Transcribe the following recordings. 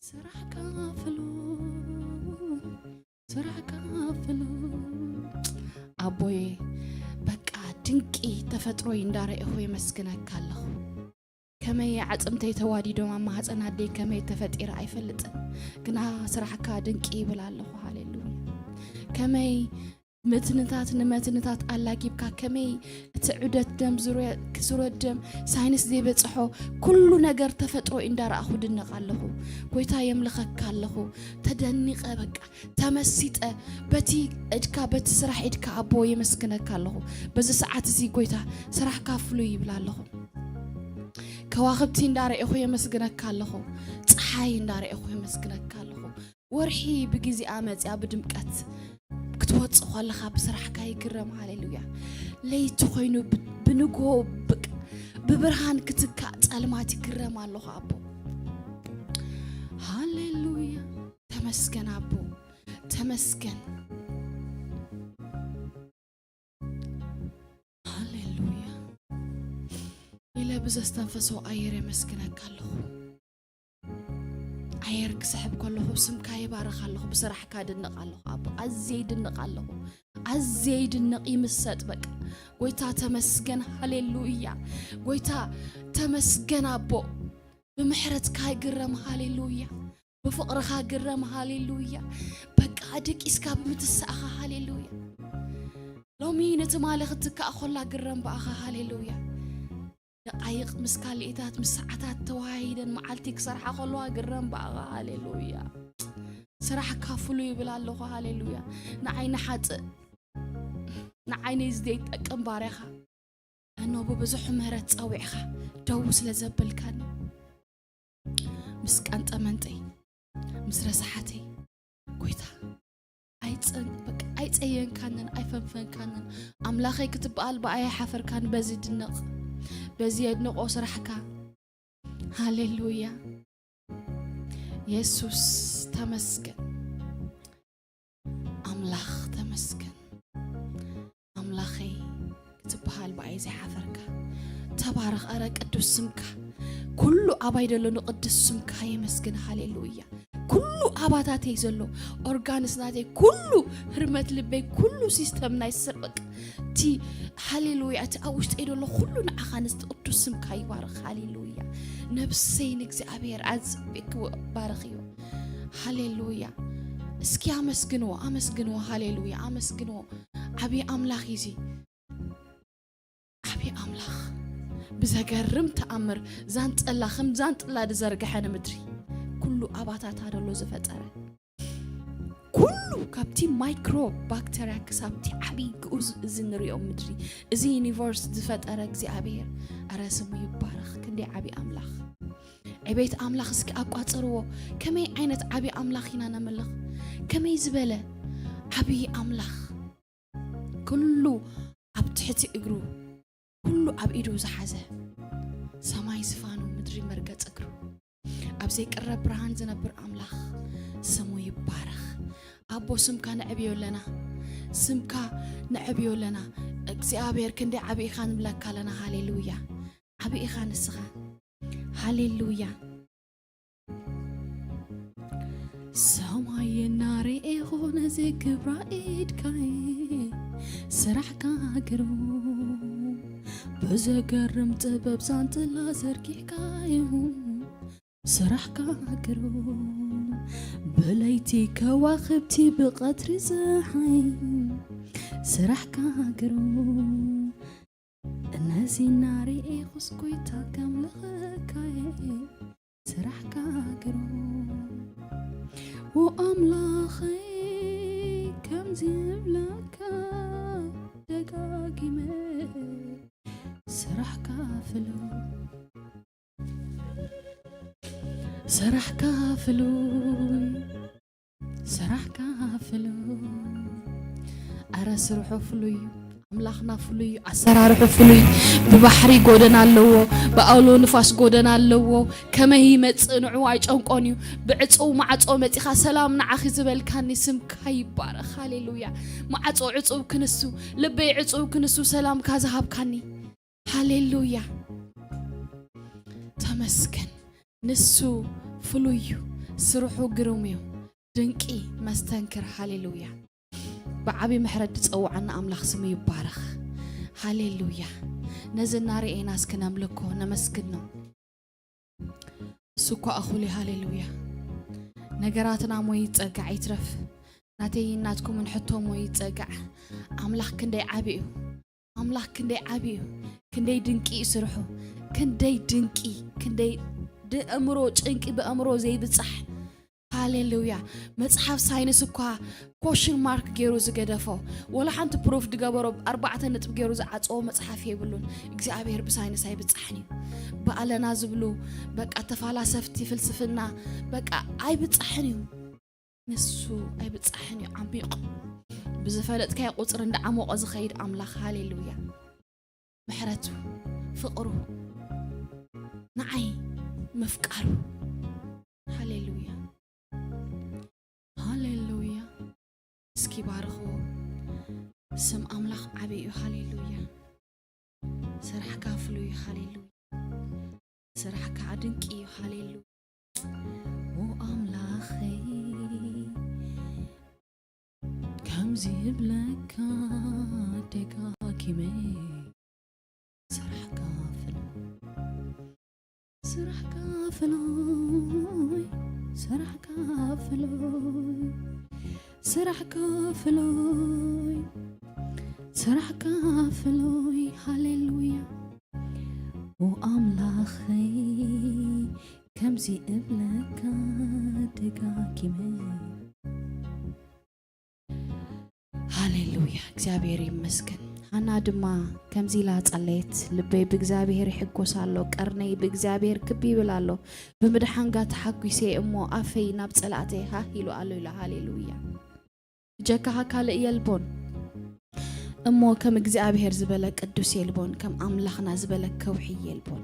ስራሕካ ፍሉ ስራሕካ ፍሉ ኣቦዬ፣ በቃ ድንቂ ተፈጥሮይ እንዳረእኹ የመስግነካ ኣለኹ። ከመይ ዓጽምተይ ተዋዲዶም ኣብ ማህፀን ኣደይ ከመይ ተፈጢረ ኣይፈልጥን፣ ግና ስራሕካ ድንቂ ይብል ኣለኹ። ሃሌሉያ። ከመይ መትንታት ንመትንታት ኣላጊብካ፣ ከመይ እቲ ዑደት ደም ዝረ- ዝረድ ደም ሳይንስ ዘይበጽሖ ኩሉ ነገር ተፈጥሮ እንዳረኣኹ ድነቕ ኣለኹ። ጎይታ የምልኸካ ኣለኹ። ተደኒቐ በቃ ተመሲጠ በቲ እድካ በቲ ስራሕ ኢድካ ኣቦ የመስግነካ ኣለኹ። በዚ ሰዓት እዚ ጎይታ ስራሕካ ፍሉይ ይብል ኣለኹ። ከዋኽብቲ እንዳረኤኹ የመስግነካ ኣለኹ። ፀሓይ እንዳረኤኹ የመስግነካ ኣለኹ። ወርሒ ብግዜኣ መፅያ ብድምቀት ክትወፅእ ከለኻ ብስራሕካ ይግረም። ሃሌሉያ። ለይቲ ኮይኑ ብ- ብንጎ ብቅ- ብብርሃን ክትካእ ጸልማት ይግረም ኣለኹ ኣቦ። ሃሌሉያ። ተመስገን ኣቦ፣ ተመስገን። ሃሌሉያ። ኢለ ብዘስተንፈሶ ኣየር የመስግነካ ኣለኹ። ኣየር ክስሕብ ከለኹ ስምካ ይባርኽ ኣለኹ። ብስራሕካ ድንቕ ኣለኹ ኣቦ፣ ኣዝየ ይድንቕ ኣለኹ። ኣዝየ ይድንቕ ይምሰጥ በቃ። ጎይታ ተመስገን። ሃሌሉያ። ጎይታ ተመስገን ኣቦ፣ ብምሕረትካ ይግረም። ሃሌሉያ። ብፍቕርኻ ግረም። ሃሌሉያ። በቃ ደቂስካ ብምትሳእኻ። ሃሌሉያ። ሎሚ ንትማሊ ክትትካእ ኮላ ግረም ብኣኻ። ሃሌሉያ። ደቃይቕ ምስ ካልኢታት ምስ ሰዓታት ተዋሂደን መዓልቲ ክሰርሓ ከለዋ ግረም ብኣኻ። ሃሌሉያ። ስራሕካ ፍሉይ ይብል ኣለኹ። ሃሌሉያ። ንዓይ ንሓጥእ ንዓይ ነዚ ዘይጠቅም ባርያኻ እኖ ብብዙሕ ምህረት ጸዊዕኻ ደው ስለ ዘበልካኒ ምስ ቀንጠመንጠይ ምስ ረሳሓተይ ጎይታ ኣይጸን- በቃ ኣይጸየንካንን ኣይፈንፈንካንን ኣምላኸይ ክትበሃል ብኣይ ኣይሓፈርካን። በዚ ድነቕ፣ በዚ የድንቆ ስራሕካ። ሃሌሉያ። የሱስ ተመስገን። ኣምላኽ ተመስገን። ኣምላኸይ ክትበሃል ብኣይ ዘይሓፈርካ። ተባረኽ። ኣረ ቅዱስ ስምካ። ኩሉ ኣባይ ደሎ ንቅዱስ ስምካ የመስግን። ሃሌሉያ። ኩሉ ኣባታተይ ዘሎ ኦርጋንስ ናተይ ኩሉ ህርመት ልበይ ኩሉ ሲስተም ናይ ስርቅ እቲ ሃሌሉያ እቲ ኣብ ውሽጠይ ዘሎ ኩሉ ንዓኻ ንስቲ ቅዱስ ስምካ ይባርኽ። ሃሌሉያ። ነብሰይ ንእግዚኣብሔር ኣጽቢቅ ባርኽዮ። ሃሌሉያ። እስኪ ኣመስግንዎ፣ ኣመስግንዎ። ሃሌሉያ። ኣመስግንዎ። ዓብዪ ኣምላኽ እዩ እዚ። ዓብዪ ኣምላኽ ብዘገርም ተኣምር ዛንጥላ ከም ዛንጥላ ዝዘርግሐ ንምድሪ ኩሉ ኣባታታ ደሎ ዝፈጠረ ኩሉ ካብቲ ማይክሮ ባክተርያ ክሳብቲ ዓብዪ ግኡዝ እዚ ንሪኦ ምድሪ እዚ ዩኒቨርስ ዝፈጠረ እግዚኣብሔር ኣረ ስሙ ይባረኽ። ክንደይ ዓብዪ ኣምላኽ ዕቤት ኣምላኽ እስኪ ኣቋጽርዎ። ከመይ ዓይነት ዓብዪ ኣምላኽ ኢና ነምልኽ? ከመይ ዝበለ ዓብዪ ኣምላኽ ኩሉ ኣብ ትሕቲ እግሩ ኩሉ ኣብ ኢዱ ዝሓዘ ሰማይ ዝፋኑ ምድሪ መርገጽ እግሩ ኣብ ዘይቅረብ ብርሃን ዝነብር ኣምላኽ ስሙ ይባረኽ። ኣቦ ስምካ ነዕብዮ ኣለና፣ ስምካ ነዕብዮ ኣለና። እግዚኣብሔር ክንደይ ዓብዪ ኢኻ ንብለካ ኣለና። ሃሌሉያ። ዓብዪ ኢኻ ንስኻ። ሃሌሉያ። ሰማይ እናርኤኹ ነዚ ክብራ ኢድካይ ስራሕካ ግርሙ ብዘገርም ጥበብ ዛንጥላ ዘርጊሕካዩ ስራሕካ ግርሙ ብለይቲ ከዋኽብቲ ብቐትሪ ፀሓይ ስራሕካ ግርሙ እነዚ እናርኤኹስ ጎይታ ከምልኸካየ ስራሕካ ግርሙ ኣምላኸይ ከምዚ እብለካ ደጋጊመ ስራሕካ ፍሉ ስራሕካ ፍሉይ ስራሕካ ፍሉይ ኣረ ስርሑ ፍሉይ እዩ ኣምላኽና ፍሉይ እዩ ኣሰራርሑ ፍሉይ እዩ ብባሕሪ ጎደና ኣለዎ ብኣውሎ ንፋስ ጎደና ኣለዎ ከመይ ይመፅእ ንዑ ኣይጨንቆን እዩ ብዕፅው ማዕፆ መፂኻ ሰላም ንዓኺ ዝበልካኒ ስምካ ይባረኽ ሃሌሉያ ማዕፆ ዕፅው ክንሱ ልበይ ዕፅው ክንሱ ሰላምካ ዝሃብካኒ ሃሌሉያ ተመስገን ንሱ ፍሉይ እዩ ስርሑ ግሩም እዩ። ድንቂ፣ መስተንክር። ሃሌሉያ። ብዓቢ ምሕረት ዝጸውዓና ኣምላኽ ስሙ ይባረኽ። ሃሌሉያ። ነዚ እናርኤና እስኪ ነምልኮ፣ ነመስግኖ። እሱ እኳ እኹል እዩ። ሃሌሉያ። ነገራትና እሞ ይጸጋዕ ይትረፍ። ናተይ ናትኩምን ሕቶ እሞ ይጸጋዕ። ኣምላኽ ክንደይ ዓቢ እዩ። ኣምላኽ ክንደይ ዓቢ እዩ። ክንደይ ድንቂ እዩ ስርሑ። ክንደይ ድንቂ፣ ክንደይ ድእምሮ ጭንቂ ብእምሮ ዘይብጻሕ። ሃሌሉያ። መጽሓፍ ሳይንስ እኳ ኮሽን ማርክ ገይሩ ዝገደፎ፣ ወላ ሓንቲ ፕሩፍ ድገበሮ ኣርባዕተ ነጥብ ገይሩ ዝዓጸዎ መጽሓፍ የብሉን። እግዚኣብሔር ብሳይንስ ኣይብጻሕን እዩ። ብኣለና ዝብሉ በቃ ተፋላሰፍቲ ፍልስፍና በቃ ኣይብጻሕን እዩ። ንሱ ኣይብጻሕን እዩ። ዓሚቕ ብዝፈለጥካዮ ቁጽሪ እንዳዓሞቐ ዝኸይድ ኣምላኽ። ሃሌሉያ። ምሕረቱ፣ ፍቕሩ፣ ንዓይ ምፍቃሩ። ሃሌሉያ። ሃሌሉያ። እስኪ ባርኽዎ። ስም ኣምላኽ ዓቢ እዩ። ሃሌሉያ። ስራሕካ ፍሉይ እዩ። ሃሌሉያ። ስራሕካ ድንቂ እዩ። ሃሌሉያ። ኦ ኣምላኸይ፣ ከምዚ ይብለካ ደጋጊመ፣ ስራሕካ ፍሉይ፣ ስራሕካ ፍሉይ፣ ስራሕካ ፍሉይ፣ ስራሕካ ፍሉይ፣ ስራሕካ ፍሉይ። ሃሌሉያ። ኦ ኣምላኸይ፣ ከምዚ እብለካ ደጋጊመ። ሃሌሉያ፣ እግዚኣብሔር ይመስገን። ሃና ድማ ከምዚ ኢላ ጸለየት፣ ልበይ ብእግዚኣብሔር ይሕጎስ ኣሎ፣ ቀርነይ ብእግዚኣብሔር ክብ ይብል ኣሎ። ብምድሓንካ ተሓጒሰ እሞ ኣፈይ ናብ ጸላእተይ ሃህ ኢሉ ኣሎ ኢላ። ሃሌሉያ። ብጀካኻ ካልእ የልቦን እሞ ከም እግዚኣብሔር ዝበለ ቅዱስ የልቦን፣ ከም ኣምላኽና ዝበለ ከውሒ የልቦን።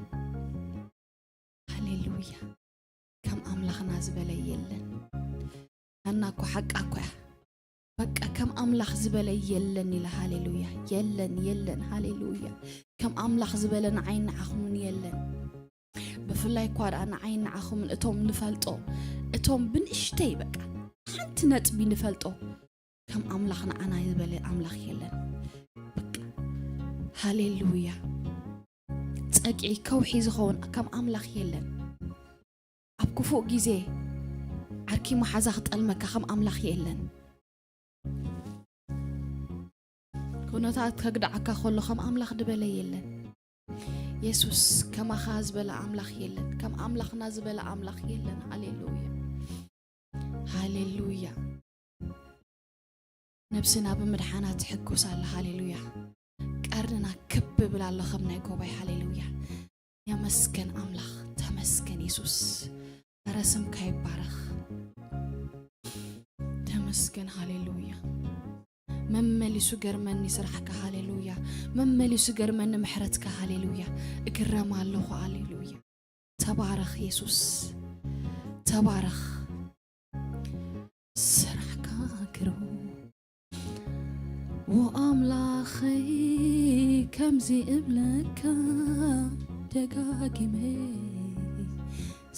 ሃሌሉያ። ከም ኣምላኽና ዝበለ የለን። ሃና እኮ ሓቃ እኮ እያ። በቃ ከም ኣምላኽ ዝበለ የለን ኢላ። ሃሌሉያ። የለን፣ የለን። ሃሌሉያ። ከም ኣምላኽ ዝበለ ንዓይን ንዓኹምን የለን። ብፍላይ እኳ ደኣ ንዓይን ንዓኹምን እቶም ንፈልጦ፣ እቶም ብንእሽተይ በቃ ሓንቲ ነጥቢ ንፈልጦ፣ ከም ኣምላኽ ንዓና ዝበለ ኣምላኽ የለን። በቃ ሃሌሉያ። ጸግዒ ከውሒ ዝኸውን ከም ኣምላኽ የለን። ኣብ ክፉእ ግዜ ዓርኪ መሓዛ ክጠልመካ ከም ኣምላኽ የለን። ኩነታት ከግድዓካ ከሎ ከም ኣምላኽ ዝበለ የለን። የሱስ ከማኻ ዝበለ ኣምላኽ የለን። ከም ኣምላኽና ዝበለ ኣምላኽ የለን። ሃሌሉያ። ሃሌሉያ። ነብስና ብምድሓና ትሕጎስ ኣላ። ሃሌሉያ። ቀርንና ክብ ይብል ኣሎ ከም ናይ ጎባይ። ሃሌሉያ። የመስገን ኣምላኽ። ተመስገን የሱስ። ኧረ ስምካ ይባረኽ። ተመስገን። ሃሌሉያ። መመሊሱ ገርመኒ ስራሕካ። ሃሌሉያ። መመሊሱ ገርመኒ ምሕረትካ። ሃሌሉያ። እግረም ኣለኹ። ሃሌሉያ። ተባረኽ የሱስ። ተባረኽ። ስራሕካ ግሩም። ኦ ኣምላኸይ፣ ከምዚ እብለካ ደጋጊመ፣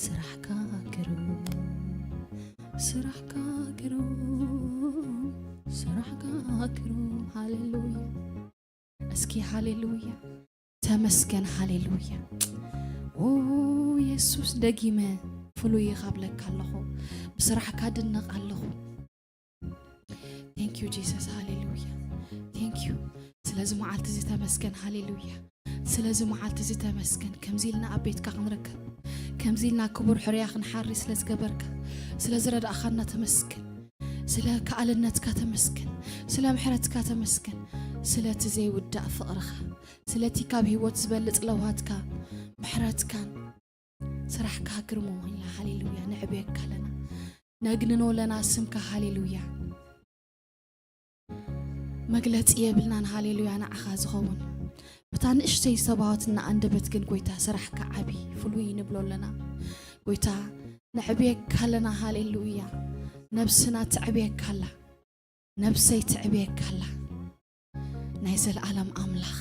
ስራሕካ ግሩም፣ ስራሕካ ግሩም፣ ስራሕካ ግሩም። ሃሌሉያ። እስኪ ሃሌሉያ። ተመስገን። ሃሌሉያ። ኦ የሱስ፣ ደጊመ ፍሉይ ኢኻ ብለካ ኣለኹ። ብስራሕካ ድነቕ ኣለኹ። Thank you Jesus። ሃሌሉያ። Thank you ስለዚ መዓልቲ እዚ ተመስገን። ሃሌሉያ። ስለዚ መዓልቲ እዚ ተመስገን። ከምዚ ኢልና ኣብ ቤትካ ክንርከብ፣ ከምዚ ኢልና ክቡር ሕርያ ክንሓሪ ስለ ዝገበርካ፣ ስለ ዝረዳእኻና ተመስገን። ስለ ከኣልነትካ ተመስገን። ስለ ምሕረትካ ተመስገን። ስለቲ ዘይውዳእ ፍቕርኻ፣ ስለቲ ካብ ህይወት ዝበልጽ ለውሃትካ፣ ምሕረትካን ስራሕካ ግርሞ ኢልና። ሃሌሉያ። ነዕብየካ ኣለና፣ ነግንኖ ኣለና ስምካ። ሃሌሉያ። መግለጺ የብልናን። ሃሌሉያ። ንዓኻ ዝኸውን ብታ ንእሽተይ ዝተባወትና ኣንደበት ግን ጎይታ ስራሕካ ዓቢ ፍሉይ ንብሎ ኣለና። ጎይታ ነዕብየካ ኣለና። ሃሌሉያ። ነብስና ተዕብየካ ኣላ። ነብሰይ ተዕብየካ ኣላ። ናይ ዘለኣለም ኣምላኽ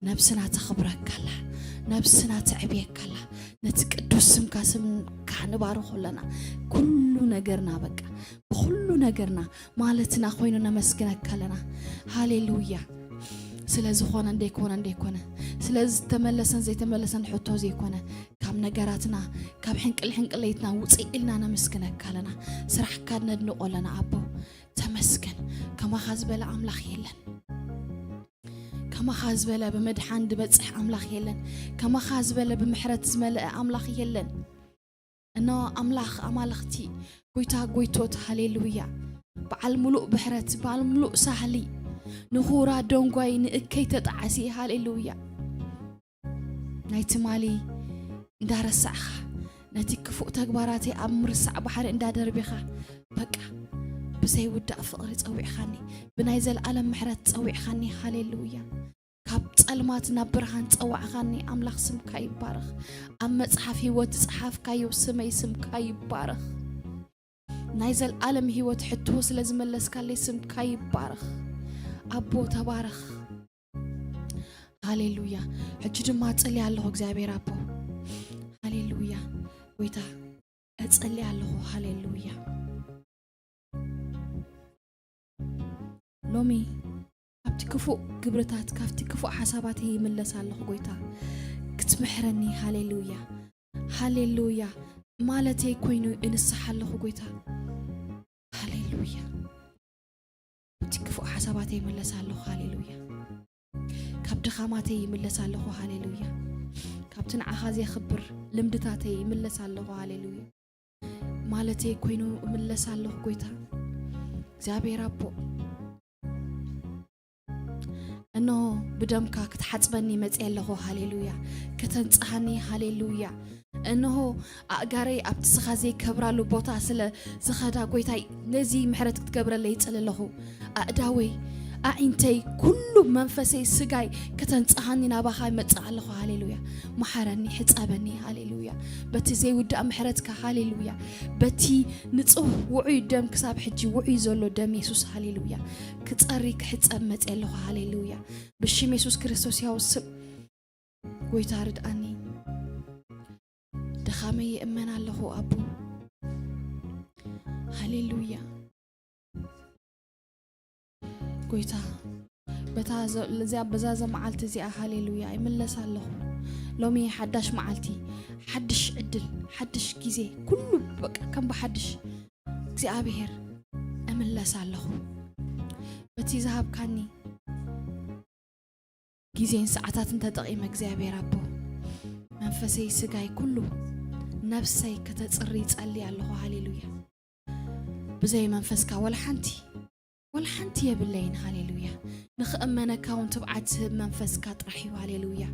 ነብስና ተኽብረካላ፣ ነብስና ተዕብየካላ። ነቲ ቅዱስ ስምካ ስምካ ንባርኾ ኣለና። ኩሉ ነገርና በቃ ብኩሉ ነገርና ማለትና ኮይኑ ነመስግነካ ኣለና። ሃሌሉያ። ስለ ዝኾነ እንደይኮነ እንደይኮነ፣ ስለ ዝተመለሰን ዘይተመለሰን ሕቶ ዘይኮነ፣ ካብ ነገራትና፣ ካብ ሕንቅል ሕንቅለይትና ውፅእ ኢልና ነመስግነካ ኣለና። ስራሕካ ነድንቆ ኣለና ኣቦ። ተመስገን። ከማኻ ዝበለ ኣምላኽ የለን። ከማኻ ዝበለ ብምድሓን ዝበጽሕ ኣምላኽ የለን። ከማኻ ዝበለ ብምሕረት ዝመልአ ኣምላኽ የለን። እነሆ ኣምላኽ ኣማልኽቲ፣ ጎይታ ጎይቶት፣ ሃሌሉያ። በዓል ምሉእ ብሕረት፣ በዓል ምሉእ ሳህሊ፣ ንኹራ ደንጓይ ንእከይ ተጣዓሲ፣ ሃሌሉያ። ናይ ትማሊ እንዳረሳዕኻ፣ ነቲ ክፉእ ተግባራተይ ኣብ ምርሳዕ ባሕሪ እንዳደርቢኻ፣ በቃ ብዘይውዳእ ፍቕሪ ጸዊዕኻኒ፣ ብናይ ዘለኣለም ምሕረት ጸዊዕኻኒ፣ ሃሌሉያ። ካብ ጸልማት ናብ ብርሃን ጸዋዕኻኒ፣ ኣምላኽ ስምካ ይባረኽ። ኣብ መጽሓፍ ህይወት ዝጸሓፍካዮ ስመይ ስምካ ይባረኽ። ናይ ዘልኣለም ህይወት ሕቶ ስለ ዝመለስካለይ ስምካ ይባረኽ። ኣቦ ተባረኽ። ሃሌሉያ። ሕጂ ድማ እጽሊ ኣለኹ እግዚኣብሔር ኣቦ። ሃሌሉያ። ጎይታ እጽሊ ኣለኹ። ሃሌሉያ። ሎሚ ካብቲ ክፉእ ግብርታት፣ ካብቲ ክፉእ ሓሳባተይ ይምለስ ኣለኹ ጎይታ። ክትምሕረኒ። ሃሌሉያ። ሃሌሉያ። ማለተይ ኮይኑ እንስሓ ኣለኹ ጎይታ። ሃሌሉያ። ካብቲ ክፉእ ሓሳባተይ ይምለስ ኣለኹ። ሃሌሉያ። ካብ ድኻማተይ ይምለስ ኣለኹ። ሃሌሉያ። ካብቲ ንዓኻ ዘየኽብር ልምድታተይ ይምለስ ኣለኹ። ሃሌሉያ። ማለተይ ኮይኑ እምለስ ኣለኹ ጎይታ። እግዚኣብሔር ኣቦ፣ እነሆ ብደምካ ክትሓጽበኒ መጽየ ኣለኹ። ሃሌሉያ። ከተንጽሃኒ። ሃሌሉያ። እነሆ ኣእጋረይ ኣብቲ ስኻ ዘይከብራሉ ቦታ ስለ ዝኸዳ፣ ጎይታይ፣ ነዚ ምሕረት ክትገብረለይ ይጽሊ ኣለኹ። ኣእዳወይ፣ ኣዒንተይ፣ ኩሉ መንፈሰይ፣ ስጋይ ከተንጽሃኒ ናባኻ ይመጽእ ኣለኹ። ሃሌሉያ። መሓረኒ፣ ሕጸበኒ። ሃሌሉያ። በቲ ዘይውዳእ ምሕረትካ። ሃሌሉያ። በቲ ንጹህ ውዑይ ደም፣ ክሳብ ሕጂ ውዑይ ዘሎ ደም የሱስ። ሃሌሉያ። ክጸሪ ክሕጸብ መጽየ ኣለኹ። ሃሌሉያ። ብሽም የሱስ ክርስቶስ ያው ስም ጎይታ ርድኣኒ። ድኻመይ ይእመን ኣለኹ ኣቦ። ሃሌሉያ። ጎይታ፣ በታ ዘ-፣ እዚኣ፣ በዛ ዘ መዓልቲ እዚኣ፣ ሃሌሉያ፣ ይምለስ ኣለኹ። ሎሚ ሓዳሽ መዓልቲ፣ ሓድሽ ዕድል፣ ሓድሽ ግዜ፣ ኩሉ በቃ ከም ብሓድሽ እግዚኣብሔር እምለስ ኣለኹ። በቲ ዝሃብካኒ ግዜን ሰዓታትን ተጠቒመ እግዚኣብሔር ኣቦ፣ መንፈሰይ፣ ስጋይ፣ ኩሉ ነብሰይ ከተጽሪ ይጸሊ ኣለኹ። ሃሌሉያ። ብዘይ መንፈስካ ወላ ሓንቲ፣ ወላ ሓንቲ የብለይን። ሃሌሉያ። ንኽእመነካ እውን ትብዓት ዝህብ መንፈስካ ጥራሕ እዩ። ሃሌሉያ።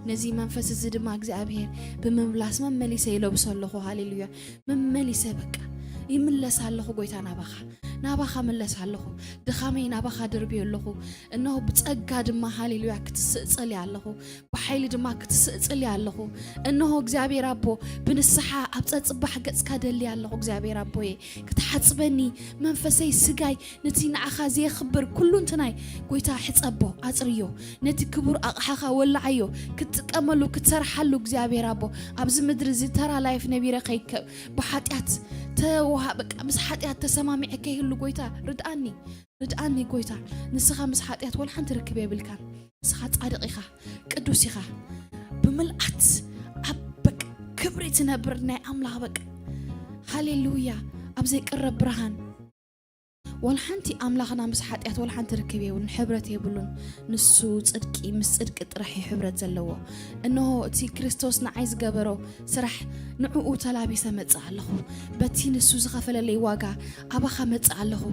ነዚ መንፈስ እዚ ድማ እግዚኣብሔር ብምምላስ መመሊሰ ይለብሶ ኣለኹ። ሃሌሉያ። መመሊሰ በቃ ይምለስ ኣለኹ ጎይታ ናባኻ። ናባኻ ምለስ ኣለኹ። ድኻመይ ናባኻ ድርብዮ ኣለኹ። እነሆ ብጸጋ ድማ ሃሌሉያ ክትስእ ጸልየ ኣለኹ። ብሓይሊ ድማ ክትስእ ጸልየ ኣለኹ። እነሆ እግዚኣብሔር ኣቦ ብንስሓ ኣብ ጸጽባሕ ገጽካ ደልየ ኣለኹ። እግዚኣብሔር ኣቦየ ክትሓጽበኒ መንፈሰይ ስጋይ ነቲ ንዓኻ ዘየኽብር ኩሉ እንትናይ ጎይታ ሕጸቦ ኣጽርዮ። ነቲ ክቡር ኣቕሓኻ ወላዓዮ ክትጥቀመሉ ክትሰርሓሉ እግዚኣብሔር ኣቦ ኣብዚ ምድሪ እዚ ተራ ላይፍ ነቢረ ከይከብ ብሓጢኣት ተዋሃ በቃ ምስ ሓጢኣት ተሰማሚዐ ከይህሉ ጎይታ ርድኣኒ። ርድኣኒ ጎይታ። ንስኻ ምስ ሓጢኣት ወላ ሓንቲ ርክብ የብልካን። ንስኻ ጻድቕ ኢኻ፣ ቅዱስ ኢኻ። ብምልኣት ኣብ በቃ ክብሪ ትነብር ናይ ኣምላኽ በቃ። ሃሌሉያ። ኣብ ዘይቅረብ ብርሃን ወላ ሓንቲ ኣምላኽና ምስ ሓጢኣት ወላ ሓንቲ ርክብ የብሉን፣ ሕብረት የብሉን። ንሱ ጽድቂ፣ ምስ ጽድቂ ጥራሕ እዩ ሕብረት ዘለዎ። እነሆ እቲ ክርስቶስ ንዓይ ዝገበሮ ስራሕ ንዕኡ ተላቢሰ መጽእ ኣለኹ። በቲ ንሱ ዝኸፈለለይ ዋጋ ኣባኻ መጽእ ኣለኹ።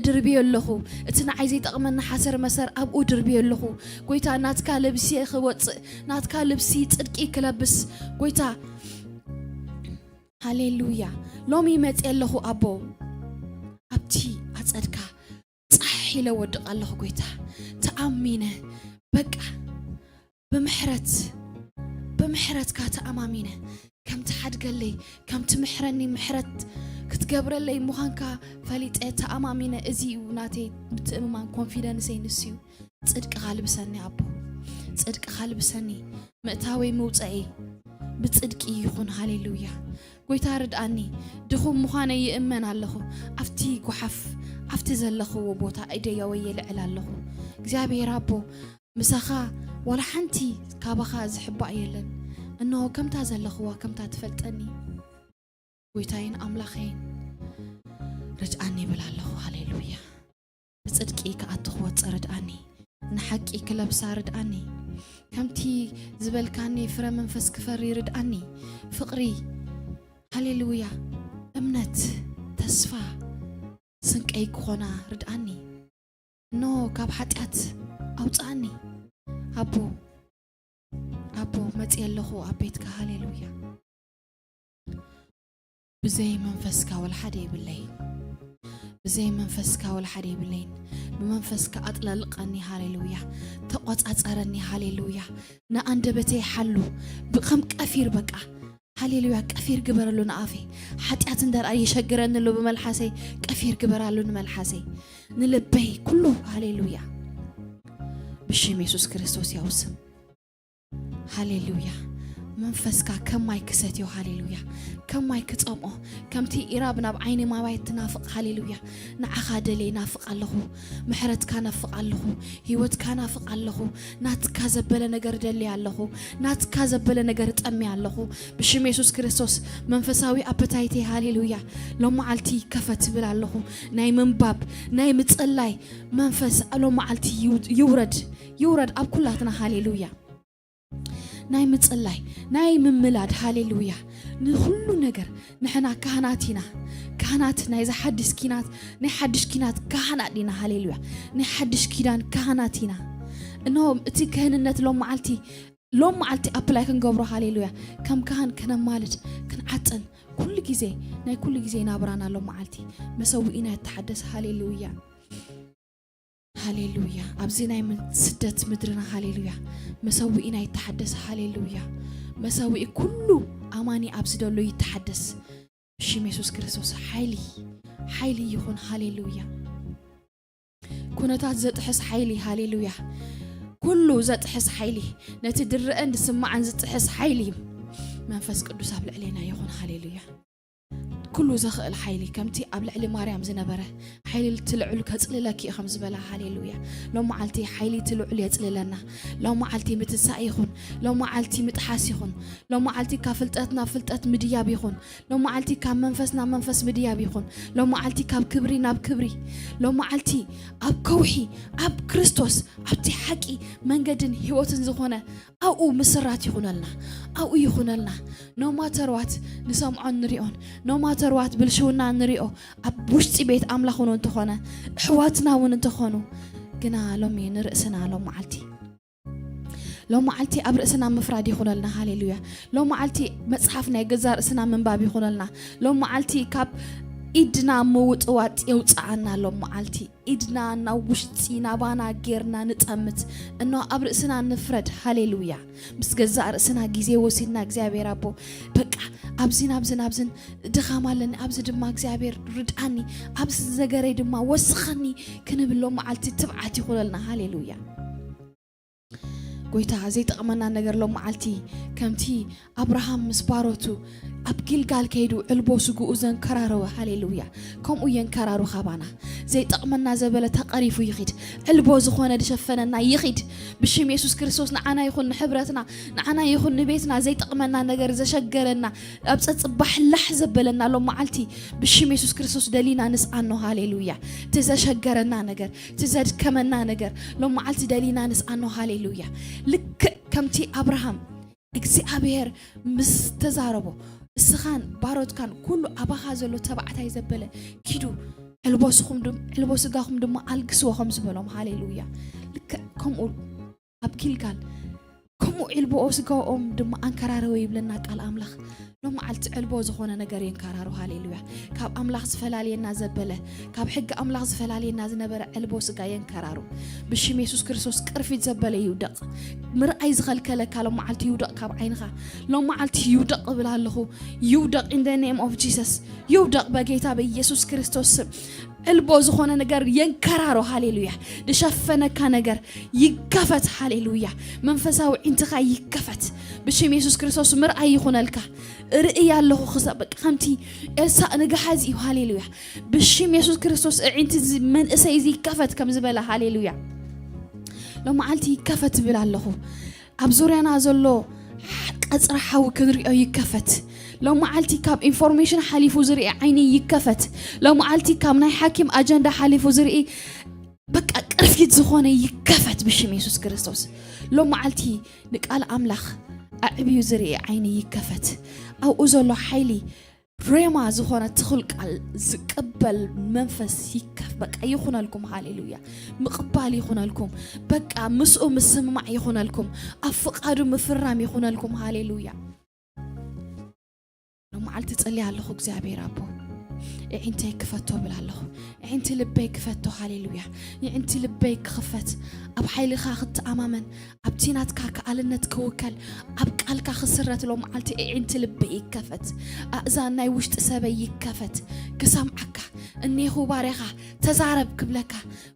እድርብዮ ኣለኹ። እቲ ንዓይ ዘይጠቕመኒ ሓሰር መሰር ኣብኡ ድርብዮ ኣለኹ። ጎይታ ናትካ ለብሲ ክወጽእ፣ ናትካ ልብሲ ጽድቂ ክለብስ ጎይታ ሃሌሉያ። ሎሚ መጽየ ኣለኹ ኣቦ። ኣብቲ ኣጸድካ ጻሕ ኢለ ወድቕ ኣለኹ ጎይታ። ተኣሚነ በቃ ብምሕረት፣ ብምሕረትካ ተኣማሚነ። ከም ትሓድገለይ፣ ከም ትምሕረኒ ምሕረት ክትገብረለይ ምዃንካ ፈሊጠ ተኣማሚነ። እዚ እዩ ናተይ ምትእምማን፣ ኮንፊደንሰይ ንሱ እዩ። ጽድቅኻ ልብሰኒ ኣቦ። ጽድቅኻ ልብሰኒ፣ ምእታወይ ምውጸኤይ ብጽድቂ ይኹን። ሃሌሉያ። ጎይታ ርድኣኒ፣ ድኹም ምዃነይ ይእመን ኣለኹ። ኣብቲ ጓሓፍ፣ ኣብቲ ዘለኽዎ ቦታ እደያወይ የልዕል ኣለኹ። እግዚኣብሔር ኣቦ፣ ምሳኻ ዋላ ሓንቲ ካባኻ ዝሕባእ የለን። እንሆ ከምታ ዘለኽዋ ከምታ ትፈልጠኒ። ጎይታይን ኣምላኸይን ርድኣኒ ይብል ኣለኹ። ሃሌሉያ። ብጽድቂ ክኣቱ ክወጽእ ርድኣኒ፣ ንሓቂ ክለብሳ ርድኣኒ፣ ከምቲ ዝበልካኒ ፍረ መንፈስ ክፈሪ ርድኣኒ። ፍቕሪ፣ ሃሌሉያ፣ እምነት፣ ተስፋ ስንቀይ ክኾና ርድኣኒ። እኖ ካብ ሓጢኣት ኣውጽኣኒ። ኣቦ፣ ኣቦ፣ መጽየ ኣለኹ ኣብ ቤትካ። ሃሌሉያ። ብዘይ መንፈስካ ወላ ሓደ የብለይን። ብዘይ መንፈስካ ወላ ሓደ የብለይን። ብመንፈስካ ኣጥለልቐኒ። ሃሌሉያ። ተቆጻጸረኒ። ሃሌሉያ። ንኣንደበተይ ሓሉ። ብኸም ቀፊር በቃ። ሃሌሉያ። ቀፊር ግበረሉ ንኣፌ። ሓጢኣት እንደርኣ ይሸግረኒ ኣሎ ብመልሓሰይ። ቀፊር ግበራሉ ንመልሓሰይ። ንልበይ ኩሉ። ሃሌሉያ። ብሽም የሱስ ክርስቶስ ያው ስም። ሃሌሉያ። መንፈስካ ከማይ ክሰትዮ። ሃሌሉያ። ከማይ ክጸምኦ። ከምቲ ኢራብ ናብ ዓይኒ ማይ ትናፍቕ። ሃሌሉያ። ንዓኻ ደልየ ናፍቕ ኣለኹ። ምሕረትካ ናፍቕ ኣለኹ። ህይወትካ ናፍቕ ኣለኹ። ናትካ ዘበለ ነገር ደልየ ኣለኹ። ናትካ ዘበለ ነገር ጠምየ ኣለኹ። ብሽም የሱስ ክርስቶስ መንፈሳዊ ኣፐታይተይ፣ ሃሌሉያ፣ ሎመዓልቲ ከፈት እብል ኣለኹ። ናይ ምንባብ፣ ናይ ምጽላይ መንፈስ ሎመዓልቲ ይው-፣ ይውረድ፣ ይውረድ ኣብ ኩላትና። ሃሌሉያ። ናይ ምጽላይ፣ ናይ ምምላድ። ሃሌሉያ። ንኹሉ ነገር ንሕና ካህናት ኢና። ካህናት ናይዚ ሓድሽ ኪናት፣ ናይ ሓድሽ ኪናት ካህናት ኢና። ሃሌሉያ። ናይ ሓድሽ ኪዳን ካህናት ኢና። እነሆ እቲ ክህንነት ሎም መዓልቲ፣ ሎም መዓልቲ ኣፕላይ ክንገብሮ። ሃሌሉያ። ከም ካህን ከነማልድ፣ ክንዓጥን፣ ኩሉ ግዜ፣ ናይ ኩሉ ግዜ ናብራና ሎም መዓልቲ መሰውኢና ይተሓደስ። ሃሌሉያ። ሃሌሉያ። ኣብዚ ናይ ምን-፣ ስደት ምድርና፣ ሃሌሉያ፣ መሰውኢና ይተሓደስ። ሃሌሉያ። መሰውኢ ኩሉ ኣማኒ ኣብዚ ደሎ ይተሓደስ። ብሽም የሱስ ክርስቶስ ሓይሊ፣ ሓይሊ ይኹን። ሃሌሉያ። ኩነታት ዘጥሕስ ሓይሊ፣ ሃሌሉያ። ኩሉ ዘጥሕስ ሓይሊ፣ ነቲ ድረአን ዝስማዓን ዝጥሕስ ሓይሊ መንፈስ ቅዱስ ኣብ ልዕሌና ይኹን። ሃሌሉያ። ኩሉ ዘኽእል ሓይሊ፣ ከምቲ ኣብ ልዕሊ ማርያም ዝነበረ ሓይሊ እቲ ልዑል ከጽልለኪ እዩ ከም ዝበላ። ሃሌሉያ። ሎም መዓልቲ ሓይሊ እቲ ልዑል የጽልለና። ሎም መዓልቲ ምትሳእ ይኹን። ሎም መዓልቲ ምጥሓስ ይኹን። ሎም መዓልቲ ካብ ፍልጠት ናብ ፍልጠት ምድያብ ይኹን። ሎም መዓልቲ ካብ መንፈስ ናብ መንፈስ ምድያብ ይኹን። ሎም መዓልቲ ካብ ክብሪ ናብ ክብሪ። ሎም መዓልቲ ኣብ ከውሒ፣ ኣብ ክርስቶስ፣ ኣብቲ ሓቂ፣ መንገድን ህይወትን ዝኾነ ኣብኡ ምስራት ይኹነልና። ኣብኡ ይኹነልና። No matter what ንሰምዖን ንሪኦን፣ no matter what ብልሽውና ንሪኦ፣ ኣብ ውሽጢ ቤት ኣምላኽ እውን እንተኾነ፣ ኣሕዋትና እውን እንተኾኑ፣ ግና ሎሚ ንርእስና ሎም መዓልቲ፣ ሎም መዓልቲ ኣብ ርእስና ምፍራድ ይኹነልና። ሃሌሉያ። ሎም መዓልቲ መጽሓፍ ናይ ገዛ ርእስና ምንባብ ይኹነልና። ሎም መዓልቲ ካብ ኢድና ምውጥዋጥ የውጽኣና። ሎም መዓልቲ ኢድና ናብ ውሽጢ ናባና ጌርና ንጠምት። እኖ ኣብ ርእስና ንፍረድ። ሃሌሉያ። ምስ ገዛእ ርእስና ግዜ ወሲድና፣ እግዚኣብሔር ኣቦ፣ በቃ፣ ኣብዚን ኣብዝን ኣብዝን ድኻም ኣለኒ፣ ኣብዚ ድማ እግዚኣብሔር ርድኣኒ፣ ኣብዚ ነገረይ ድማ ወስኸኒ ክንብል ሎም መዓልቲ ትብዓት ይኹነልና። ሃሌሉያ። ጎይታ ዘይጠቕመና ነገር ሎም መዓልቲ ከምቲ ኣብርሃም ምስ ባሮቱ ኣብ ጊልጋል ከይዱ ዕልቦ ስግኡ ዘንከራረወ፣ ሃሌሉያ፣ ከምኡ የንከራሩ ካባና። ዘይጠቕመና ዘበለ ተቐሪፉ ይኺድ። ዕልቦ ዝኾነ ዝሸፈነና ይኺድ። ብሽም የሱስ ክርስቶስ ንዓና ይኹን ንሕብረትና፣ ንዓና ይኹን ንቤትና ዘይጠቕመና ነገር ዘሸገረና፣ ኣብ ጸጽባሕ ላሕ ዘበለና ሎም መዓልቲ ብሽም የሱስ ክርስቶስ ደሊና ንስኣኖ። ሃሌሉያ። እቲ ዘሸገረና ነገር፣ እቲ ዘድከመና ነገር ሎም መዓልቲ ደሊና ንስኣኖ። ሃሌሉያ። ልክዕ ከምቲ ኣብርሃም እግዚኣብሔር ምስ ተዛረቦ፣ እስኻን ባሮትካን ኩሉ ኣባኻ ዘሎ ተባዕታይ ዘበለ ኪዱ ዕልቦ ስኹም ድም-፣ ዕልቦ ስጋኹም ድማ ኣልግስዎ ከም ዝበሎም። ሃሌሉያ። ልክዕ ከምኡ ኣብ ጊልጋል ከምኡ ዕልቦኦ ስጋኦም ድማ ኣንከራረወ ይብለና ቃል ኣምላኽ። ሎም መዓልቲ ዕልቦ ዝኾነ ነገር የንከራሩ። ሃሌሉያ። ካብ ኣምላኽ ዝፈላልየና ዘበለ፣ ካብ ሕጊ ኣምላኽ ዝፈላልየና ዝነበረ ዕልቦ ስጋ የንከራሩ። ብሽም የሱስ ክርስቶስ ቅርፊት ዘበለ ይውደቕ። ምርኣይ ዝኸልከለካ ሎም መዓልቲ ይውደቕ ካብ ዓይንኻ። ሎም መዓልቲ ይውደቕ እብል ኣለኹ። ይውደቕ in the name of Jesus። ይውደቕ በጌታ በኢየሱስ ክርስቶስ ስም። ዕልቦ ዝኾነ ነገር የንከራሮ። ሃሌሉያ። ዝሸፈነካ ነገር ይከፈት። ሃሌሉያ። መንፈሳዊ ዕንትኻ ይከፈት ብሽም የሱስ ክርስቶስ። ምርኣይ ይኹነልካ። ርእይ ኣለኹ ክሳብ በቃ ከምቲ ኤልሳእ ንግሓዝ እዩ። ሃሌሉያ። ብሽም የሱስ ክርስቶስ እዒንቲ እዚ መንእሰይ እዚ ይከፈት ከም ዝበለ። ሃሌሉያ። ሎመዓልቲ ይከፈት እብል ኣለኹ። ኣብ ዙርያና ዘሎ ቀጽሪ ሓዊ ክንሪኦ ይከፈት። ሎመዓልቲ ካብ ኢንፎርሜሽን ሓሊፉ ዝርኢ ዓይኒ ይከፈት። ሎመዓልቲ ካብ ናይ ሓኪም ኣጀንዳ ሓሊፉ ዝርኢ በቃ ቅርፊት ዝኾነ ይከፈት ብሽም የሱስ ክርስቶስ። ሎመዓልቲ ንቃል ኣምላኽ ኣዕብዩ ዝርኢ ዓይኒ ይከፈት። ኣብኡ ዘሎ ሓይሊ ሬማ ዝኾነ ትኹል ቃል ዝቅበል መንፈስ ይከፍ በቃ ይኹነልኩም። ሃሌሉያ። ምቕባል ይኹነልኩም። በቃ ምስኡ ምስምማዕ ይኹነልኩም። ኣብ ፍቓዱ ምፍራም ይኹነልኩም። ሃሌሉያ። ሎመዓልቲ ጸልየ ኣለኹ እግዚኣብሔር ኣቦ፣ እዒንተይ ክፈቶ ብል ኣለኹ። እዒንቲ ልበይ ክፈቶ። ሃሌሉያ። እዒንቲ ልበይ ክኽፈት፣ ኣብ ሓይልኻ ክትኣማመን፣ ኣብቲ ናትካ ከኣልነት ክውከል፣ ኣብ ቃልካ ክስረት ሎመዓልቲ እዒንቲ ልበይ ይከፈት። ኣእዛን ናይ ውሽጢ ሰበይ ይከፈት ክሰምዓካ። እኔኹ ባርያኻ ተዛረብ ክብለካ።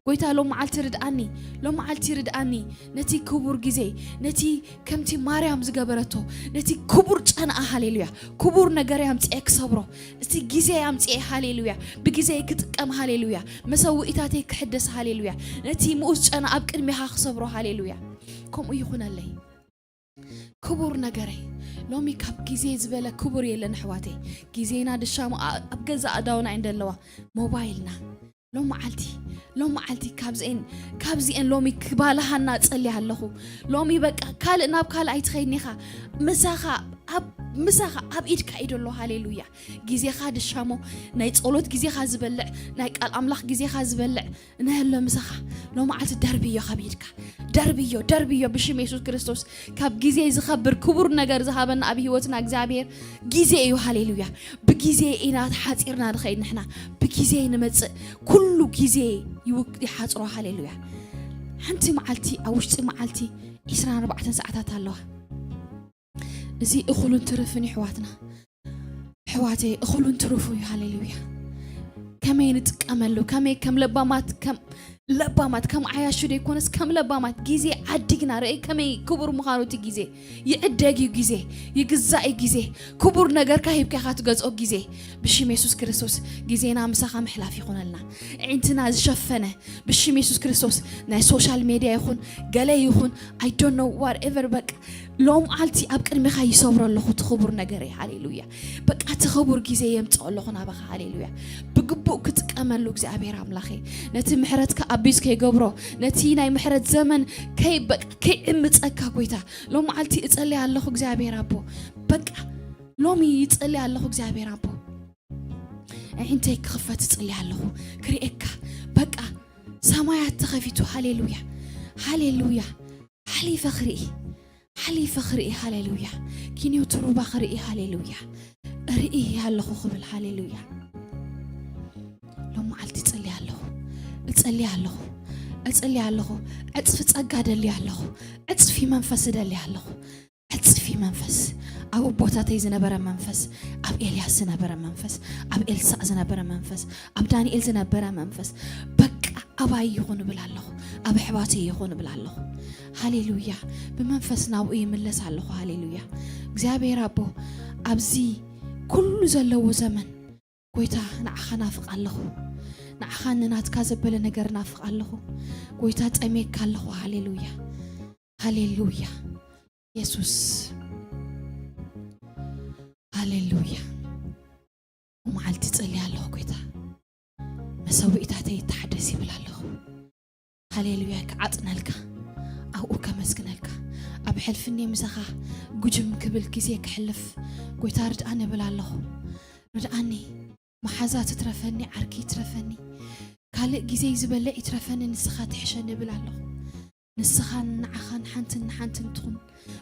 ጎይታ ሎመዓልቲ ርድኣኒ፣ ሎመዓልቲ ርድኣኒ። ነቲ ክቡር ግዜ፣ ነቲ ከምቲ ማርያም ዝገበረቶ፣ ነቲ ክቡር ጨናኣ፣ ሃሌሉያ፣ ክቡር ነገር ኣምጽኤ ክሰብሮ፣ እቲ ግዜ ኣምጽኤ፣ ሃሌሉያ፣ ብግዜ ክጥቀም፣ ሃሌሉያ፣ መሰውኢታተይ ክሕደስ፣ ሃሌሉያ፣ ነቲ ምኡዝ ጨና ኣብ ቅድሜኻ ክሰብሮ፣ ሃሌሉያ። ከምኡ ይኹነለይ ክቡር ነገረይ። ሎሚ ካብ ግዜ ዝበለ ክቡር የለን ኣሕዋተይ። ግዜና ድሻሙ ኣ-፣ ኣብ ገዛ ኣዳውና እየን ዘለዋ። ሞባይልና ሎመዓልቲ፣ ሎመዓልቲ ካብዚኤን፣ ካብዚኤን ሎሚ ክባልሃና ጸልየ ኣለኹ። ሎሚ በቃ ካልእ ናብ ካልእ ኣይትኸይድን ኢኻ። ምሳኻ ኣብ፣ ምሳኻ ኣብ ኢድካ እዩ ዘሎ። ሃሌሉያ። ግዜኻ ድሻሞ፣ ናይ ጸሎት ግዜኻ ዝበልዕ፣ ናይ ቃል ኣምላኽ ግዜኻ ዝበልዕ፣ ነህሎ ምሳኻ ሎመዓልቲ ደርብዮ ካብ ኢድካ። ደርብዮ፣ ደርብዮ ብሽም የሱስ ክርስቶስ። ካብ ግዜ ዝኸብር ክቡር ነገር ዝሃበና ኣብ ህይወትና እግዚኣብሔር ግዜ እዩ። ሃሌሉያ። ብግዜ ኢና ተሓጺርና ንኸይድ ንሕና። ብግዜ ንመጽእ። ኩሉ ግዜ ይውክ-፣ ይሓጽሮ። ሃሌሉያ። ሓንቲ መዓልቲ፣ ኣብ ውሽጢ መዓልቲ ዒስራን ኣርባዕተን ሰዓታት ኣለዋ። እዚ እኹልን ትርፍን እዩ ኣሕዋትና። ኣሕዋተይ፣ እኹልን ትርፉ እዩ። ሃሌሉያ። ከመይ ንጥቀመሉ፣ ከመይ ከም ለባማት፣ ከም ለባማት፣ ከም ዓያሹ ደይኮነስ ከም ለባማት ግዜ ዓዲግና ርአይ ከመይ ክቡር ምዃኑ እቲ ግዜ። ይዕደግ እዩ ግዜ፣ ይግዛእ እዩ ግዜ። ክቡር ነገርካ ሂብካ ኢኻ ትገዝኦ ግዜ። ብሽም የሱስ ክርስቶስ ግዜና ምሳኻ ምሕላፍ ይኹነልና። ኣዒንትና ዝሸፈነ ብሽም የሱስ ክርስቶስ ናይ ሶሻል ሜድያ ይኹን ገለ ይኹን I don't know whatever በቃ ሎምዓልቲ ኣብ ቅድሜኻ ይሰብሮ ኣለኹ እቲ ክቡር ነገረይ። ሃሌሉያ። በቃ እቲ ክቡር ግዜ የምጽኦ ኣለኹ ናባኻ። ሃሌሉያ። ብግቡእ ክጥቀመሉ እግዚኣብሔር ኣምላኸይ ነቲ ምሕረትካ ኣቢዝ ከይገብሮ ነቲ ናይ ምሕረት ዘመን ከይ-፣ በቃ ከይዕምጸካ ጎይታ ሎምዓልቲ እጸልይ ኣለኹ እግዚኣብሔር ኣቦ። በቃ ሎሚ ይጸልይ ኣለኹ እግዚኣብሔር ኣቦ። ኣዒንተይ ክኽፈት እጽልይ ኣለኹ ክርእየካ። በቃ ሰማያት ተኸፊቱ። ሃሌሉያ። ሃሌሉያ። ሓሊፈ ክርኢ፣ ሓሊፈ ክርኢ። ሃሌሉያ። ኪንዮ ትሩባ ክርኢ። ሃሌሉያ። ርኢ ኣለኹ ክብል። ሃሌሉያ። ሎመዓልቲ እጽልይ ኣለኹ፣ እጸልይ ኣለኹ፣ እጸልይ ኣለኹ። ዕጽፊ ጸጋ ደልይ ኣለኹ፣ ዕጽፊ መንፈስ እደልይ ኣለኹ። ዕጽፊ መንፈስ፣ ኣብ ኣቦታተይ ዝነበረ መንፈስ፣ ኣብ ኤልያስ ዝነበረ መንፈስ፣ ኣብ ኤልሳዕ ዝነበረ መንፈስ፣ ኣብ ዳንኤል ዝነበረ መንፈስ፣ በቃ ኣባይ ይኹን እብል ኣለኹ፣ ኣብ ኣሕዋተይ ይኹን እብል ኣለኹ። ሃሌሉያ። ብመንፈስ ናብኡ ይምለስ ኣለኹ። ሃሌሉያ። እግዚኣብሔር ኣቦ፣ ኣብዚ ኩሉ ዘለዎ ዘመን ጎይታ ንዓኻ ናፍቕ ኣለኹ። ንዓኻ ንናትካ ዘበለ ነገር ናፍቕ ኣለኹ። ጎይታ ጠሜካ ኣለኹ። ሃሌሉያ። ሃሌሉያ። የሱስ። ሃሌሉያ። መዓልቲ ጸልየ ኣለኹ ጎይታ። መሰውኢታተይ ይተሓደስ ይብል ኣለኹ። ሃሌሉያ። ክዓጥነልካ፣ ኣብኡ ከመስግነልካ፣ ኣብ ሕልፍኒ ምሳኻ ጉጅም ክብል ግዜ ክሕልፍ ጎይታ ርድኣኒ እብል ኣለኹ። ርድኣኒ። መሓዛ ትትረፈኒ፣ ዓርኪ ይትረፈኒ፣ ካልእ ግዜ ዝበልዕ ይትረፈኒ፣ ንስኻ ትሕሸኒ እብል ኣለኹ። ንስኻን ንዓኻን ሓንትን ንሓንትን ትኹን።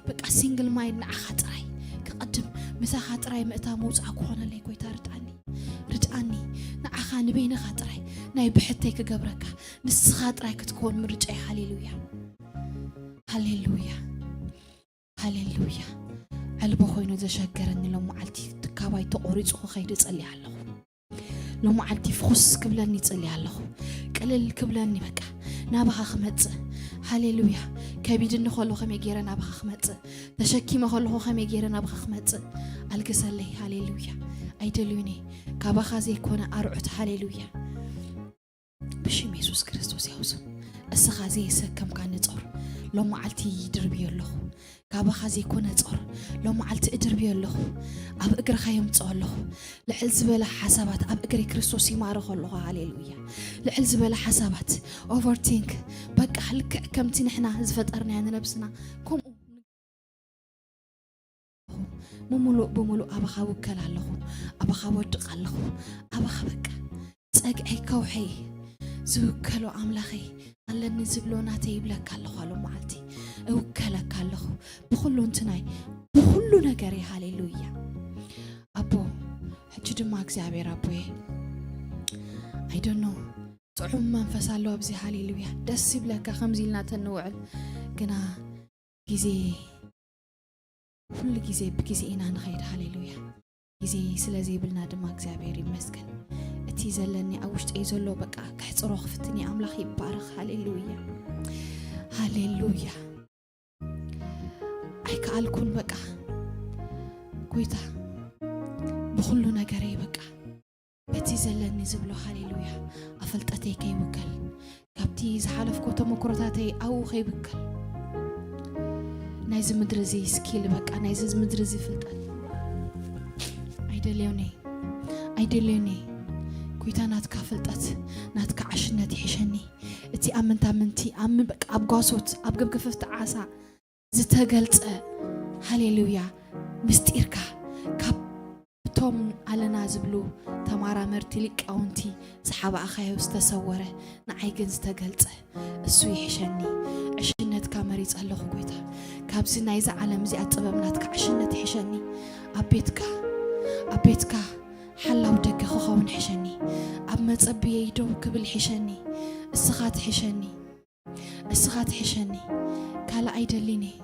በቃ ሲንግል ማይንድ ንዓኻ ጥራይ ክቐድም፣ ምሳኻ ጥራይ ምእታ ምውጻእ ክኾነለይ ጎይታ ርድኣኒ። ርድኣኒ። ንዓኻ ንበይንኻ ጥራይ ናይ ብሕተይ ክገብረካ፣ ንስኻ ጥራይ ክትከውን ምርጫይ። ሃሌሉያ። ሃሌሉያ። ሃሌሉያ። ዕልቦ ኮይኑ ዘሸገረኒ ሎም መዓልቲ ትካባይ ተቖሪጹ ክኸይድ እጸልይ ኣለኹ። ሎመዓልቲ ፍኹስ ክብለኒ ይጽሊ ኣለኹ። ቅልል ክብለኒ በቃ ናባኻ ክመጽእ። ሃሌሉያ። ከቢድኒ ከሎ ከመይ ገይረ ናባኻ ክመጽእ፣ ተሸኪመ ከለኹ ከመይ ገይረ ናባኻ ክመጽእ ኣልግሰለይ። ሃሌሉያ። ኣይደልዩኒ ካባኻ ዘይኮነ ኣርዑት። ሃሌሉያ። ብሽም የሱስ ክርስቶስ ያውስም። እስኻ ዘየሰከምካ ንጾር ሎመዓልቲ ይድርብዮ ኣለኹ። ካባኻ ዘይኮነ ጾር ሎመዓልቲ እድርብዮ ኣለኹ። ኣብ እግርኻ የምጽኦ ኣለኹ። ልዕል ዝበለ ሓሳባት ኣብ እግሪ ክርስቶስ ይማርኾ ኣለኹ። ሃሌሉያ። ልዕል ዝበለ ሓሳባት፣ ኦቨርቲንክ፣ በቃ ልክዕ ከምቲ ንሕና ዝፈጠርናዮ ንነብስና ከምኡ ብምሉእ ብምሉእ ኣባኻ ውከል ኣለኹ። ኣባኻ ወድቕ ኣለኹ። ኣባኻ በቃ ጸግዐይ ከውሐይ ዝውከሎ ኣምላኸይ ኣለኒ ዝብሎ ናተይ ይብለካ ኣለኹ። ኣሎ መዓልቲ እውከለካ ኣለኹ ብኹሉ እንትናይ ብኹሉ ነገር። ሃሌሉያ። ኣቦ፣ ሕጂ ድማ እግዚኣብሔር ኣቦየ፣ ኣይደኖ፣ ጥዑም መንፈስ ኣሎ ኣብዚ። ሃሌሉያ። ደስ ይብለካ ከምዚ ኢልና ተንውዕል፣ ግና ግዜ ኩሉ ግዜ ብግዜ ኢና ንኸይድ። ሃሌሉያ። ግዜ ስለ ዘይብልና ድማ እግዚኣብሔር ይመስገን። እቲ ዘለኒ ኣብ ውሽጠይ ዘሎ በቃ ክሕፅሮ ክፍትን እየ። ኣምላኽ ይባረኽ። ሃሌሉያ፣ ሃሌሉያ። ኣይከኣልኩን በቃ ጎይታ፣ ብኹሉ ነገረይ በቃ በቲ ዘለኒ ዝብሎ። ሃሌሉያ። ኣፈልጠተይ ከይውከል፣ ካብቲ ዝሓለፍኮ ተመክሮታተይ ኣብኡ ከይውከል፣ ናይዚ ምድሪ እዚ ስኪል በቃ ናይዚ ምድሪ እዚ ፍልጠት ኣይደልዮኒ፣ ኣይደልዮኒ። ጎይታ ናትካ ፍልጠት ናትካ ዓሽነት ይሕሸኒ። እቲ ኣብ ምንታ ምንቲ ኣብ ምን በቃ ኣብ ጓሶት ኣብ ገብገፈፍቲ ዓሳ ዝተገልጸ፣ ሃሌሉያ፣ ምስጢርካ ካብቶም ኣለና ዝብሉ ተማራመርቲ ሊቃውንቲ ዝሓባእኻዮ ዝተሰወረ፣ ንዓይ ግን ዝተገልጸ እሱ ይሕሸኒ። ዕሽነትካ መሪጸ ኣለኹ ጎይታ። ካብዚ ናይዚ ዓለም እዚኣ ጥበብ ናትካ ዕሽነት ይሕሸኒ። ኣብ ቤትካ፣ ኣብ ቤትካ ሓላው ደገ ክኸውን ሕሸኒ። ኣብ መጸብየይ ደው ክብል ሕሸኒ። እስኻ ትሕሸኒ። እስኻ ትሕሸኒ። ካልእ ኣይደሊን እየ።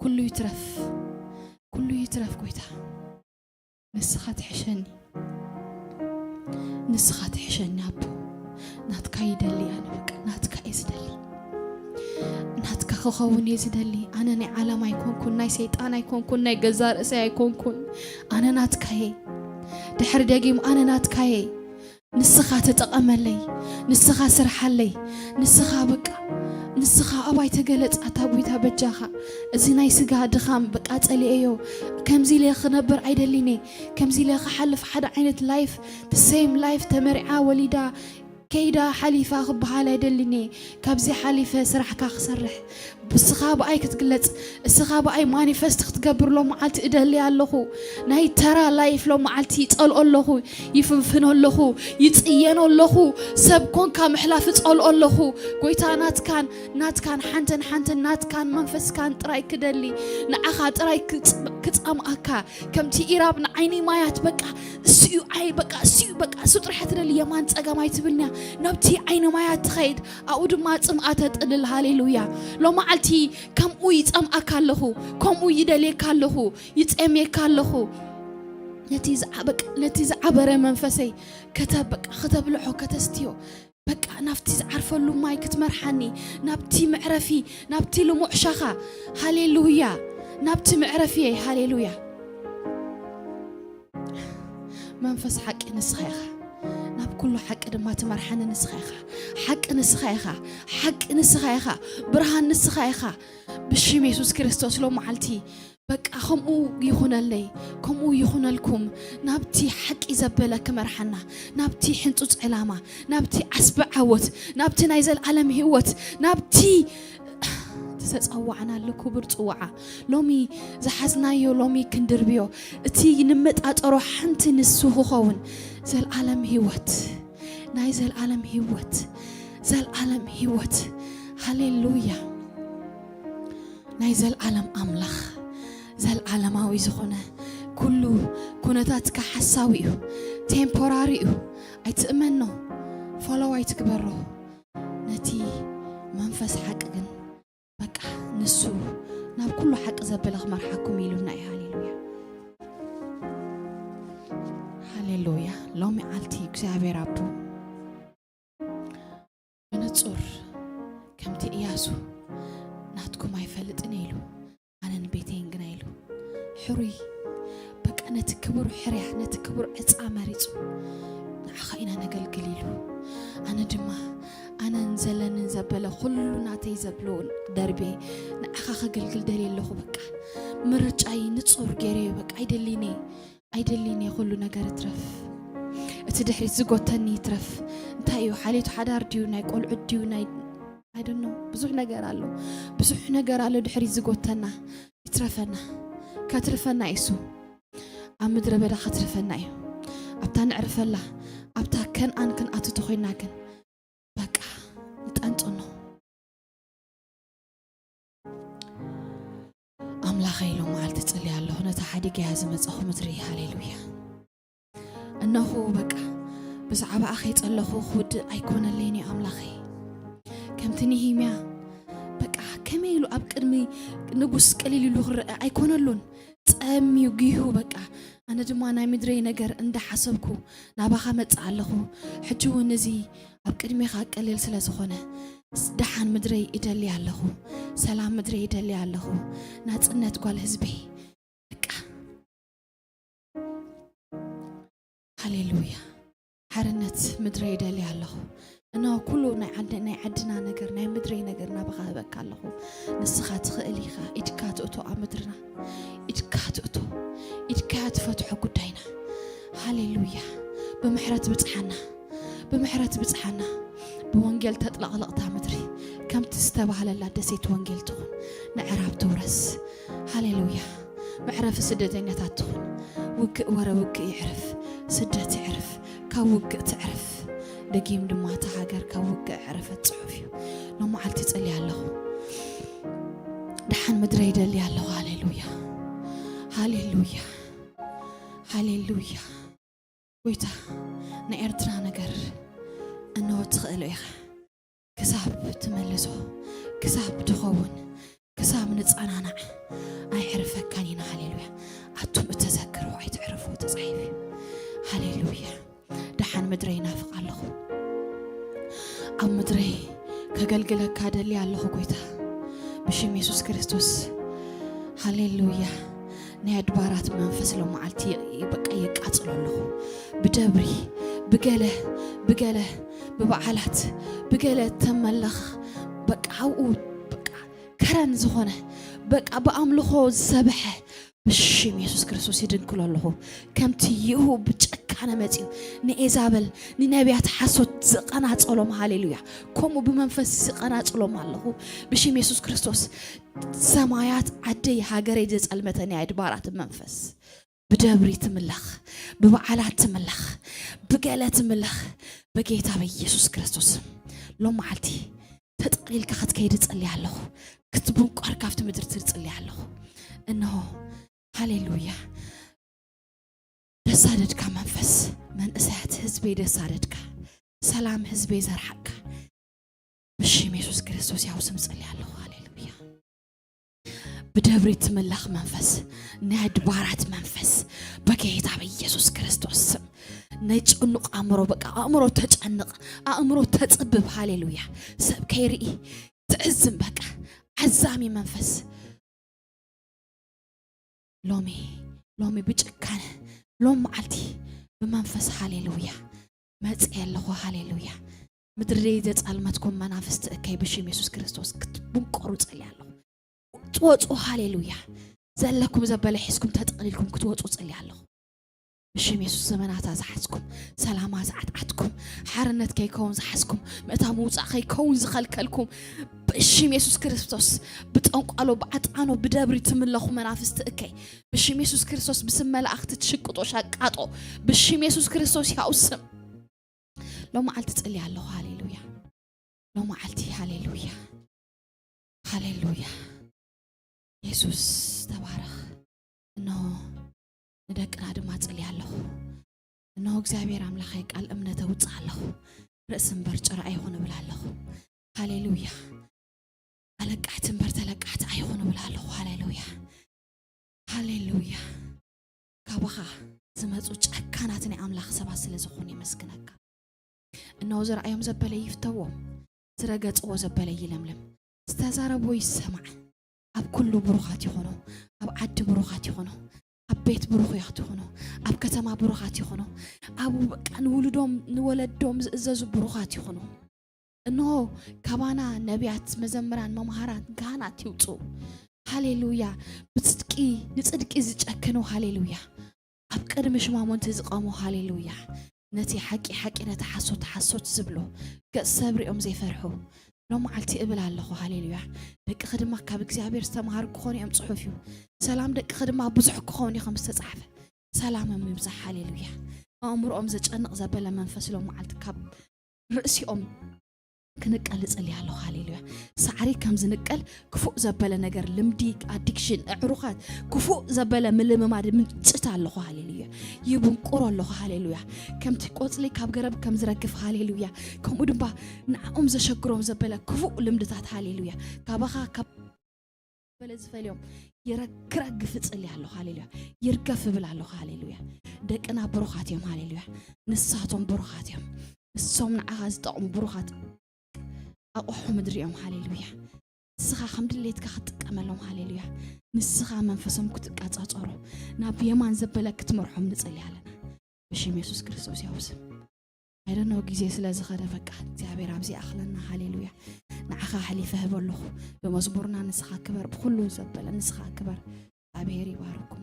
ኩሉ ይትረፍ። ኩሉ ይትረፍ ጎይታ። ንስኻ ትሕሸኒ። ንስኻ ትሕሸኒ ኣቦ። ናትካ ይደሊ ኣነ በቃ። ናትካ እየ ዝደሊ። ናትካ ክኸውን እየ ዝደሊ። ኣነ ናይ ዓለም ኣይኮንኩን፣ ናይ ሰይጣን ኣይኮንኩን፣ ናይ ገዛ ርእሰይ ኣይኮንኩን። ኣነ ናትካ እየ። ድሕሪ ደጊም ኣነ ናትካ እየ። ንስኻ ተጠቐመለይ። ንስኻ ስርሓለይ። ንስኻ በቃ፣ ንስኻ ኣባይ ተገለጽ ኣታ ጎይታ በጃኻ። እዚ ናይ ስጋ ድኻም በቃ ጸሊኤዮ። ከምዚ ኢለ ክነብር ኣይደሊን እየ። ከምዚ ኢለ ክሓልፍ ሓደ ዓይነት ላይፍ፣ the same life፣ ተመሪዓ ወሊዳ ከይዳ ሓሊፋ ክበሃል ኣይደሊን እየ። ካብዚ ሓሊፈ ስራሕካ ክሰርሕ፣ እስኻ ብኣይ ክትግለጽ፣ እስኻ ብኣይ ማኒፈስት ክትገብር ሎም መዓልቲ እደሊ ኣለኹ። ናይ ተራ ላይፍ ሎም መዓልቲ ይጸልኦ ኣለኹ፣ ይፍንፍኖ ኣለኹ፣ ይጽየኖ ኣለኹ። ሰብ ኮንካ ምሕላፍ እጸልኦ ኣለኹ። ጎይታ ናትካን፣ ናትካን ሓንተን ሓንተን ናትካን መንፈስካን ጥራይ ክደሊ፣ ንዓኻ ጥራይ ክጽ-፣ ክጸምኣካ። ከምቲ ኢራብ ንዓይኒ ማያት በቃ እሱ እዩ፣ ኣይ በቃ እሱ እዩ፣ በቃ እሱ ጥራሕ ትደሊ፣ የማን ጸጋም ኣይትብልንያ። ናብቲ ዓይኒ ማያት ትኸይድ፣ ኣብኡ ድማ ጽምኣ ተጥልል። ሃሌሉያ። ሎመዓልቲ ከምኡ ይጸምኣካ ኣለኹ፣ ከምኡ ይደልየካ ኣለኹ፣ ይጸምየካ ኣለኹ። ነቲ ዝዓ-፣ በቃ ነቲ ዝዓበረ መንፈሰይ ከተ-፣ በቃ ከተብልዖ፣ ከተስትዮ፣ በቃ ናብቲ ዝዓርፈሉ ማይ ክትመርሓኒ፣ ናብቲ መዕረፊ፣ ናብቲ ልሙዕ ሻኻ። ሃሌሉያ። ናብቲ መዕረፊየይ። ሃሌሉያ። መንፈስ ሓቂ ንስኻ ኢኻ። ናብ ኩሉ ሓቂ ድማ ትመርሓኒ ንስኻ ኢኻ። ሓቂ ንስኻ ኢኻ። ሓቂ ንስኻ ኢኻ። ብርሃን ንስኻ ኢኻ። ብሽም የሱስ ክርስቶስ ሎም መዓልቲ በቃ ከምኡ ይኹነለይ፣ ከምኡ ይኹነልኩም። ናብቲ ሓቂ ዘበለ ክመርሓና፣ ናብቲ ሕንጹጽ ዕላማ፣ ናብቲ ዓስቢ ዓወት፣ ናብቲ ናይ ዘልዓለም ህይወት፣ ናብቲ ዝተጸዋዕናሉ ክቡር ጽዋዓ ሎሚ ዝሓዝናዮ ሎሚ ክንድርብዮ፣ እቲ ንመጣጠሮ ሓንቲ ንሱ ክኸውን። ዘልዓለም ህይወት፣ ናይ ዘልዓለም ህይወት፣ ዘልዓለም ህይወት። ሃሌሉያ። ናይ ዘልዓለም ኣምላኽ ዘልዓለማዊ ዝኾነ፣ ኩሉ ኩነታትካ ሓሳዊ እዩ፣ ቴምፖራሪ እዩ። ኣይትእመኖ፣ ፎሎው ኣይትግበሮ። ነቲ መንፈስ ሓቂ ግን በቃ ንሱ ናብ ኩሉ ሓቂ ዘበለ ክመርሓኩም ኢሉና እዩ። ሃሌሉያ፣ ሃሌሉያ። ሎሚ ዓልቲ እግዚኣብሔር ኣቦ ብንጹር ከምቲ እያሱ ናትኩም ኣይፈልጥን ኢሉ ኣነን ቤተይን ግና ኢሉ ሕሩይ በቃ ነቲ ክቡር ሕርያ ነቲ ክቡር ዕፃ መሪጹ ንዓኻ ኢና ነገልግል ኢሉ ኣነ ድማ ኣነን ዘለንን ዘበለ ኩሉ ናተይ ዘብለውን ደርቤ ንዓኻ ከገልግል ደልየ ኣለኹ። በቃ ምርጫይ ንጹር ገይረ በቃ ኣይደሊን እየ ኣይደሊን እየ ኩሉ ነገር እትረፍ እቲ ድሕሪት ዝጎተኒ ይትረፍ እንታይ እዩ ሓሌቱ ሓዳር ድዩ ናይ ቆልዑት ድዩ ናይ I don't know ብዙሕ ነገር ኣሎ ብዙሕ ነገር ኣሎ ድሕሪት ዝጎተና ይትረፈና ከትርፈና እሱ ኣብ ምድረ በዳ ከትርፈና እዩ ኣብታ ንዕርፈላ ኣብታ ከንኣን ክንኣቱ ተኾይና ግን በቃ ንጠንጥኖ ኣምላኸይ ሎመዓልቲ ጽልየ ኣለኹ ነታ ሓዲገያ ዝመጻኹ ምድሪ ሃሌሉያ እነኹ በቃ ብዛዕባኣ ከይጸለኹ ክውድእ ኣይኮነለይን እዩ ኣምላኸይ ከምቲ ንሂምያ በቃ ከመይ ኢሉ ኣብ ቅድሚ ንጉስ ቅልል ኢሉ ክረአ ኣይኮነሉን ጸምዩ ጊሁ በቃ ኣነ ድማ ናይ ምድረይ ነገር እንዳሓሰብኩ ናባኻ መጽእ ኣለኹ ሕጂ እውን እዚ ኣብ ቅድሜኻ ቀሊል ስለ ዝኾነ ደሓን ምድረይ እደሊ ኣለኹ ሰላም ምድረይ እደሊ ኣለኹ ናጽነት ጓል ህዝበይ በቃ ሃሌሉያ ሓርነት ምድረይ እደሊ ኣለኹ እነሆ ኩሉ ናይ ዓድና ነገር ናይ ምድረይ ነገር ናባኻ ህበካ ኣለኹ ንስኻ ትኽእል ኢኻ ኢድካ ትእቶ ኣብ ምድርና ኢድካ ትእቶ ኢድካ ትፈትሖ ጉዳይና ሃሌሉያ ብምሕረት ብጽሓና ብምሕረት ብጽሓና ብወንጌል ተጥለቕለቕታ ምድሪ ከምቲ ዝተባህለላ ደሴት ወንጌል ትኹን ንዕራብ ትውረስ ሃሌሉያ መዕረፊ ስደተኛታት ትኹን ውግእ ወረ ውግእ ይዕረፍ ስደት ይዕረፍ ካብ ውግእ ትዕረፍ ደጊም ድማ እታ ሃገር ካብ ውግእ ዕረፈት ጽሑፍ እዩ ሎመዓልቲ ጸልየ ኣለኹ ደሓን ምድረ ይደሊ ኣለኹ ሃሌሉያ ሃሌሉያ ሃሌሉያ ጎይታ ንኤርትራ ነገር እንሆ ትኽእሎ ኢኻ ክሳብ ትመልሶ ክሳብ ትኸውን ክሳብ ንጸናናዕ ኣይዕርፈካን ኢና ሃሌሉያ ኣቱም እተዘክርዎ ኣይትዕርፉ ተጻሒፉ እዩ ሃሌሉያ ደሓን ምድረ ይናፍቕ ኣለኹ ኣብ ምድረይ ከገልግለካ ደሊ ኣለኹ ጎይታ ብሽም የሱስ ክርስቶስ ሃሌሉያ ናይ ኣድባራት መንፈስ ሎመዓልቲ በቃ የቃጽሎ ኣለኹ ብደብሪ ብገለ ብገለ ብበዓላት ብገለ ተመለኽ በቃ ኣብኡ በቃ ከረን ዝኾነ በቃ ብኣምልኾ ዝሰብሐ ብሽም የሱስ ክርስቶስ ይድንክሎ ኣለኹ ከምቲ ይሁ ብጨካነ መፂኡ ንኤዛበል ንነቢያት ሓሶት ዝቐናፀሎም ሃሌሉያ ከምኡ ብመንፈስ ዝቐናፅሎም ኣለኹ ብሽም የሱስ ክርስቶስ ሰማያት ዓደይ ሃገረይ ዘፀልመተኒ ኣድባራት መንፈስ ብደብሪ ትምለኽ ብበዓላት ትምለኽ ብገለ ትምለኽ በጌታ በኢየሱስ ክርስቶስ ሎም መዓልቲ ተጠቕሊልካ ክትከይድ እጽሊ ኣለኹ ክትብንቋር ካብቲ ምድሪ ትጽሊ ኣለኹ እንሆ ሃሌሉያ ደሳደድካ መንፈስ መንእሰያት ህዝበይ ደሳደድካ ሰላም ህዝበይ ዘርሓቅካ ብሽም የሱስ ክርስቶስ ያው ስም ጸልየ ኣለኹ ሃሌሉያ ብደብሪ ትምለኽ መንፈስ ናይ ኣድባራት መንፈስ በጌታ በኢየሱስ ክርስቶስ ስም ናይ ጭኑቕ ኣእምሮ በቃ ኣእምሮ ተጨንቕ ኣእምሮ ተጽብብ ሃሌሉያ ሰብ ከይርኢ ትዕዝም በቃ ዓዛሚ መንፈስ ሎሚ ሎሚ ብጭካነ ሎም መዓልቲ ብመንፈስ ሃሌሉያ መጽእ ኣለኹ ሃሌሉያ ምድሪ ዘጻልመትኩም መናፍስቲ እከይ ብሽም የሱስ ክርስቶስ ክትብንቆሩ ጸልየ ኣለኹ ትወጹ ሃሌሉያ ዘለኩም ዘበለ ሒዝኩም ተጠቕሊልኩም ክትወጹ ጸልየ ኣለኹ ብሽም የሱስ ዘመናታ ዝሓዝኩም ሰላማ ዝዓትዓትኩም ሓርነት ከይከውን ዝሓዝኩም ምእታ ምውፃእ ከይከውን ዝኸልከልኩም ብሽም የሱስ ክርስቶስ ብጠንቋሎ ብዓጣኖ ብደብሪ ትምለኹ መናፍስቲ እከይ ብሽም የሱስ ክርስቶስ ብስም መላእኽቲ ትሽቅጦ ሻቃጦ ብሽም የሱስ ክርስቶስ ያው ስም ሎመዓልቲ ጽልየ ኣለኹ ሃሌሉያ ሎመዓልቲ ሃሌሉያ ሃሌሉያ የሱስ ተባረኽ እንሆ ንደቅና ድማ ጽልየ ኣለኹ እንሆ እግዚኣብሔር ኣምላኸይ ቃል እምነት ኣውፅእ ኣለኹ ርእሲ እምበር ጭራ ኣይኹን እብል ኣለኹ ሃሌሉያ ኣለቃዕቲ እምበር ተለቃዕቲ ኣይኹን እብል ኣለኹ ሃሌሉያ ሃሌሉያ ካባኻ ዝመፁ ጨካናት ናይ ኣምላኽ ስለ ዝኾኑ የመስግነካ። እነሆ ዝረኣዮም ዘበለ ይፍተዎም፣ ዝረገጽዎ ዘበለ ይለምልም፣ ዝተዛረብዎ ይሰማዕ። ኣብ ኩሉ ብሩኻት ይኾኑ፣ ኣብ ዓዲ ብሩኻት ይኾኑ፣ ኣብ ቤት ብሩኻት ይኾኑ፣ ኣብ ከተማ ብሩኻት ይኾኑ፣ ኣብ በቃ ንውሉዶም ንወለዶም ዝእዘዙ ብሩኻት ይኾኑ። እንሆ ካባና ነቢያት፣ መዘምራን፣ መምሃራን፣ ካህናት ይውፁ። ሃሌሉያ። ብፅድቂ ንፅድቂ ዝጨክኑ፣ ሃሌሉያ፣ ኣብ ቅድሚ ሽማሞንቲ ዝቐሙ፣ ሃሌሉያ፣ ነቲ ሓቂ ሓቂ፣ ነቲ ሓሶት ሓሶት ዝብሉ፣ ገፅ ሰብ ሪኦም ዘይፈርሑ፣ ሎም መዓልቲ እብል ኣለኹ። ሃሌሉያ። ደቅኺ ድማ ካብ እግዚኣብሔር ዝተምሃሩ ክኾኑ እዮም፣ ፅሑፍ እዩ። ሰላም ደቅኺ ድማ ብዙሕ ክኾኑ እዩ ከም ዝተፃሕፈ፣ ሰላሞም ይብዛሕ። ሃሌሉያ። ኣእምሮኦም ዘጨንቕ ዘበለ መንፈስ ሎም መዓልቲ ካብ ርእሲኦም ክንቀል እጽሊ ኣለኹ። ሃሌሉያ። ሳዕሪ ከም ዝንቀል ክፉእ ዘበለ ነገር፣ ልምዲ፣ ኣዲክሽን፣ ኣዕሩኻት፣ ክፉእ ዘበለ ምልምማድ ምንጭት ኣለኹ። ሃሌሉያ። ይብንቁሮ ኣለኹ። ሃሌሉያ። ከምቲ ቆጽሊ ካብ ገረብ ከም ዝረግፍ፣ ሃሌሉያ፣ ከምኡ ድማ ንዕኦም ዘሸግሮም ዘበለ ክፉእ ልምድታት፣ ሃሌሉያ፣ ካባኻ ካብ በለ ዝፈልዮም ይረክረግ ፍጽል ኣለኹ። ሃሌሉያ። ይርገፍ እብል ኣለኹ። ሃሌሉያ። ደቅና ብሩኻት እዮም። ሃሌሉያ። ንሳቶም ብሩኻት እዮም። ንሶም ንዓኻ ዝጠቕሙ ብሩኻት ኣቑሑ ምድሪ እዮም። ሃሌሉያ። ንስኻ ከም ድሌትካ ክትጥቀመሎም፣ ሃሌሉያ፣ ንስኻ መንፈሶም ክትቃጻጸሩ፣ ናብ የማን ዘበለ ክትመርሖም ንጸሊ ኣለና። ብሽም የሱስ ክርስቶስ ያውስም። ኣይደኖ ግዜ ስለ ዝኸደ በቃ እግዚኣብሔር ኣብዚ ኣኽለና። ሃሌሉያ። ንዓኻ ኣሕሊፈ ህበ ኣለኹ። ብመዝሙርና ንስኻ ክበር፣ ብኩሉ ዘበለ ንስኻ ክበር። እግዚኣብሔር ይባርኩም።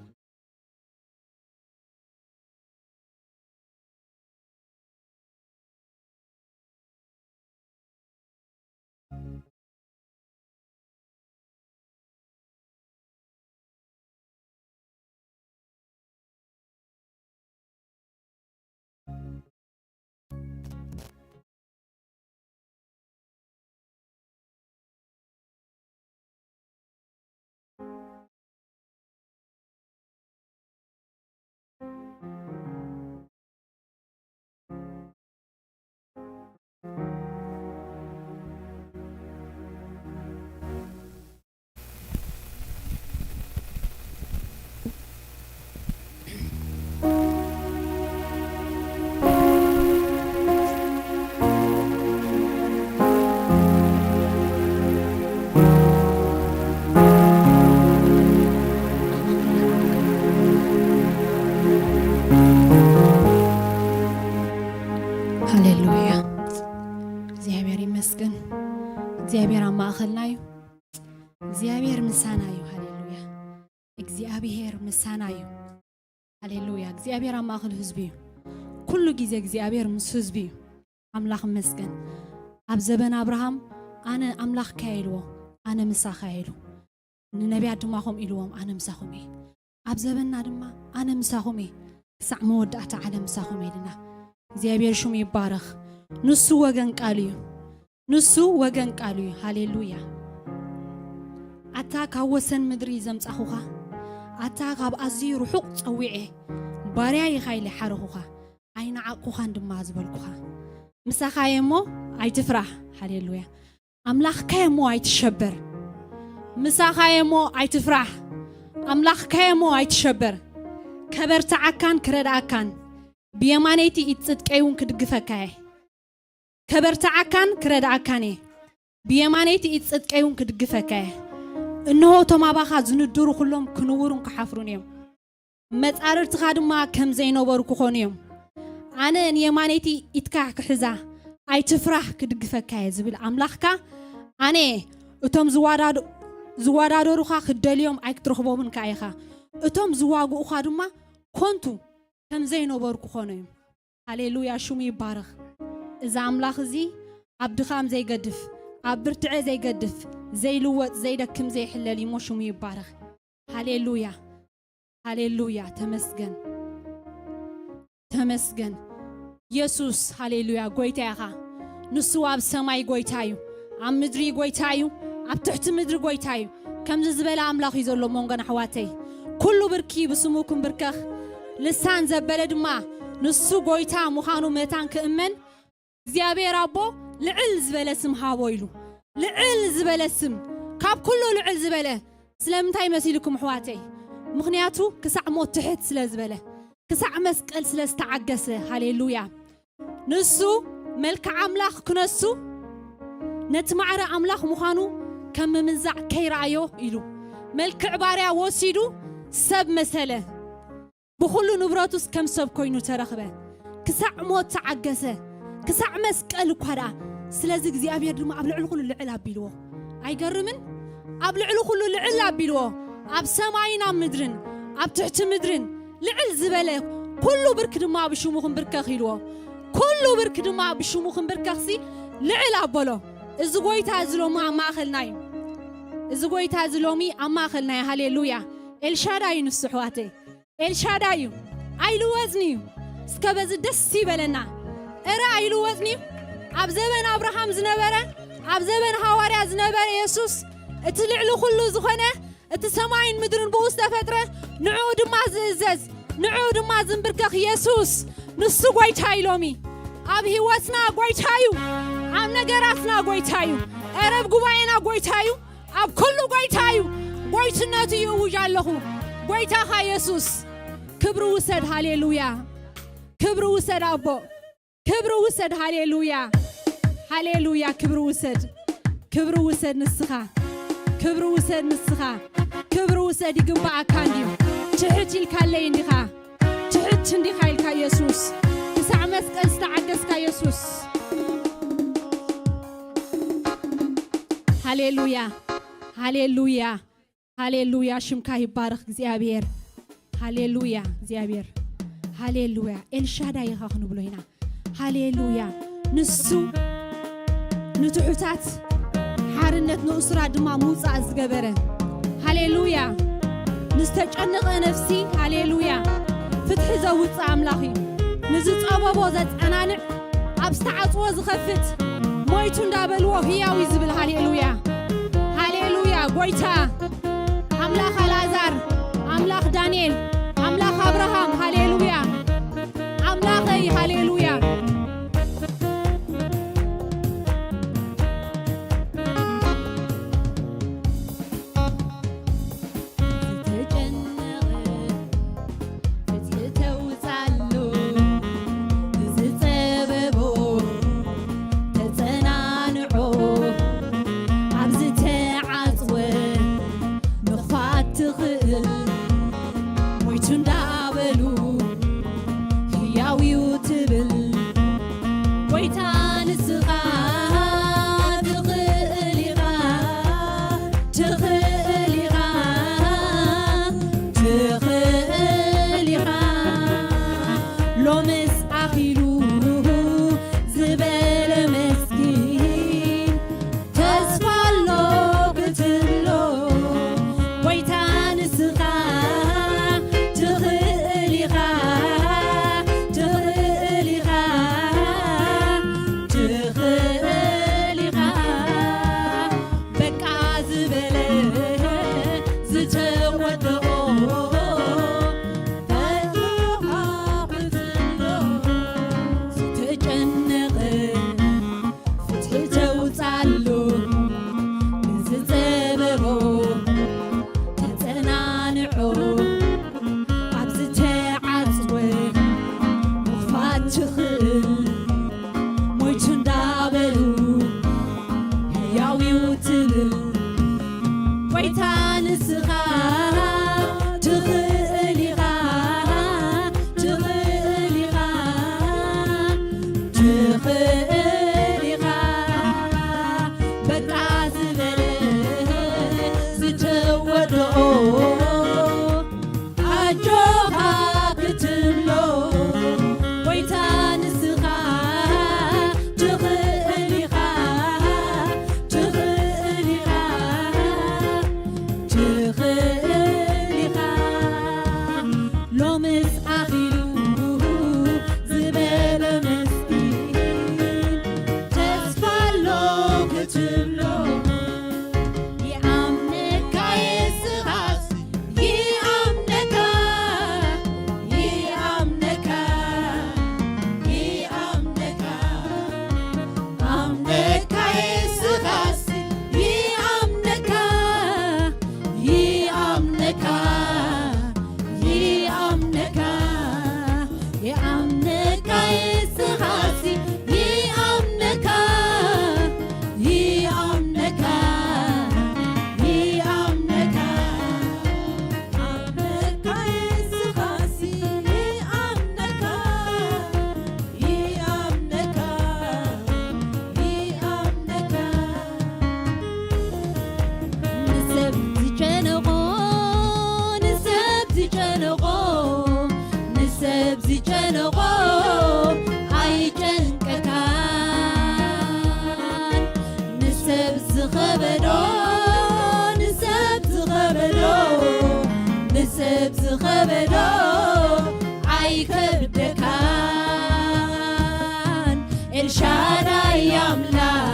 ሃሌሉያ። እግዚኣብሔር ይመስገን። እግዚኣብሔር ኣብ ማእኸልና እዩ። እግዚኣብሔር ምሳና እዩ። ሃሌሉያ። እግዚኣብሔር ምሳና እዩ። ሃሌሉያ። እግዚኣብሔር ኣብ ማእኸል ህዝቡ እዩ። ኩሉ ግዜ እግዚኣብሔር ምስ ህዝቡ እዩ። ኣምላኽ ይመስገን። ኣብ ዘበን ኣብርሃም ኣነ ኣምላኽካ እየ ኢልዎ፣ ኣነ ምሳኻ እየ ኢሉ። ንነቢያት ድማ ከምኡ ኢልዎም፣ ኣነ ምሳኹም እየ። ኣብ ዘበንና ድማ ኣነ ምሳኹም እየ፣ ክሳዕ መወዳእታ ዓለም ምሳኹም እየ ኢልና። እግዚኣብሔር ሽሙ ይባረኽ። ንሱ ወገን ቃሉ እዩ። ንሱ ወገን ቃሉ እዩ። ሃሌሉያ። ኣታ ካብ ወሰን ምድሪ ዘምጻኹኻ፣ ኣታ ካብ ኣዝዩ ርሑቕ ጸዊዐ፣ ባርያ ኢኻ ኢለ ሓረኹኻ፣ ኣይነዓቕኩኻን ድማ ዝበልኩኻ። ምሳኻ እየ እሞ ኣይትፍራህ። ሃሌሉያ። ኣምላኽካ እየ እሞ ኣይትሸበር። ምሳኻ እየ እሞ ኣይትፍራህ። ኣምላኽካ እየ እሞ ኣይትሸበር። ከበርትዓካን ክረድኣካን፣ ብየማነይቲ ኢድ ጽድቀይ እውን ክድግፈካ እየ። ከበርትዓካን ክረድኣካን እየ። ብየማነይቲ ኢድ ጽድቀይ እውን ክድግፈካ እየ። እንሆ እቶም ኣባኻ ዝንድሩ ኩሎም ክንውሩን ክሓፍሩን እዮም። መጻርርትኻ ድማ ከም ዘይነበሩ ክኾኑ እዮም። ኣነ ንየማነይቲ ኢድካ ክሕዛ፣ ኣይትፍራህ ክድግፈካ እየ ዝብል ኣምላኽካ ኣነ እየ። እቶም ዝዋዳዶ-፣ ዝወዳደሩኻ ክትደልዮም ኣይክትረኽቦምን ከኣ ኢኻ። እቶም ዝዋግኡኻ ድማ ኮንቱ ከም ዘይነበሩ ክኾኑ እዮም። ሃሌሉያ፣ ሽሙ ይባረኽ። እዚ ኣምላኽ እዚ ኣብ ድኻም ዘይገድፍ፣ ኣብ ብርትዐ ዘይገድፍ፣ ዘይልወጥ፣ ዘይደክም፣ ዘይሕለል እዩ እሞ ሽሙ ይባረኽ። ሃሌሉያ፣ ሃሌሉያ፣ ተመስገን፣ ተመስገን። የሱስ፣ ሃሌሉያ፣ ጎይታ ኢኻ። ንሱ ኣብ ሰማይ ጎይታ እዩ፣ ኣብ ምድሪ ጎይታ እዩ፣ ኣብ ትሕቲ ምድሪ ጎይታ እዩ። ከምዚ ዝበለ ኣምላኽ እዩ ዘሎ መንጎና ኣሕዋተይ። ኩሉ ብርኪ ብስሙ ክንብርከኽ፣ ልሳን ዘበለ ድማ ንሱ ጎይታ ምዃኑ መታን ክእመን፣ እግዚኣብሔር ኣቦ ልዕል ዝበለ ስም ሃቦ ኢሉ። ልዕል ዝበለ ስም፣ ካብ ኩሉ ልዕል ዝበለ። ስለምንታይ መሲልኩም ኣሕዋተይ? ምኽንያቱ ክሳዕ ሞት ትሕት ስለ ዝበለ። ክሳዕ መስቀል ስለ ዝተዓገሰ፣ ሃሌሉያ፣ ንሱ መልክዕ ኣምላኽ ክነሱ፣ ነቲ ማዕረ ኣምላኽ ምዃኑ ከም ምምንዛዕ ከይረኣዮ ኢሉ፣ መልክዕ ባርያ ወሲዱ ሰብ መሰለ። ብኹሉ ንብረቱስ ከም ሰብ ኮይኑ ተረኽበ። ክሳዕ ሞት ተዓገሰ። ክሳዕ መስቀል እኳ ደኣ። ስለዚ እግዚኣብሔር ድማ ኣብ ልዕሊ ኩሉ ልዕል ኣቢልዎ። ኣይገርምን? ኣብ ልዕሊ ኩሉ ልዕል ኣቢልዎ። ኣብ ሰማይን ኣብ ምድርን፣ ኣብ ትሕቲ ምድርን ልዕል ዝበለ ኩሉ ብርክ ድማ ብሽሙ ክንብርከኽ ኢልዎ። ኩሉ ብርክ ድማ ብሽሙ ክንብርከኽሲ ልዕል ኣበሎ። እዚ ጎይታ እዚ ሎሚ ኣብ ማእኸልና እዩ። እዚ ጎይታ እዚ ሎሚ ኣብ ማእኸልና እዩ። ሃሌሉያ። ኤልሻዳይ እዩ ንሱ፣ ኣሕዋተይ። ኤልሻዳይ እዩ። ኣይልወጥን እዩ። እስከ በዚ ደስ ይበለና። እረ ኣይልወጥን እዩ። ኣብ ዘበን ኣብርሃም ዝነበረ፣ ኣብ ዘበን ሃዋርያ ዝነበረ የሱስ፣ እቲ ልዕሊ ኩሉ ዝኾነ፣ እቲ ሰማይን ምድርን ብኡ ዝተፈጥረ፣ ንዕኡ ድማ ዝእዘዝ፣ ንዕኡ ድማ ዝንብርከኽ የሱስ፣ ንሱ ጎይታ እዩ ሎሚ። ኣብ ህይወትና ጎይታ እዩ። ኣብ ነገራትና ጎይታ እዩ። እረ ኣብ ጉባኤና ጎይታ እዩ። ኣብ ኩሉ ጎይታ እዩ። ጎይትነቱ ይእውጅ ኣለኹ። ጎይታኻ የሱስ። ክብሪ ውሰድ። ሃሌሉያ። ክብሪ ውሰድ ኣቦ። ክብሪ ውሰድ። ሃሌሉያ። ሃሌሉያ። ክብሪ ውሰድ። ክብሪ ውሰድ ንስኻ። ክብሪ ውሰድ ንስኻ። ክብሪ ውሰድ። ይግባኣካ እንድዩ። ትሕት ኢልካለይ እንዲኻ። ትሕት እንዲኻ ኢልካ የሱስ። ክሳዕ መስቀል ዝተዓገስካ የሱስ። ሃሌሉያ። ሃሌሉያ። ሃሌሉያ። ሽምካ ይባረኽ እግዚኣብሔር። ሃሌሉያ። እግዚኣብሔር። ሃሌሉያ። ኤልሻዳይ ኢኻ ክንብሎ ኢና። ሃሌሉያ። ንሱ ንትሑታት ሓርነት፣ ንእሱራት ድማ ምውፃእ ዝገበረ። ሃሌሉያ። ንዝተጨነቐ ነፍሲ፣ ሃሌሉያ፣ ፍትሒ ዘውፅእ ኣምላኽ እዩ። ንዝፀበቦ ዘፀናንዕ፣ ኣብ ዝተዓፅዎ ዝኸፍት፣ ሞይቱ እንዳበልዎ ህያው እዩ ዝብል። ሃሌሉያ። ሃሌሉያ። ጎይታ፣ ኣምላኽ ኣልኣዛር፣ ኣምላኽ ዳንኤል፣ ኣምላኽ ኣብርሃም፣ ሃሌሉያ። ኣምላኸይ፣ ሃሌሉያ። ዝተጨነቐ ፍትሒ ተውፃሉ፣ ንዝፀበቦ ተፀናንዖ፣ ኣብ ዝተዓፅወ ምኽፋት ትኽእል፣ ሞይቱ እንዳበሉ ህያው እዩ ትብል። ጎይታ ንስኻ ትኽእል ኢኻ፣ ትኽእል ኢኻ፣ ትኽእል ኢኻ። ሎምስ ኣኺሉ ዝበለ መስኪን ተስፋ ኣሎ ክትብሎ፣ ጎይታ ንስኻ ትኽእል ኢኻ፣ ትኽእል ኢኻ፣ ትኽእል ኢኻ። በቃ ዝበለ ዝተወደኦ ተተኻኽትሎ ዝተጨነቐ ፍትሒ ተውፃሉ፣ ንዝፀበቦ ተፀናንዖ፣ ኣብ ዝተዓፅወ ምኽፋት ትኽእል፣ ሞይቱ እንዳበሉ ህያው እዩ ትብል። ጎይታ ንስኻ ትኽእል ኢኻ፣ ትኽእል ኢኻ፣ ትኽእል ኢኻ። በቃ ዝበለ ዝተወደኦ ኣጆኻ ክትብሎ፣ ጎይታ ንስኻ ትኽእል ኢኻ፣ ትኽእል ኢኻ፣ ትኽእል ዝኸበዶ ኣይከብደካን። ኤልሻዳይ ኣምላኽ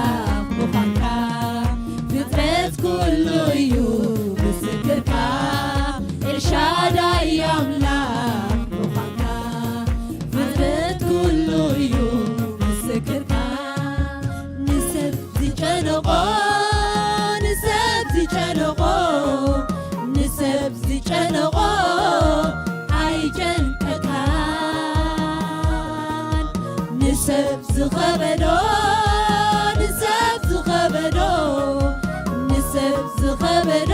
ምዃንካ ፍጥረት ኩሉ እዩ ምስክርካ። ኤልሻዳይ ኣምላኽ ምዃንካ ፍጥረት ኩሉ እዩ ምስክርካ። ንሰብ ዝጨነቆ፣ ንሰብ ዝጨነቆ፣ ንሰብ ዝጨነቆ ኣይጨንቀካን። ንሰብ ዝኸበዶ፣ ንሰብ ዝኸበዶ፣ ንሰብ ዝኸበዶ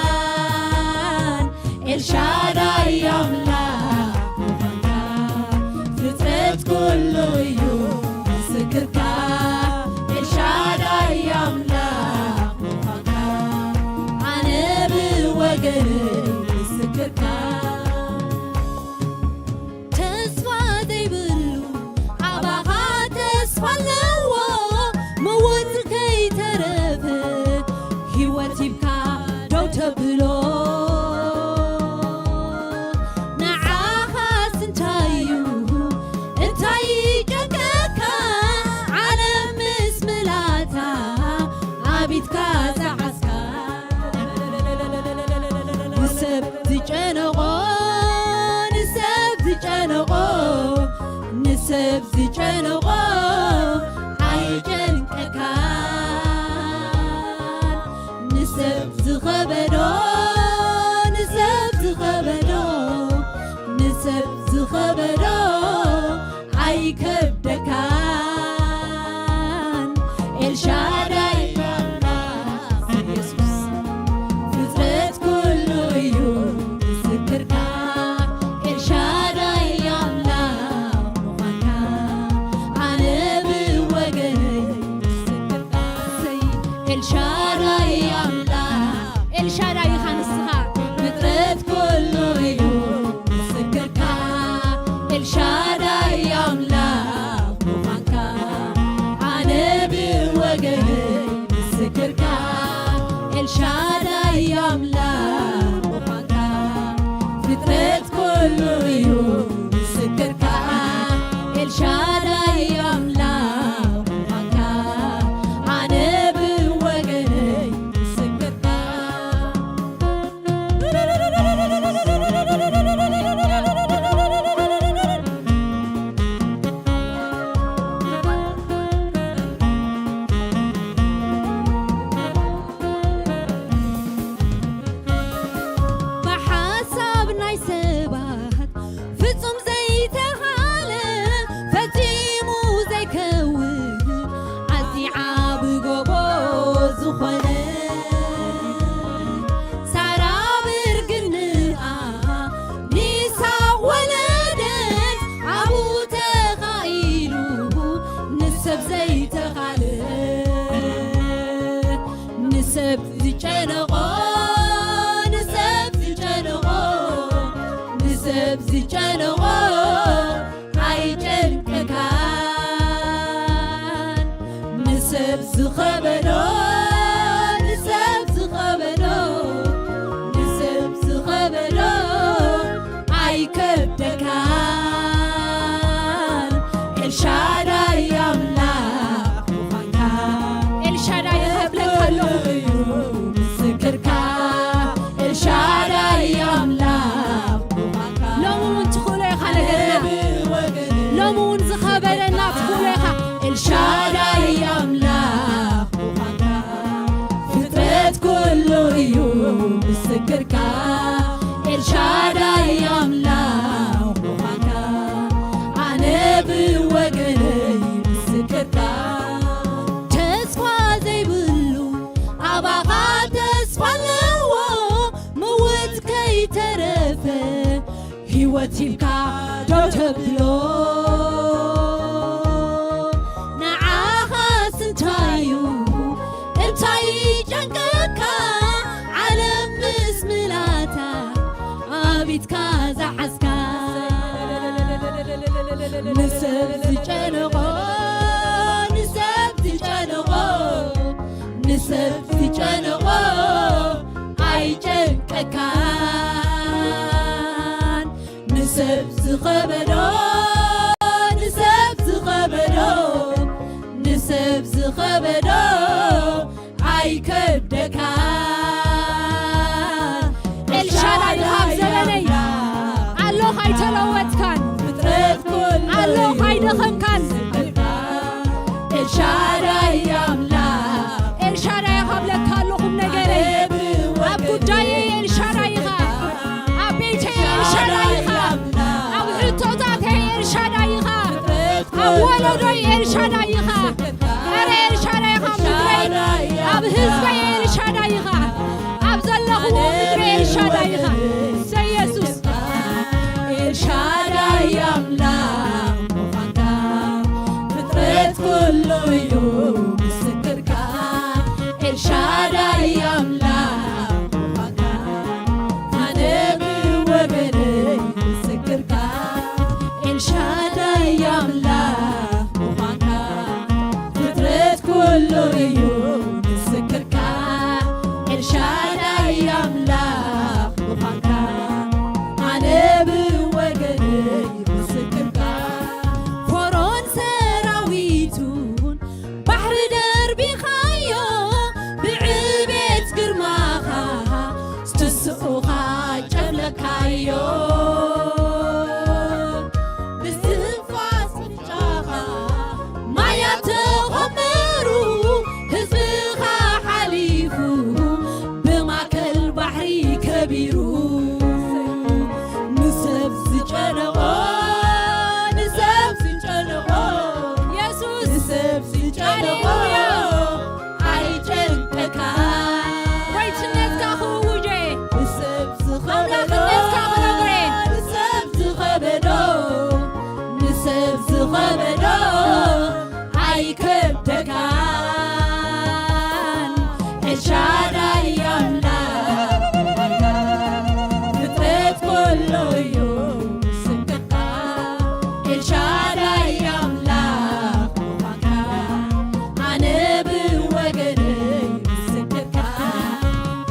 ኣይከብደካን። ኤልሻዳይ ኣምላኽ ምዃንካ ፍጥረት ኩሉ እዩ ምስክርካ። ኤልሻዳይ ኣምላኽ ምዃንካ ኣነ ብወገነይ ምስክርካ። ተስፋ ዘይብሉ ኣባኻ ተስፋ ኣለዎ። ምውት ከይተረፈ ህይወት ሂብካ ደው ተብሎ። ንዓኻስ እንታይ እዩ? እንታይ ይጨንቀካ? ዓለም ምስ ምላታ ኣቢትካ ዝሓዝካ። ንሰብ ዝጨነቆ፣ ንሰብ ዝጨነቆ፣ ንሰብ ዝጨነቆ ኣይጨንቀካን። ንሰብ ዝኸበዶ፣ ንሰብ ዝኸበዶ፣ ንሰብ ዝኸበዶ ኣይከብደካን። ኤልሻዳይ ኣምላኽ ኢየሱስ ፍጥረት ኩሉ እዩ ምስክርካ። ኤልሻዳይ ኣምላኽ ምዃንካ ኣነ ብወገነይ ምስክርካ። እሰይ፣ ኤልሻዳይ ኣምላኽ፣ ኤልሻዳይ ኢኻ ንስኻ። ፍጥረት ኩሉ እዩ ምስክርካ። ኤልሻዳይ ኣምላኽ ምዃንካ ኣነ ብወገነይ ምስክርካ። ኤልሻዳይ ኣምላኽ ምዃንካ ፍጥረት ኩሉ እዩ ምስክርካ። ኤልሻዳይ ኣምላኽ ምዃንካ ኣነ ብወገነይ ምስክርካ። ብሓሳብ ናይ ሰባት ፍጹም ዘይተኻለ፣ ፈጺሙ ዘይከውን፣ ኣዝዩ ዓቢ ጎቦ ዝኾነ። ሳራ ብርግንኣ ንይስሃቅ ወለደት፣ ኣብኡ ተኻኢሉ ንሰብ ዘይተኻለ። ንሰብ ዝጨነቆ፣ ንሰብ ዝጨነቆ፣ ንሰብ ዝጨነቆ ኣይጨንቀካን። ንሰብ ዝኸበዶ፣ ንሰብ ዝኸበዶ፣ ንሰብ ዝኸበዶ ኣይከብደካን። ኤልሻዳይ ኣምላኽ ምዃንካ ኤልሻዳይ እብለካ ኣለኹ። እዩ ምስክርካ። ኤልሻዳይ ኣምላኽ ምዃንካ ሎሚ እውን ትኽእሎ ኢኻ ነገርና። ብወገን ሎሚ እውን ዝኸበደና ትኽእሎ ኢኻ። ኤልሻዳይ ኣምላኽ ምዃንካ ፍጥረት ኩሉ እዩ ምስክርካ። ኤልሻዳይ ኣምላኽ ምዃንካ ኣነ ብወገነይ ምስክርካ። ተስፋ ዘይብሉ ኣባኻ ተስፋ ኣለዎ፣ ምውት ከይተረፈ ህይወት ሂብካ ደው ተብሎ። ንዓኻስ እንታይ እዩ? እንታይ ይጨንቀካ? ዓለም ምስ ምላታ ኣቢትካ ዝሓዝካ። ንሰብ ዝጨነቆ፣ ንሰብ ዝጨነቆ፣ ንሰብ ዝጨነቆ ኣይጨ ዝኸበዶ፣ ንሰብ ዝኸበዶ፣ ንሰብ ዝኸበዶ ኣይከብደካ። ኤልሻዳይ ኢኻ ኣብ ዘበነይ። ኣሎኻ ኣይተለወጥካን። ፍጥረት ኩሉ ኣሎኻ ኣይደኸምካን። ኤልሻዳይ ኣምላኽ። ኤልሻዳይ ኢኻ ብለካ ኣለኹም ነገረይ። ኣብ ጉዳየይ ኤልሻዳይ ኢኻ። ኣብ ቤተይ ኤልሻዳይ ኢኻ። ኣብ ሕቶታተይ ኤልሻዳይ ኢኻ። ኣብ ወለዶይ ኤልሻዳይ ኢኻ። ኣረ ኤልሻዳይ ኢኻ ኣብ ምድረይ። ኣብ ህዝበይ ኤልሻዳይ ኢኻ። ኣብ ዘለኽዎ ምድሪ ኤልሻዳይ ኢኻ። ሰይ የሱስ። ኤልሻዳይ ኣምላኽ ምዃንካ ፍጥረት ኩሉ እዩ ምስክርካ። ኤልሻዳይ ኣምላኽ ምዃንካ ኣነ ብወገነይ ምስክርካ። ኤልሻዳይ ኣምላኽ ምዃንካ ፍጥረት ኩሉ እዩ ምስክርካ። ኤልሻዳይ ኣምላኽ ምዃንካ ኣነ ብወገነይ ምስክርካ። ፈርዖን ሰራዊቱን ባሕሪ ደርቢኻዮ፣ ብዕቤት ግርማኻ ትስኡኻ ጨምለካዮ። ብስትንፋስ ኣፍንጫኻ ማያት ተኾመሩ፣ ህዝብኻ ሓሊፉ ብማእከል ባሕሪ ከቢሩ። ንሰብ ዝጨነቖ፣ ንሰብ ዝጨነቖ፣ የሱስ ንሰብ ዝጨነቖ ሃሌሉያ። ኣይጨንቀካ። ጎይትነትካ ክእውጀ። ንሰብ ዝኸበዶ፣ ኣምላኽነትካ ክነግረ። ንሰብ ዝኸበዶ፣ ንሰብ ዝኸበዶ ኣይከብደካን። ኤልሻዳይ ኣምላኽ ፍጥረት ኩሉ እዩ ምስክርካ። ኤልሻዳይ ኣምላኽ ምዃንካ ኣነ ብወገነይ ምስክርካ።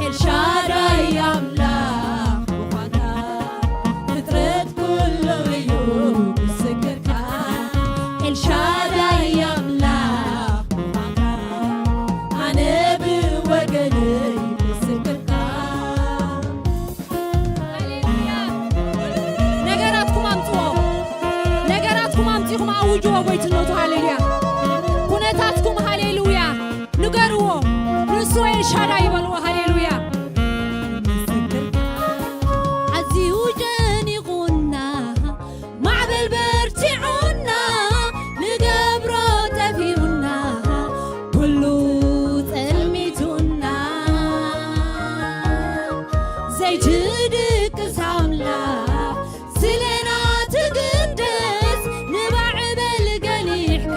ኤልሻዳይ ኣምላኽ ምዃንካ ፍጥረት ኩሉ እዩ ምስክርካ። ኤልሻዳይ ኣምላኽ ምዃንካ ኣነ ብወገነይ ምስክርካ። ሃሌሉያ። ነገራትኩም ኣምጽዎ። ነገራትኩም ኣምጺኹም ኣውጅዎ ጎይትነቱ። ሃሌሉያ። ኩነታትኩም ሃሌሉያ። ንገርዎ። ንሱ ኤልሻዳይ ይበልዎ። ሃሌሉያ። ኣዝዩ ጨኒቑና፣ ማዕበል በርቲዑና፣ ንገብሮ ጠፊኡና፣ ኩሉ ጸልሚቱና። ዘይትድቅስ ኣምላኽ ስለና ትግደስ፣ ንማዕበል ገሊሕካ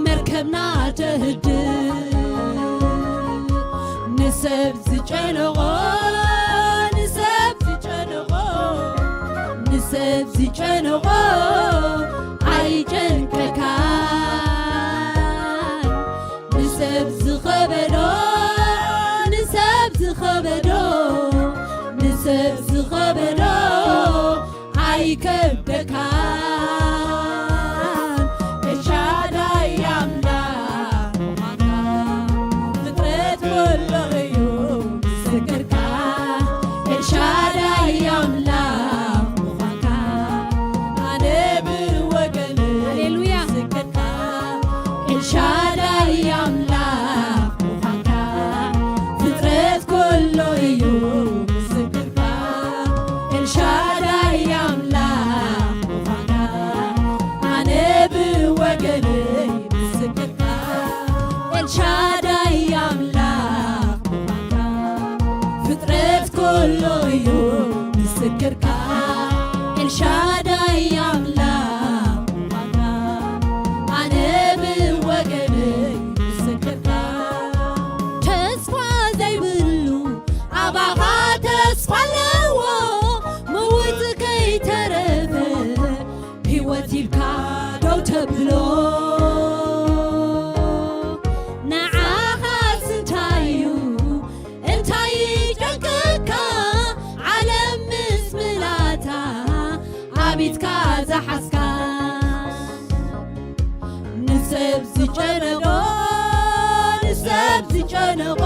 መርከብና ተህድእ። ንሰብ ዝጨነቖ፣ ንሰብ ዝጨነቖ፣ ንሰብ ዝጨነቖ ኣይጨንቀካን። ንሰብ ዝኸበዶ፣ ንሰብ ዝኸበዶ፣ ንሰብ ዝኸበዶ ኣይከብደካን። ኤልሻዳይ ኣምላኽ ምዃንካ ፍጥረት ኩሉ እዩ ምስክርካ። ኤልሻዳይ ኣምላኽ ምዃንካ ኣነ ብወገነይ ሃሌሉያ። ምስክርካ። ኤልሻዳይ ኣምላኽ ምዃንካ ፍጥረት ኩሉ እዩ ምስክርካ። ኤልሻዳይ ኣምላኽ ምዃንካ ኣነ ብወገነይ ምስክርካ። ኤልሻዳይ ኣምላኽ ምዃንካ ፍጥረት ኩሉ እዩ ምስክርካ። ኤልሻዳይ ኣምላኽ ምዃንካ ኣነ ብወገነይ ምስክርካ። ተስፋ ዘይብሉ ኣባኻ ተስፋ ኣለዎ፣ ምውት ከይተረፈ ህይወት ሂብካ ደው ተብሎ። ንዓ ዝጨነቆ፣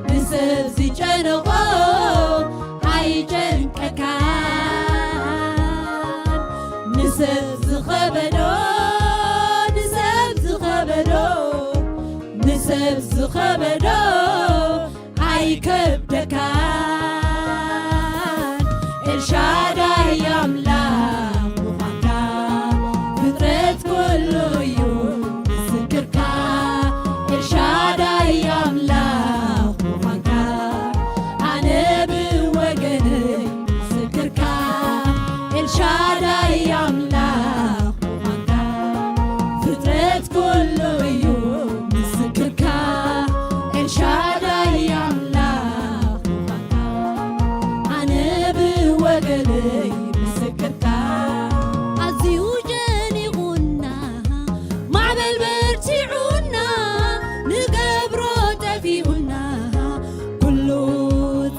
ንሰብ ዝጨነቆ ኣይጨንቀካን። ንሰብ ዝኸበዶ፣ ንሰብ ዝኸበዶ፣ ንሰብ ዝኸበዶ ኣይከብደካን። ኤልሻዳይ ኣምላኽ ምዃንካ ፍጥረት ኩሉ እዩ ምስክርካ። ኤልሻዳይ ኣምላኽ ምዃንካ ኣነ ብወገነይ ምስክርካ። ኤልሻዳይ ኣምላኽ ምዃንካ ፍጥረት ኩሉ እዩ ምስክርካ። ኤልሻዳይ ኣምላኽ ምዃንካ ኣነ ብወገነይ ምስክርካ። ኣዝዩ ጨኒቑና፣ ማዕበል በርቲዑና፣ ንገብሮ ጠፊኡና፣ ኩሉ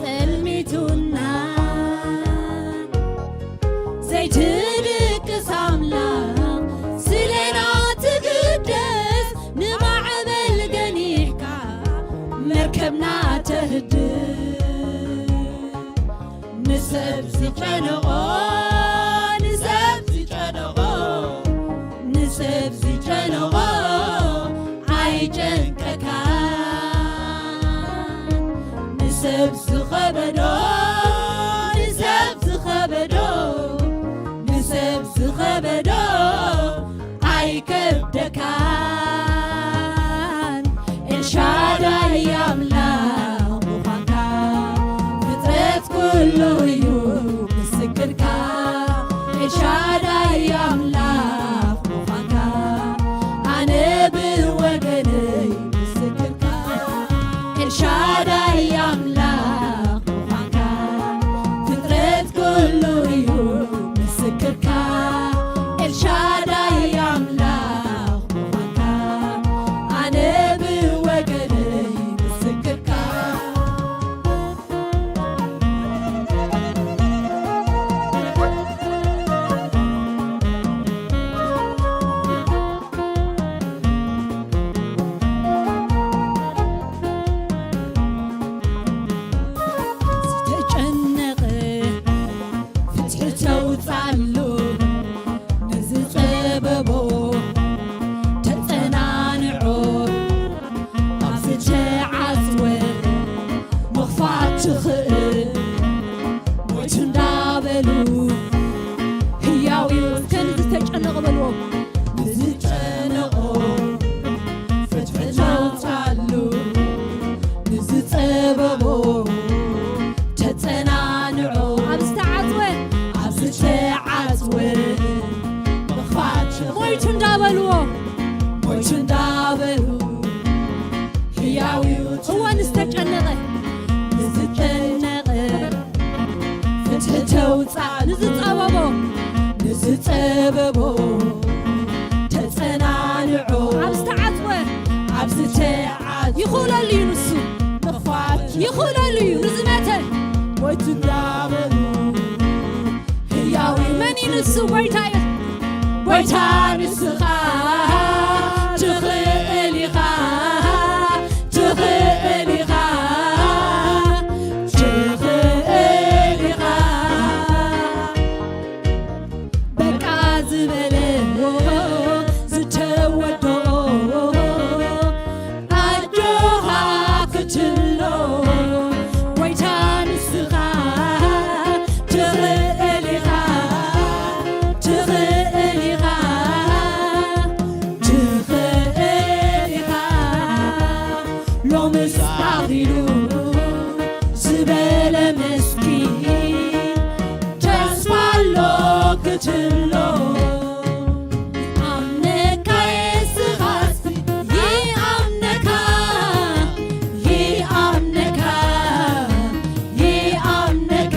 ጸልሚቱና። ዘይትድቅስ ኣምላኽ ስሌና ትግደስ፣ ንማዕበል ገኒሕካ መርከብና ተህድስ። ንሰብ ዝጨነቆ፣ ንሰብ ዝጨነቆ፣ ንሰብ ዝጨነቆ ኣይጨንቀካን። ንሰብ ዝኸበዶ፣ ንሰብ ዝኸበዶ፣ ንሰብ ዝኸበዶ ኣይከብደካን። ኤልሻዳይ ኣምላኽ ምዃንካ ፍጥረት ኩሉ እዩ ምስክርካ። ኤልሻዳይ ኣምላኽ ምዃንካ ኣነ ብወገነይ ምስክርካ። ኤልሻዳይ ኣምላኽ ምዃንካ ፍጥረት ኩሉ እዩ ምስክርካ። ኤልሻዳይ ኣምላኽ ምዃንካ ኣነ ብወገነይ ምስክርካ። ዝተጨነቐ ፍትሒ ተውጻሉ፣ ንዝጸበቦ ተጸናንዖ፣ ኣብ ዝተዓጽወ ምኽፋት ትኽእል፣ ሞይቱ እንዳበሉ ህያው እዩ። እስከ ንዝተጨነቐ በልዎ። ንዝጨነቖ ፍትሒ ተውጻሉ፣ ንዝጸበቦ ተጸናንዖ፣ ኣብ ዝተዓጽወ፣ ኣብ ዝተዓጽወ ምኽፋት ሞይቱ እንዳበልዎ፣ ሞይቱ እንዳበሉ ህያው እዩ። እወ፣ ንዝተጨነቐ፣ ንዝጨነቐ ፍትሒ ተውጻሉ፣ ንዝጸበቦ፣ ንዝጸበቦ ተጸናንዖ፣ ኣብ ዝተዓጽወ፣ ኣብ ዝተዓጽወ ይኽእለሉ እዩ ንሱ። ምኽፋት ይኽእለሉ እዩ ንዝመተ። ሞይቱ እንዳበሉ ህያው እዩ። መን እዩ ንሱ? ጎይታ እዩ። ጎይታ ንስኻ ትኽእል ኢኻ፣ ትኽእል ኢኻ፣ ትኽእል ኢኻ። በቃ ዝበለ ዝተወደኦ ኣጆኻ ክትብሎ፣ ጎይታ ንስኻ ትኽእል ኢኻ፣ ትኽእል ኢኻ፣ ትኽእል ኢኻ። ሎምስ ኣኺሉ ዝበለ መስኪን ተስፋ ኣሎ ክትብሎ። ይኣምነካ የስኻስ ይኣምነካ፣ ይኣምነካ፣ ይኣምነካ፣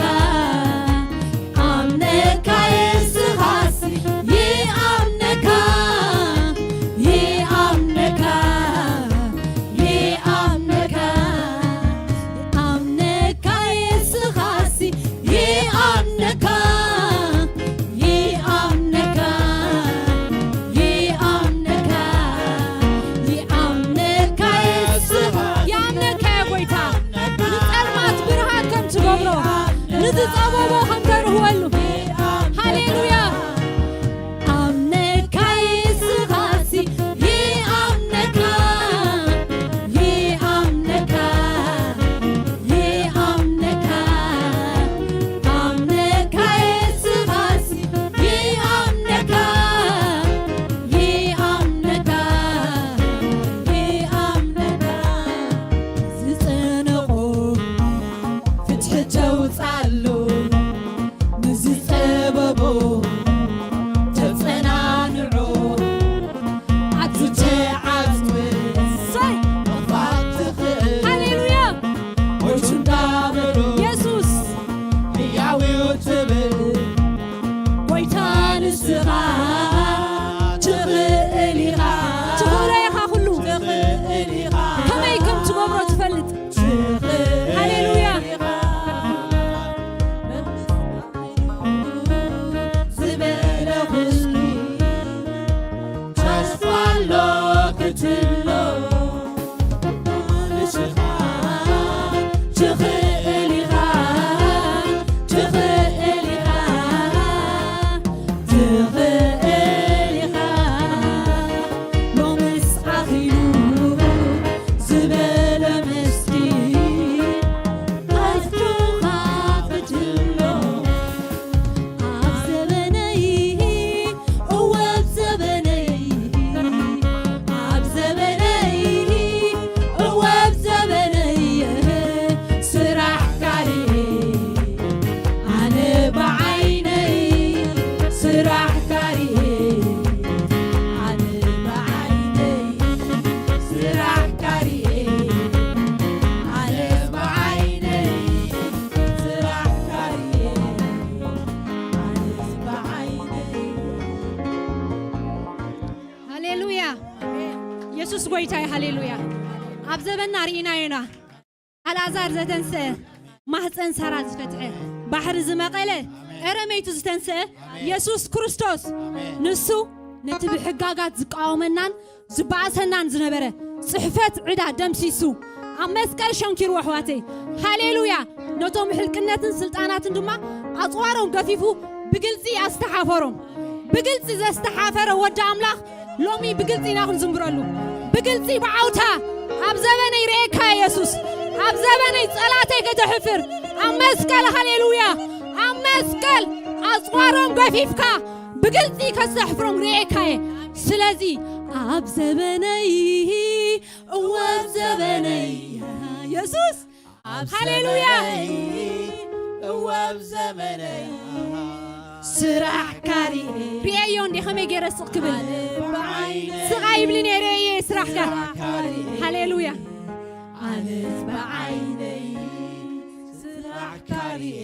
ኣምነካ የስኻስ ይኣምነካ፣ ይኣምነካ፣ ይኣምነካ። ጸበቦ ከም ተርህወሉ። ሃሌሉያ። ኣምነካ የስኻሲ፣ ይኣምነካ፣ ይኣምነካ፣ ይኣምነካ። ኣምነካ የስኻሲ፣ ይኣምነካ፣ ይኣምነካ፣ ይኣምነካ። ዝጸነቆ ፍትሒ ተውጻሉ፣ ንዝጸበቦ ተጸናንዖ። ኣትተዓጽወ እሰይ። መኽፋት ትኽእል። ሃሌሉያ። ሞይቱ እንዳበሎ የሱስ። ህያው እዩ ትብል። ጎይታ ንስኻ ትኽእል ኢኻ። ትኽእሎ ኢኻ ኩሉ። ትኽእል ኢኻ። ከመይ ከም ትገብሮ ትፈልጥ። ሃሌሉያ። ዝበለ ኩሉ ተስፋ ኣሎ ክትብሎ ንስኻ ትኽእል ኢኻ፣ ትኽእል ኢኻ። ትኽእል ኢኻ። ሎምስ ኣኺሉ ዝበለ ምስኪን ኣጆኻ ክትብሎ ኣብ ዘበነይ፣ እወ ኣብ ዘበነይ፣ ኣብ ዘበነይ፣ እወ ኣብ ዘበነይ ስራሕካ ርኤ። ኣነ ብዓይነይ ስራሕካ ርኤ፣ ኣነ ብዓይነይ ስራሕካ ርኤ፣ ኣነ ብዓይነይ ስራሕካ ርኤ፣ ኣነ ብዓይነይ። ሃሌሉያ። የሱስ ጎይታ እዩ። ሃሌሉያ። ኣብ ዘበንና ርኢናዮ ኢና። ኣልኣዛር ዘተንስአ፣ ማህፀን ሳራ ዝፈትሐ፣ ባሕሪ ዝመቐለ፣ ኤረመይቱ ዝተንስአ የሱስ ክርስቶስ፣ ንሱ ነቲ ብሕጋጋት ዝቃወመናን ዝበኣሰናን ዝነበረ ጽሕፈት ዕዳ ደምሲሱ ኣብ መስቀል ሸንኪሩ፣ ኣሕዋተይ። ሃሌሉያ። ነቶም ሕልቅነትን ስልጣናትን ድማ ኣጽዋሮም ገፊፉ ብግልጺ ኣስተሓፈሮም። ብግልጺ ዘስተሓፈረ ወዲ ኣምላኽ ሎሚ ብግልጺ ኢና ክንዝምረሉ። ብግልጺ ብዓውታ፣ ኣብ ዘበነይ ርኤካ የሱስ፣ ኣብ ዘበነይ ጸላተይ ከተሕፍር፣ ኣብ መስቀል፣ ሃሌሉያ፣ ኣብ መስቀል ኣጽዋሮም ገፊፍካ ብግልጺ ከስተሕፍሮም ርኤካየ። ስለዚ ኣብ ዘበነይ፣ እወ ኣብ ዘበነይ፣ የሱስ፣ ኣብ ሃሌሉያ። ዘበነይ፣ እወ ኣብ ዘበነይ፣ ስራሕካ ርኤ። ርኤዮ እንዴ ከመይ ገይረ ስቕ ክብል። ኣነ ብዓይነይ ስቕ ኣይብልን እየ፣ ርኤዮ ስራሕካ። ስራሕካ ርኤ። ሃሌሉያ። ኣነስ ብዓይነይ ስራሕካ ርኤ።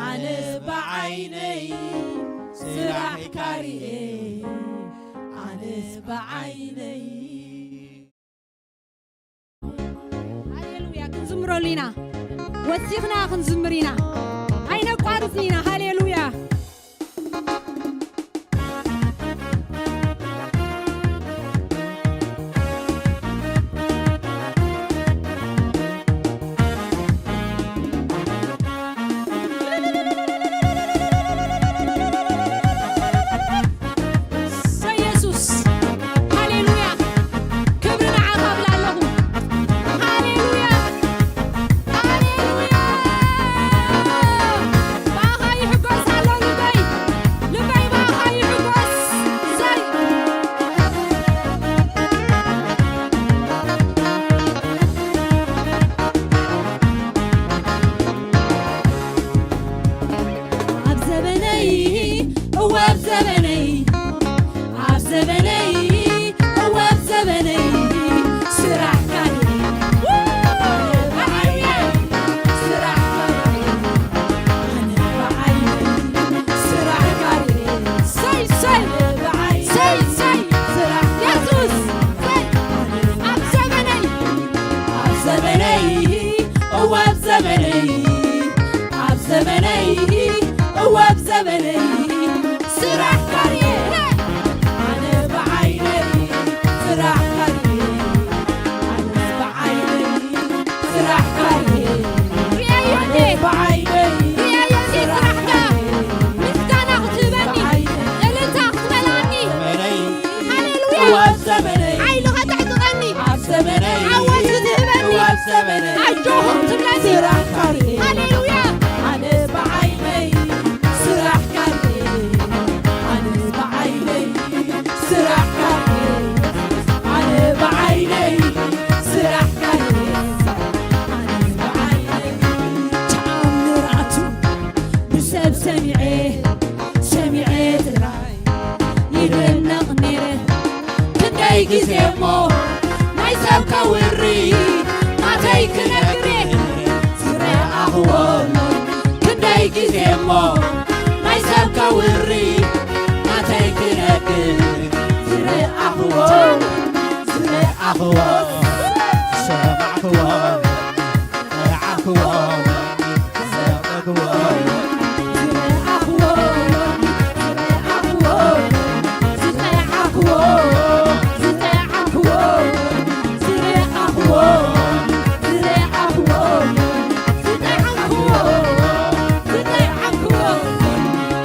ኣነስ ብዓይነይ ስራሕካ ርኤ። ኣነስ ብዓይነይ። ሃሌሉያ፣ ክንዝምረሉ ኢና። ወሲኽና ክንዝምር ኢና። ኣይነቋርጽን ኢና። ሃሌሉያ። እሰይ የሱስ፣ ሃሌሉያ፣ ክብሪ ንዓኻ እብል ኣለኹ። ሃሌሉያ፣ ሃሌሉያ፣ ብኣኻ እዩ ኣጆኹም ትብለኒ። ስራሕካ ርኤ። ሃሌሉያ። ኣነ ብዓይነይ ስራሕካ ርኤ። ኣነ ብዓይነይ ስራሕካ ርኤ። ኣነ ብዓይነይ ስራሕካ ርኤ። ኣነ ብዓይነይ ተኣምራቱ ብሰብ ሰሚዐ፣ ሰሚዐ ጥራይ ይደነቕ ነይረ። ክንደይ ግዜ እሞ ናይ ሰብ ከውሪ ናተይ ክነግር ዝረኣኽዎ። ክንደይ ግዜ እሞ ናይ ሰብ ከውሪ ናተይ ክነግር ዝረኣኽዎ፣ ዝረኣኽዎ፣ ዝሰማዕክዎ፣ ዝጠዓምክዎ፣ ዝሰማዕክዎ።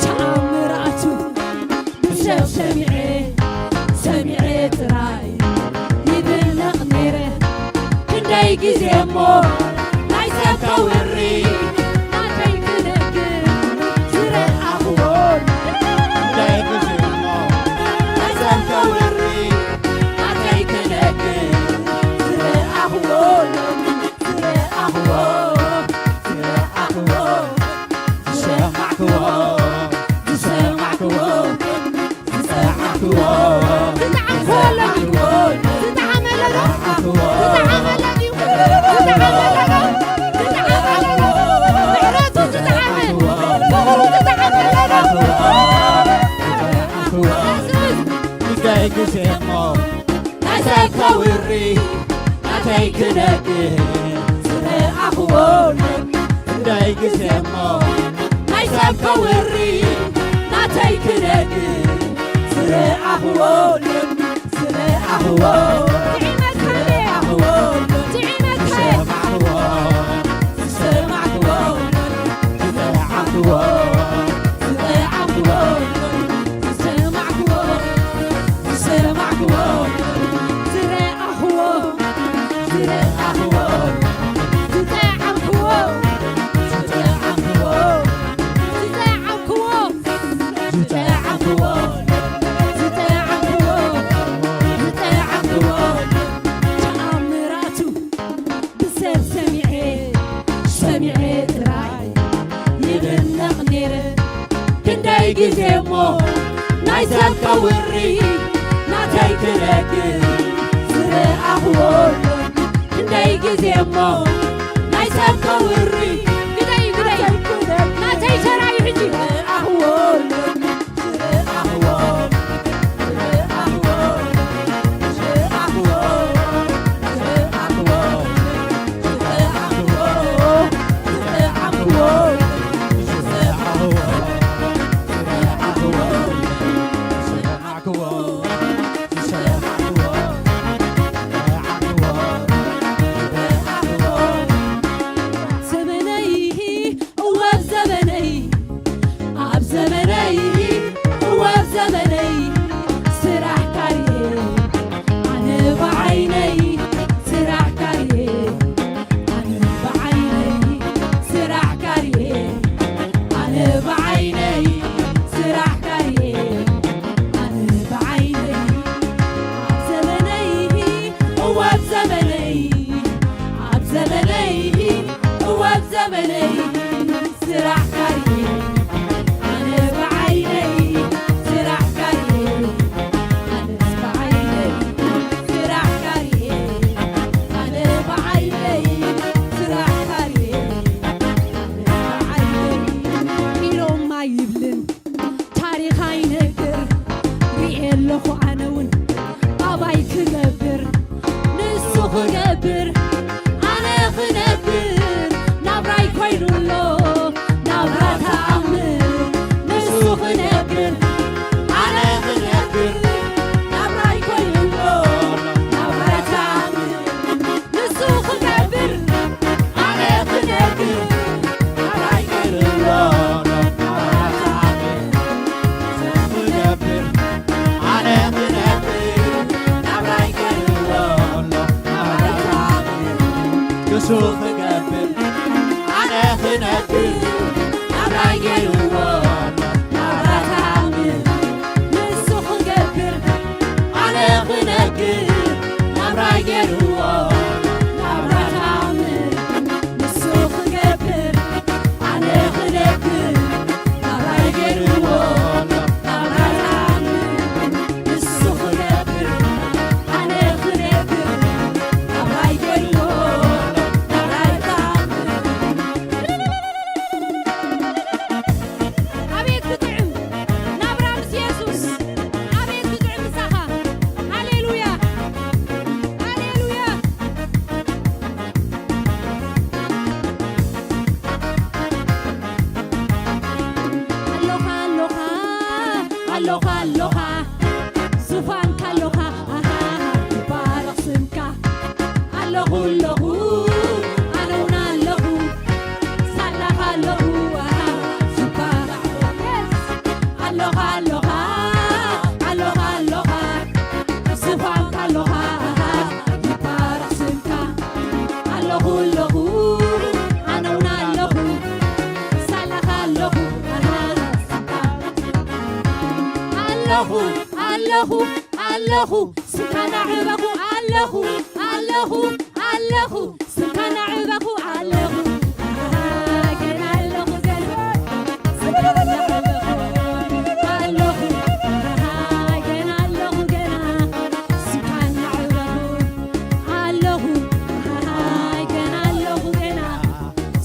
ተኣምራቱ ብሰብ ሰሚዐ፣ ሰሚዐ ጥራይ ይድነቕ ነይረ። ክንደይ ግዜ እሞ ናይ ሰብ ከውሪ ናተይ ክነግር ዝረኣኽዎ። ክንደይ ግዜ እሞ ናይ ሰብ ከውሪ ናተይ ክነግር ዝረኣኽዎ፣ ዝረኣኽዎ፣ ዝረኣኽዎ፣ ዝሰማዕክዎ፣ ዝሰማዕክዎ። ዝጠዓምክዎ፣ ዝጠዓምክዎ ኣሎ ድዩ? ዝጠዓመ ኣሎ ዶ? ዝጠዓመ ኣሎ ድዩ? ዝጠዓመ ኣሎ ዶ? ዝጠዓመ ኣሎ ዶ? ምሕረቱ ዝጠዓመ፣ ፍቕሩ ዝጠዓመ ኣሎ ዶ? የሱስ። ክንደይ ግዜ እሞ ናይ ሰብ ከውሪ ናተይ ክነግር ዝረኣኽዎ። ክንደይ ግዜ እሞ ናይ ሰብ ከውሪ ናተይ ክነግር ዝረኣኽዎ፣ ዝረኣኽዎ፣ ዝረኣኽዎ፣ ዝሰማዕክዎ፣ ዝሰማዕክዎ፣ ዝጠዓምክዎ፣ ዝጠዓምክዎ፣ ዝሰማዕክዎ፣ ዝሰማዕክዎ፣ ዝረኣኽዎ፣ ዝረኣኽዎ፣ ዝጠዓምክዎ፣ ዝጠዓምክዎ፣ ዝጠዓምክዎ፣ ዝጠዓምክዎ፣ ዝጠዓምክዎ፣ ዝጠዓምክዎ፣ ተኣምራቱ ብሰብ ሰሚዐ፣ ሰሚዐ ጥራይ ይድነቕ ነይረ። ክንደይ ግዜ እሞ ናይ ሰብ ከውሪ ናተይ ክነግር ዝረኣኽዎ። ክንደይ ግዜ እሞ ናይ ሰብ ከውሪ። ግደይ፣ ግደይ። ናተይ ተራ እዩ ሕጂ። ዝረኣኽዎ። ዘመነይ እወ ዘመነይ፣ ኣብ ዘመነይ እወ ኣብ ዘመነይ፣ ስራሕካ ርኤ ኣነ ብዓይነይ፣ ስራሕካ ርኤ ኣነ ብዓይነይ፣ ስራሕካ ርኤ ኣነ ብዓይነይ፣ ስራሕካ ርኤ ኣነ ብዓይነይ፣ ኣብ ዘመነይ እወ ኣብ ዘመነይ፣ ኣብ ዘመነይ እወ ኣብ ዘመነይ፣ ስራሕካ ርኤ ኣነ ብዓይነይ፣ ስራሕካ ርኤ ኣነስ ብዓይነይ፣ ስራሕካ ርኤ ኣነ ብዓይነይ፣ ስራሕካ ርኤ ኣነ ብዓይነይ። ኢሎም ኣይብልን ታሪኽ ኣይነግር፣ ርኤ ኣለኹ ኣነ እውን ኣባይ ክነብር፣ ንሱ ክገብር ኣነ ክነብር፣ ናብራይ ኮይኑ ኣሎ ናብራ ተኣምር፣ ንሱ ክነብር ኣነ ክነብር፣ ናብራይ ኮይኑ ኣሎ ናብራ ተኣምር። ንሱ ክነብር ኣነ ክነብር፣ ናብራይ ክነብር፣ ናብራይ ክነብር፣ ኣነ ክነብር፣ ናብራይ ክነብር፣ ናብራይ ንሱ ክገብር ኣነ ክነብር ናብራይ ገይርዎ ኣሎ ናብራ ተኣምር። ንሱ ክገብር ኣነ ክነግር ናብራይ ገይርዎ ኣሎ ናብራ ተኣምር። ንሱ ክገብር ኣነ ክነግር ናብራይ ገይርዎ ኣሎ ናብራ ተኣምር። ንሱ ክነብር ኣነ ክነብር ናብራይ ገይርዎ ናብራይ ተኣምር። ኣቤት ክጥዕም ናብራ ምስ የሱስ። ኣቤት ክጥዕም ምሳኻ። ሃሌሉያ። ሃሌሉያ። ኣሎኻ ኣሎኻ ኣሎኻ ኣሎኻ ዙፋንካ ኣሎኻ ኣሃ ይባረኽ ስምካ። ኣለኹ ኣለኹ ኣነ እውን ኣለኹ ሳላኻ ኣለኹ ኣሃ ይባረኽ። ኣሎኻ ኣሎኻ ኣሎኻ ኣሎኻ ዙፋንካ ኣሎኻ ኣሃ ይባረኽ ስምካ። ኣለኹ ኣለኹ ኣነ እውን ኣለኹ ሳላኻ ኣለኹ ኣሃ ስምካ። ኣለኹ ኣለኹ ኣለኹ ስምካ እናዕበኹ ኣለኹ ኣለኹ ኣለኹ ስምካ እናዕበኹ ኣለኹ ኣሃ ገና ኣለኹ ገና ስምካ እናዕበኹ ኣለኹ ኣሃ ገና ኣለኹ ገና ስምካ እናዕበኹ ኣለኹ ኣሃ ገና ኣለኹ ገና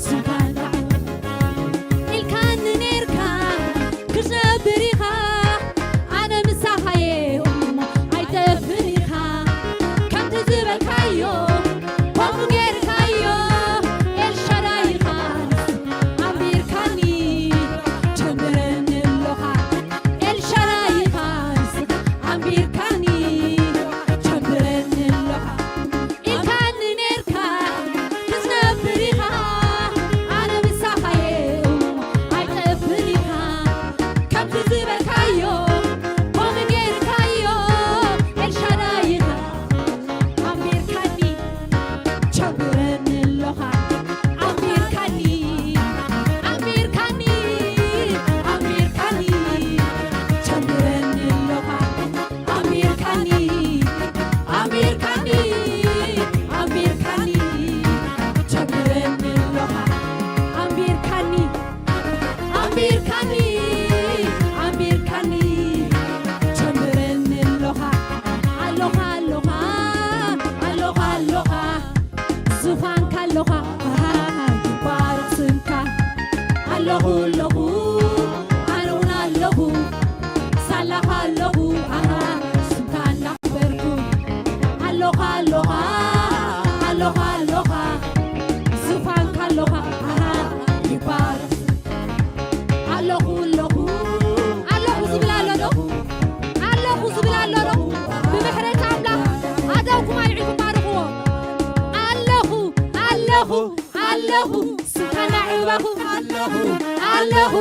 ስምካ እናዕበኹ ኢልካኒ ኔርካ ክትነብር ኢኻ ኣነ ምሳኻየ እሞ ኣይጠፍእን ኢኻ ከምቲ ዝበልካዮ ከምኡ ጌርካዮ ኤልሻዳይ ኢኻ ኣንቢርካኒ ጀምረኒ ኣሎኻ ኤልሻዳይ ኢኻ ኣንቢርካኒ ጀምረኒ ኣሎኻ ኢልካኒ ኔርካ ክትነብር ኢኻ ኣነ ምሳኻየ እሞ ኣይጠፍእን ኢኻ ከምቲ ዝበልካዮ ከምኡ ጌርካዮ ኤልሻዳይ ኢኻ ኣንቢርካኒ ጀምረኒ ኣሎኻ ኣንቢርካኒ ኣንቢርካኒ ኣንቢርካኒ ጀምረኒ ኣሎኻ ኣንቢርካኒ ኣንቢርካኒ ኣንቢርካኒ ጀምረኒ ኣሎኻ ኣንቢርካኒ ኣንቢርካኒ ኣንቢርካኒ ጀምረኒ ኣሎኻ ኣሎኻ ኣሎኻ ኣሎኻ ኣሎኻ ዙፋንካ ኣሎኻ ኣሃ ይባረኽ ስምካ ኣለኹ ኣለኹ ኣነ እውን ኣለኹ ሳላኻ ኣለኹ ኣሃ ስምካ እናኽበርኩ ኣሎኻ ኣሎኻ ኣሎኻ ኣሎኻ ዙፋንካ ኣሎኻ ኣሃ ይባረኽ ኣለኹ ኣለኹ ኣለኹ ዝብል ኣሎ ዶ? ኣለኹ ዝብል ኣሎ ዶ? ብምሕረት ኣምላኽ ኣእዳውኩም ኣልዒልኩም ባርኽዎ። ኣለኹ ኣለኹ ኣለኹ ስምካ እናዕበኹ ኣለኹ ኣለኹ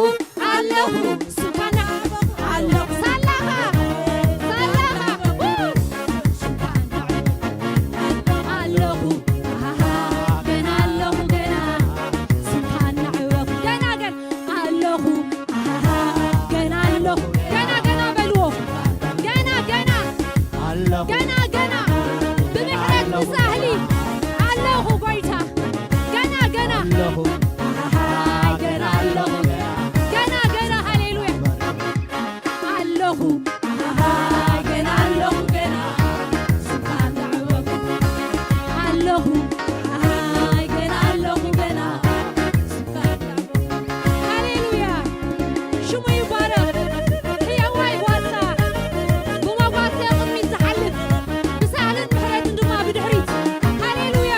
ኣለኹ ስምካ እናዕበኹ ኣለኹ ሳላኻ ሳላኻ ኣለኹ ኣሃ ገና ኣለኹ ገና ስምካ እናዕበኹ ገና ገና ኣለኹ ኣሃ ገና ኣለኹ ገና ገና በልዎ ገና ገና ኣለኹ ገና ገና ብምሕረት ብሳህሊ ኣለኹ ጎይታ ገና ገና ኣለኹ ኣሃ ገና ኣለኹ ገና ገና ሃሌሉያ ኣለኹ ኣሃ ገና ኣለኹ ገና ስምካ እናዕበኹ ኣለኹ ኣሃ ገና ኣለኹ ገና ስምካ እናዕበኹ ሃሌሉያ ሽሙ ይባረኽ ህያዋይ ጓሳ ብመጓሰ ቅድሚት ዝሓልፍ ብሳህልን ምሕረትን ድማ ብድሕሪት ሃሌሉያ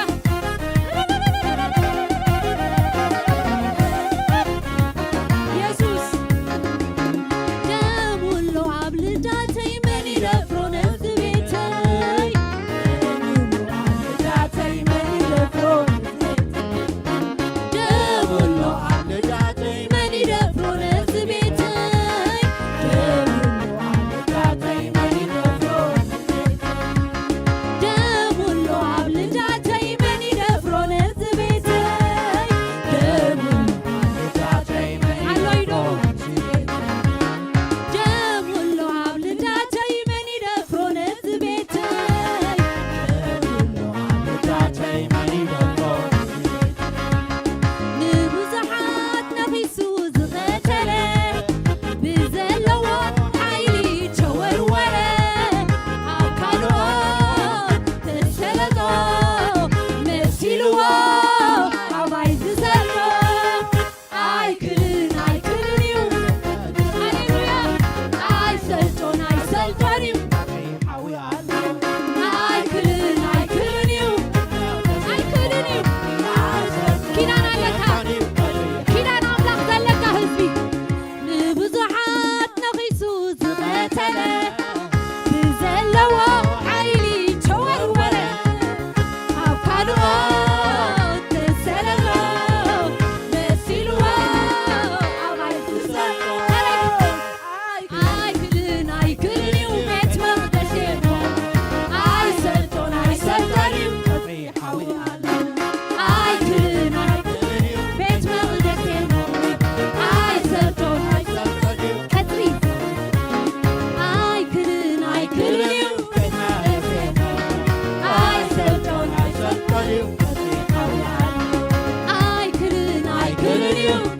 የሱስ ደሙ ኣሎ ኣብ ልዳተይ መን ይደፍሮ ነፍሲ ቤተይ ደሙ ኣሎ ኣብ ልዳተይ መን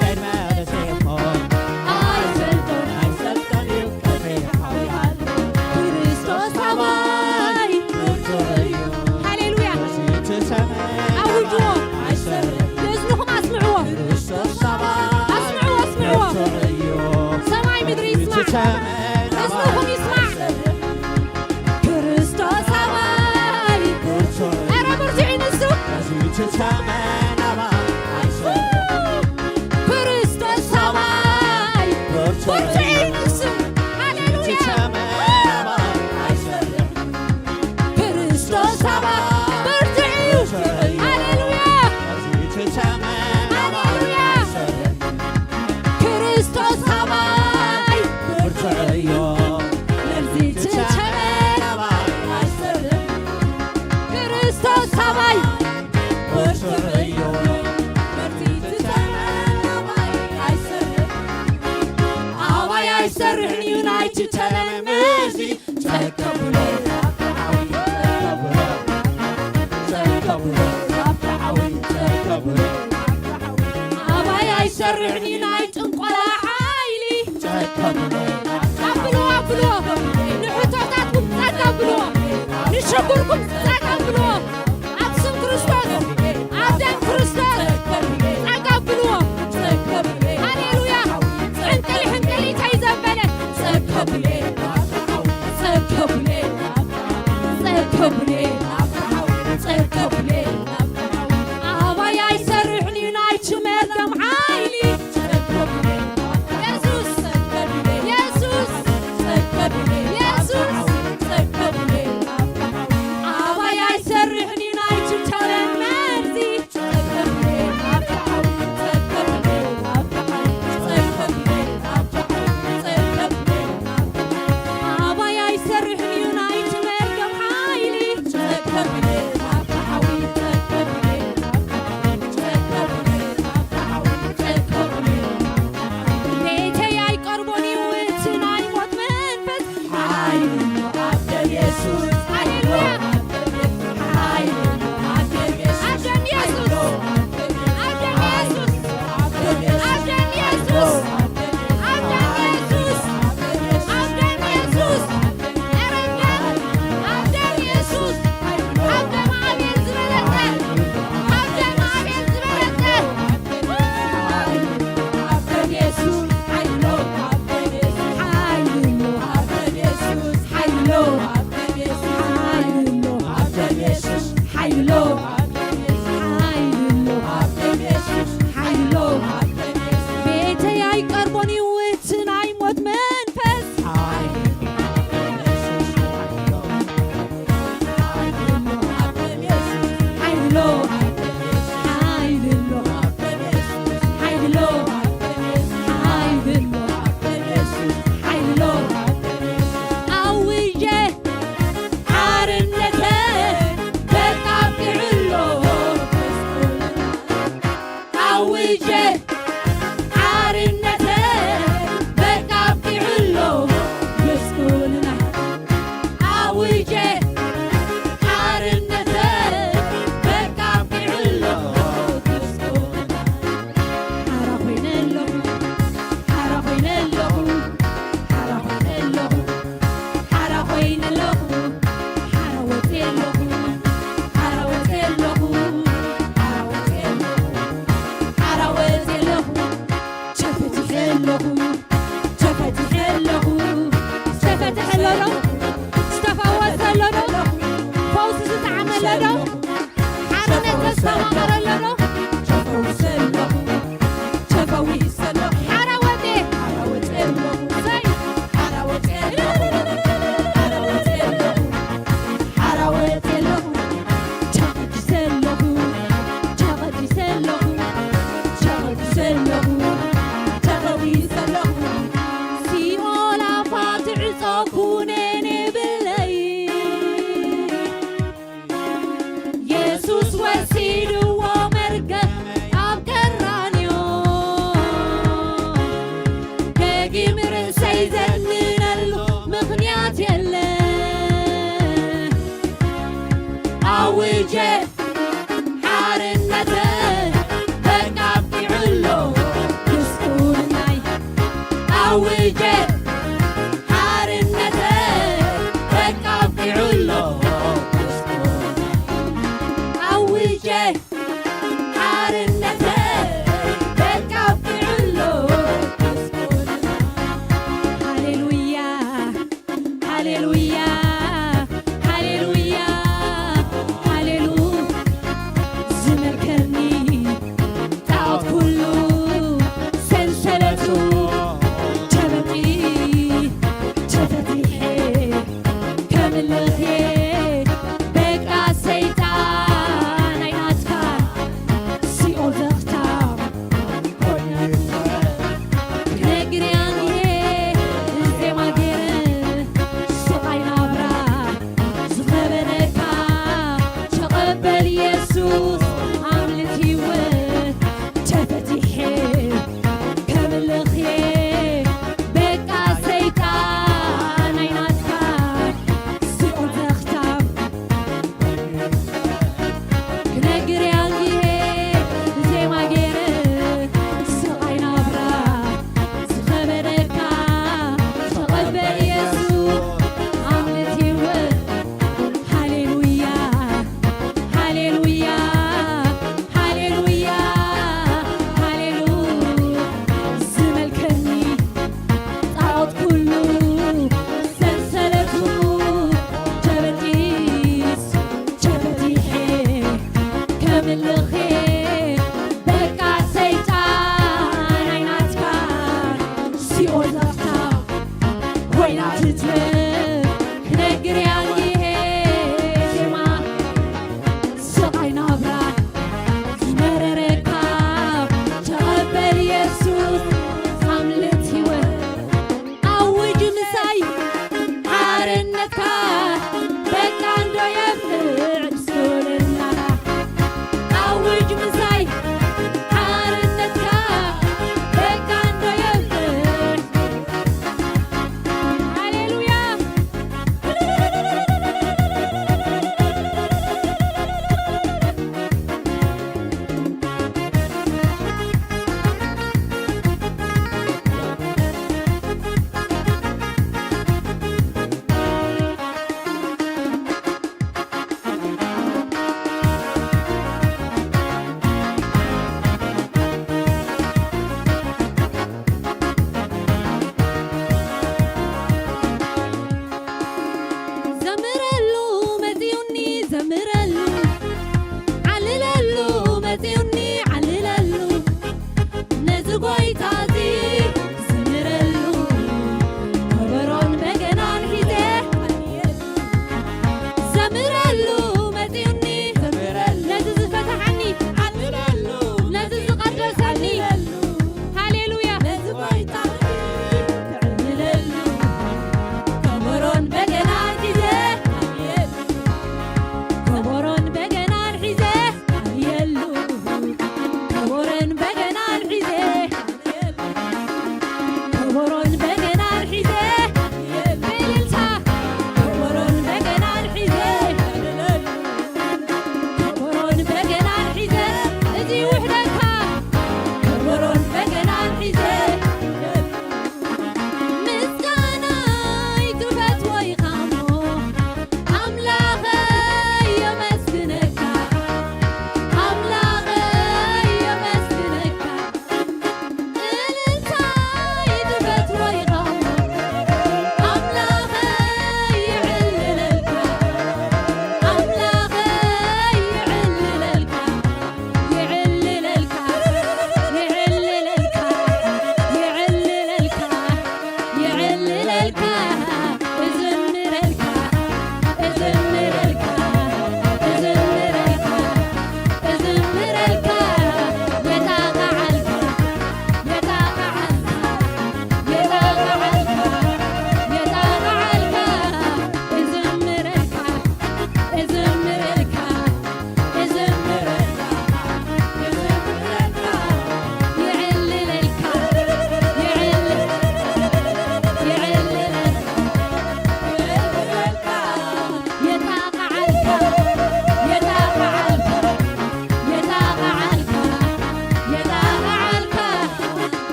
ቅድመ ርእሲኹም ኣይሰልጦን፣ ኣይሰልጦን እዩ፣ ከፊ ሓያል ክርስቶስ ኣባይ ብርቱዕ እዩ። ሃሌሉያ። እቲ ሰማይ ኣውጅዎ። ኣይሰርሕን። ንእዝንኹም ኣስምዕዎ። ክርስቶስ ኣባይ ኣስምዕዎ፣ ኣስምዕዎ። ብርቱዕ እዩ። ሰማይ ምድሪ ይስማዕ። እቲ ሰማይ እዝንኹም ይስማዕ። ክርስቶስ ኣባይ ብርቱዕ እዩ። ኧረ ብርቱዕ እዩ ንሱ። እዚ ተመን ኣባይ ኣይሰርሕን። ክርስቶስ ኣባይ ብርቱዕ እዩ ንሱ። ሃሌሉያ። እዚ ተመን ኣባይ ኣይሰርሕን። ክርስቶስ ኣባይ ብርቱዕ እዩ። ሃሌሉያ። እዚ ተመን ኣባይ ሃሌሉያ። ኣይሰርሕን። ክርስቶስ ኣባይ ብርቱዕ እዩ። ነዚ ትተመን ኣባይ ኣይሰርሕን። ክርስቶስ ኣባይ ብርቱዕ እዩ። ነዚ ትተመን ኣባይ ኣይሰርሕን። ኣባይ ኣይሰርሕን እዩ ናይቲ ተመን መርዚ። ጸከቡለ፣ ጸከቡለ፣ ጸከቡለ፣ ኣባይ ኣይሰርሕን እዩ ናይ ጥንቆላ ሓይሊ። ጸከቡለ፣ ኣብልዎ፣ ኣብልዎ፣ ንሕቶታትኩም ጸጋ ኣብልዎ፣ ንሽጉርኩም ጸጋ ኣብልዎ። ኣብ ስም ክርስቶስ፣ ኣብ ደም ክርስቶስ ጸጋ ኣብልዎ። ሃሌሉያ። ሕንቅሊ፣ ሕንቅሊ ተይዘበለ ጸከቡለ፣ ጸከቡለ፣ ጸከቡለ፣ ጸከቡለ፣ ኣባይ ኣይሰርሕን እዩ ናይቲ መርገም ሓይሊ። የሱስ፣ የሱስ፣ የሱስ፣ ኣባይ ኣይሰርሕን እዩ ናይቲ ተመን መርዚ። ኣባይ ኣይሰርሕን እዩ ናይቲ መርገም ሓይሊ። ቤተይ ኣይቀርቦን እዩ እቲ ናይ ሞት መንፈስ። ሓይሉ ኣብ ደም የሱስ። ሃሌሉያ። ሓይሉ ኣብ ደም የሱስ። ኣብ ደም የሱስ። ኣብ ደም የሱስ። ኣብ ደም የሱስ። ኣብ ደም የሱስ። ኣብ ደም የሱስ። ኧረ ደም፣ ኣብ ደም የሱስ። ኣብ ደም ኣቤል ዝበለጸ። ኣብ ደም ኣቤል ዝበለጸ። ቤተይ ኣይቀርቦን እዩ እቲ ናይ ሞት መንፈስ። ሓይሎ፣ ሓይሎ፣ ሓይሎ፣ ኣውጀ ሓርነተ በቃ ኣብቂዑ ኣሎ። ኣውጀ ሓርነተ በቃ ኣብቂዑ ኣሎ። ምስጉንና ኣውጀ ሓርነተ በቃ ኣብቂዑ ኣሎ። ምስጉንና ሓራ ኮይነ ኣለኹ፣ ሓራ ኮይነ ኣለኹ፣ ሓራ ኮይነ ኣለኹ። ሓራ ኮይነ ኣለኹ፣ ሓራ ወፅየ ኣለኹ፣ ሓራ ወፅየ ኣለኹ፣ ሓራ ወፅየ ኣለኹ፣ ሓራ ወፅየ ኣለኹ፣ ተፈቲሐ ኣለኹ፣ ተፈቲሐ ኣለኹ፣ ተፈቲሐ ኣሎ ዶ? ዝተፈወሰ ኣሎ ዶ? ፈውሲ ዝጠዓመ ኣሎ ዶ? ሓርነት ዘስተማቐረ ኣሎ ዶ? ተፈዊሰ ኣለኹ፣ ተፈዊሰ ኣለኹ። ሓራ ወጤ። ሓራ ወጤ ኣለኹ። ሰይ። ሓራ ወጤ ኣለኹ። ሓራ ወጤ ኣለኹ። ሓራ ወጤ ኣለኹ። ተቐዲሰ ኣለኹ። ተቐዲሰ ኣለኹ። ተቐዲሰ ኣለኹ። ተቐዲሰ ኣለኹ። ሲኦል ኣፋ ትዕጾ ኩነኔ ብለይ። የሱስ ወሲድዎ መርገም ኣብ ቀራንዮ። ደጊም ርእሰይ ዘድንነሉ ምኽንያት የለ። ኣውጀ ሓርነተ በቃ ኣብቂዑ ኣሎ። ምልኺ በቃ ሰይጣን ኣይናትካ፣ ሲኦል ዘፍታ ኮይና ትትብ ክነግር ያልይሄ ዜማ ስቓይ ናብራ ዝመረረካ ተቐበል የሱስ ኣምልጥ ህይወት ኣውጅ ምሳይ ሓርነትካ በቃ እንዶ የብልዕ ስቶልና ኣውጅ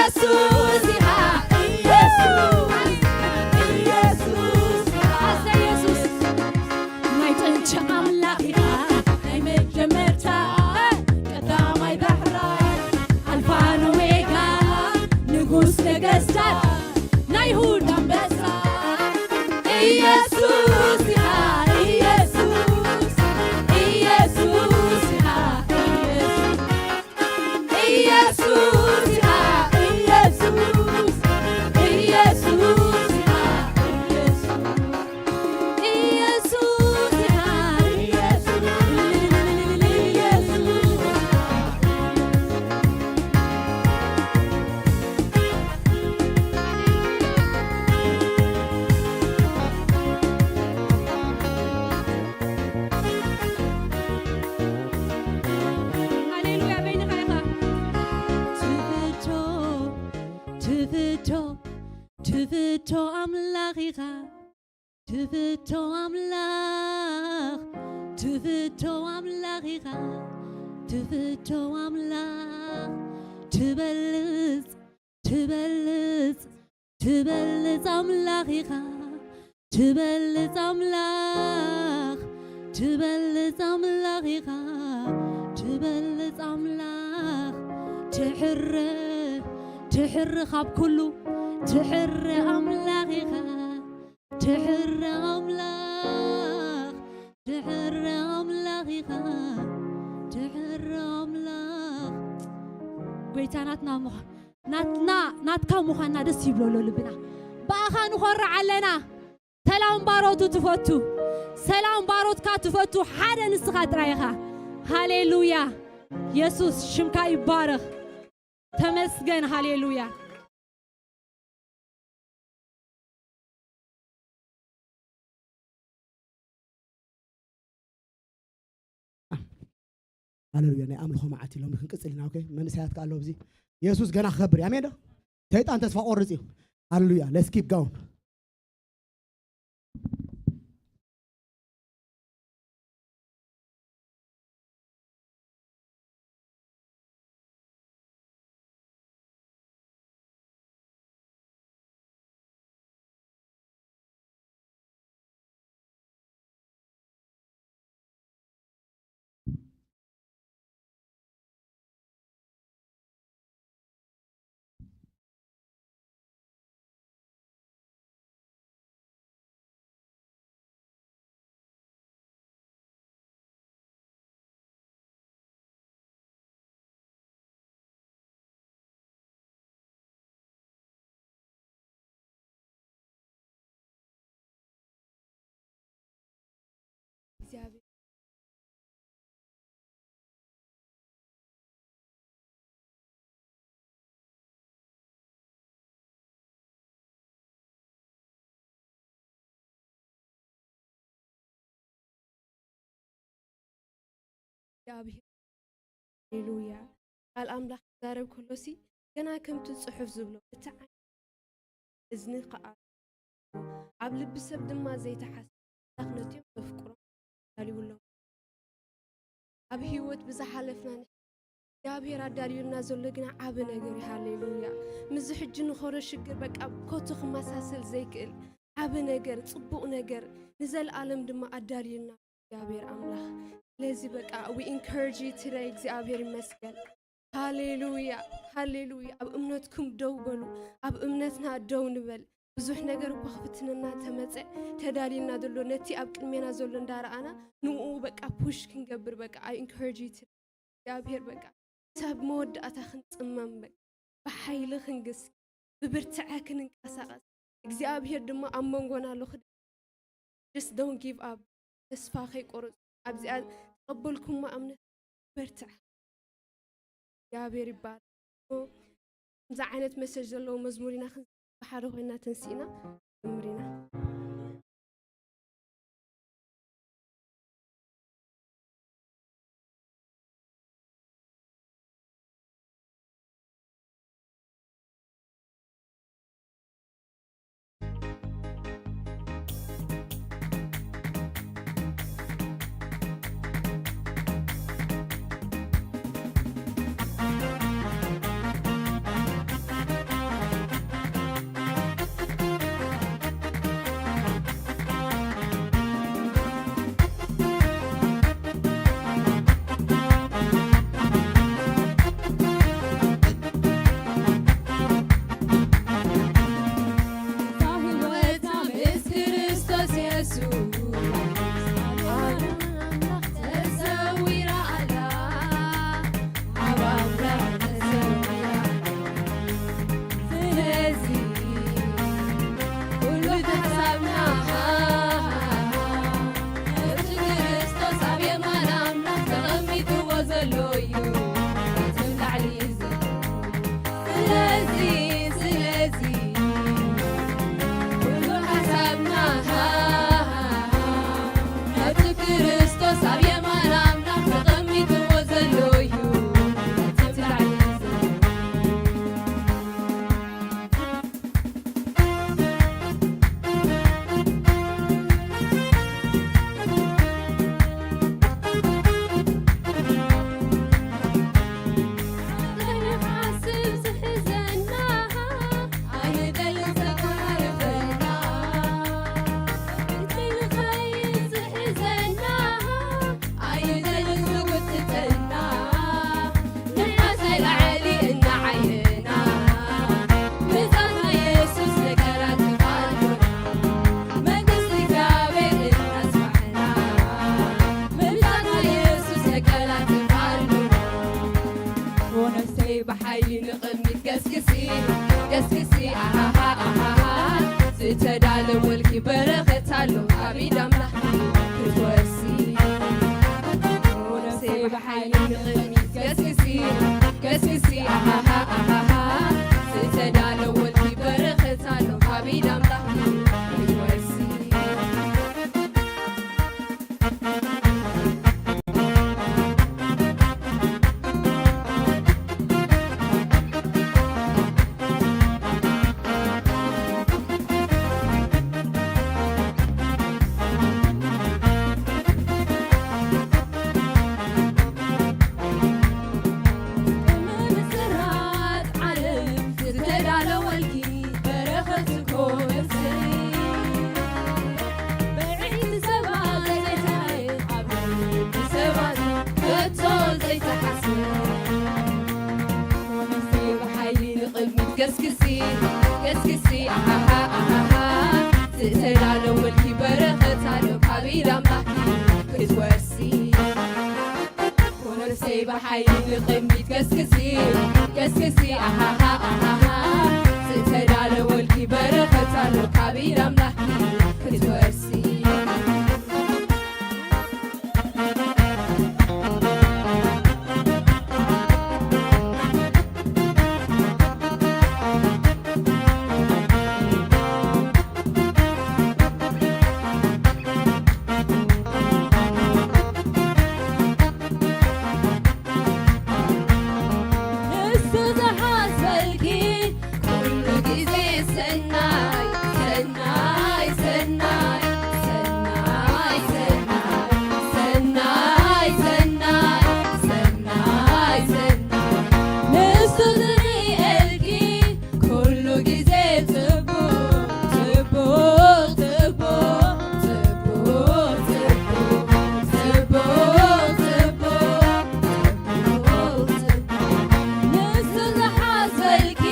ኢየሱስ ኢኻ፣ ኢየሱስ፣ ኢየሱስ ኢኻ። ኣሰይ ኢየሱስ። ናይ ጥንቲ ኣምላኽ ኢኻ፣ ናይ መጀመርታ፣ ቀዳማይ ዳሕራይ፣ ኣልፋን ኦሜጋ፣ ንጉስ ነገስታት፣ ናይ ይሁዳ ኣንበሳ። ኢየሱስ ኢኻ፣ ኢየሱስ፣ ኢየሱስ ኢኻ፣ ኢየሱስ። ኢየሱስ ኢኻ፣ ኢየሱስ፣ ኢየሱስ ኢኻ፣ ኢየሱስ፣ ኢየሱስ ኢኻ፣ ኢየሱስ፣ ኢየሱስ። ሃሌሉያ፣ በይንኻ ኢኻ። ትፍቶ፣ ትፍቶ፣ ትፍቶ ኣምላኽ ኢኻ። ትፍቶ ኣምላኽ፣ ትፍቶ ኣምላኽ ኢኻ። ትፍቶ ኣምላኽ፣ ትበልጽ፣ ትበልጽ፣ ትበልጽ ኣምላኽ ኢኻ። ትበልጽ ኣምላኽ፣ ትበልጽ ኣምላኽ ኢኻ። ትበልጽ ኣምላኽ፣ ትሕረ፣ ትሕረ ካብ ኩሉ፣ ትሕረ ኣምላኽ ኢኻ። ትሕረ ኣምላኽ፣ ትሕረ ኣምላኽ ኢኻ። ትሕረ ኣምላኽ። ጎይታ ናትና ምዃን ናትና፣ ናትካ ምዃንና ደስ ይብሎ ኣሎ ልብና። ብኣኻ ንኾርዕ ኣለና። ሰላም ባሮቱ ትፈቱ፣ ሰላም ባሮትካ ትፈቱ ሓደ ንስኻ ጥራይ ኢኻ። ሃሌሉያ። የሱስ ሽምካ ይባረኽ። ተመስገን። ሃሌሉያ። ሃሌሉያ። ናይ ኣምልኾ መዓት እዩ ሎሚ። ክንቅጽል ኢና። ኦኬ፣ መንእሰያት ከኣ ኣለዉ ኣብዚ። የሱስ ገና ክኸብር እዩ። ኣሜን ዶ? ሰይጣን ተስፋ ቆርጽ እዩ። ሃሌሉያ። Let's keep going። እግዚኣብሔር እግዚኣብሔር። ሃሌሉያ። ቃል ኣምላኽ ክዛረብ ከሎሲ ገና ከምቲ ጽሑፍ ዝብሎ እቲ ዓይኒ እዝኒ ከኣ ኣብ ልቢ ሰብ ድማ ዘይተሓስብ ኣምላኽ ነቲኦም ዘፍቅሮም ኣዳልዩሎም። ኣብ ህይወት ብዝሓለፍና ንሕ-፣ እግዚኣብሔር ኣዳልዩልና ዘሎ ግና ዓቢ ነገር እዩ። ሃሌሉያ። ምስዚ ሕጂ ንኸሮ ሽግር በቃ ኮቱ ክመሳሰል ዘይክእል ዓቢ ነገር፣ ጽቡቕ ነገር ንዘለኣለም ድማ ኣዳልዩልና እግዚኣብሔር ኣምላኽ። ስለዚ በቃ we encourage you today። እግዚኣብሔር ይመስገን። ሃሌሉያ፣ ሃሌሉያ። ኣብ እምነትኩም ደው በሉ። ኣብ እምነትና ደው ንበል። ብዙሕ ነገር እኮ ክፍትነና ተመጸ፣ ተዳሊልና ዘሎ፣ ነቲ ኣብ ቅድሜና ዘሎ እንዳረኣና ንኡ በቃ ፑሽ ክንገብር በቃ I encourage you today። እግዚኣብሔር በቃ ክሳብ መወዳእታ ክንጽመም በቃ ብሓይሊ ክንግስ ብብርትዐ ክንንቀሳቐስ እግዚኣብሔር ድማ ኣብ መንጎና ኣሎ። ክድ-፣ just don't give up። ተስፋ ከይቆረጽ ኣብዚኣ ተቐበልኩማ እምነት በርትዐ። እግዚኣብሔር ይባረክ። ከምዚ ዓይነት መሰጅ ዘለዎ መዝሙር ኢና ክንስ-፣ ብሓደ ኮይና ተንሲእና ዘምር ኢና። ንቕድሚት ገስግሲ፣ ገስግሲ፣ ኣሃሃ፣ ኣሃሃ። ዝተዳለወልኪ በረኸት ኣሎ፣ ካብ ኢድ ኣምላኽኪ ክትወርሲ። ነፍሰይ ብሓይሊ ንቕድሚት ገስግሲ፣ ገስግሲ፣ ኣሃሃ፣ ኣሃሃ። ዝተዳለወልኪ በረኸት ኣሎ፣ ካብ ኢድ ኣምላኽኪ ክትወርሲ። ንምስራት ዓለም ዝተዳለወልኪ በረኸት እኮ ነፍሰይ። ብዕይቲ ሰባት ዘይተራእየ፣ ኣብ ልቢ ሰባት ከቶ ዘይተሓስበ። ነፍሰይ ብሓይሊ ንቕድሚት ገስግሲ፣ ገስግሲ፣ ኣሃሃ፣ ኣሃሃ። ዝተዳለወልኪ በረኸት ኣሎ፣ ካብ ኢድ ኣምላኽኪ ክትወርሲ። ነፍሰይ ብሓይሊ ንቕድሚት ገስግሲ፣ ገስግሲ፣ ኣሃሃ፣ ኣሃሃ። ዝተዳለወልኪ በረኸት ኣሎ፣ ካብ ኢድ ኣምላኽኪ ክትወርሲ። ንሱ ዝሓስበልኪ ኩሉ ግዜ ሰናይ፣ ሰናይ፣ ሰናይ፣ ሰናይ፣ ሰናይ፣ ሰናይ፣ ሰናይ፣ ሰናይ፣ ሰናይ። ንሱ ዝርእየልኪ ኩሉ ግዜ ጽቡቕ፣ ጽቡቕ፣ ጽቡቕ፣ ጽቡቕ፣ ጽቡቕ፣ ጽቡቕ፣ ጽቡቕ፣ ጽቡቕ። ንሱ ዝሓስበልኪ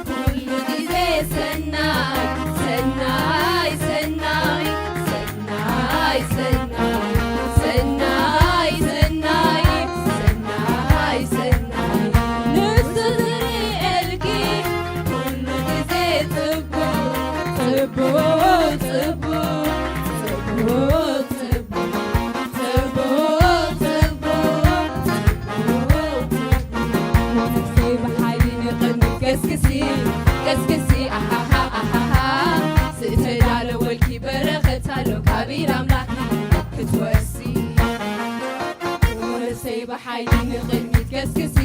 ኩሉ ግዜ ሰናይ፣ ሰናይ፣ ሰናይ፣ ሰናይ፣ ሰናይ፣ ሰናይ፣ ሰናይ፣ ሰናይ፣ ሰናይ፣ ሰናይ። ንሱ ዝርእየልኪ ኩሉ ግዜ ጽቡቕ፣ ጽቡቕ፣ ጽቡቕ፣ ጽቡቕ፣ ጽቡቕ፣ ጽቡቕ፣ ጽቡቕ፣ ጽቡቕ። ነፍሰይ ብሓይሊ ንቕድሚት ገስግሲ፣ ገስግሲ፣ ኣሃሃ፣ ኣሃሃ። ዝተዳለወልኪ በረኸት ኣሎ፣ ካብ ኢድ ኣምላኽ ክትወርሲ። ነፍሰይ ብሓይሊ ንቕድሚት ገስግሲ፣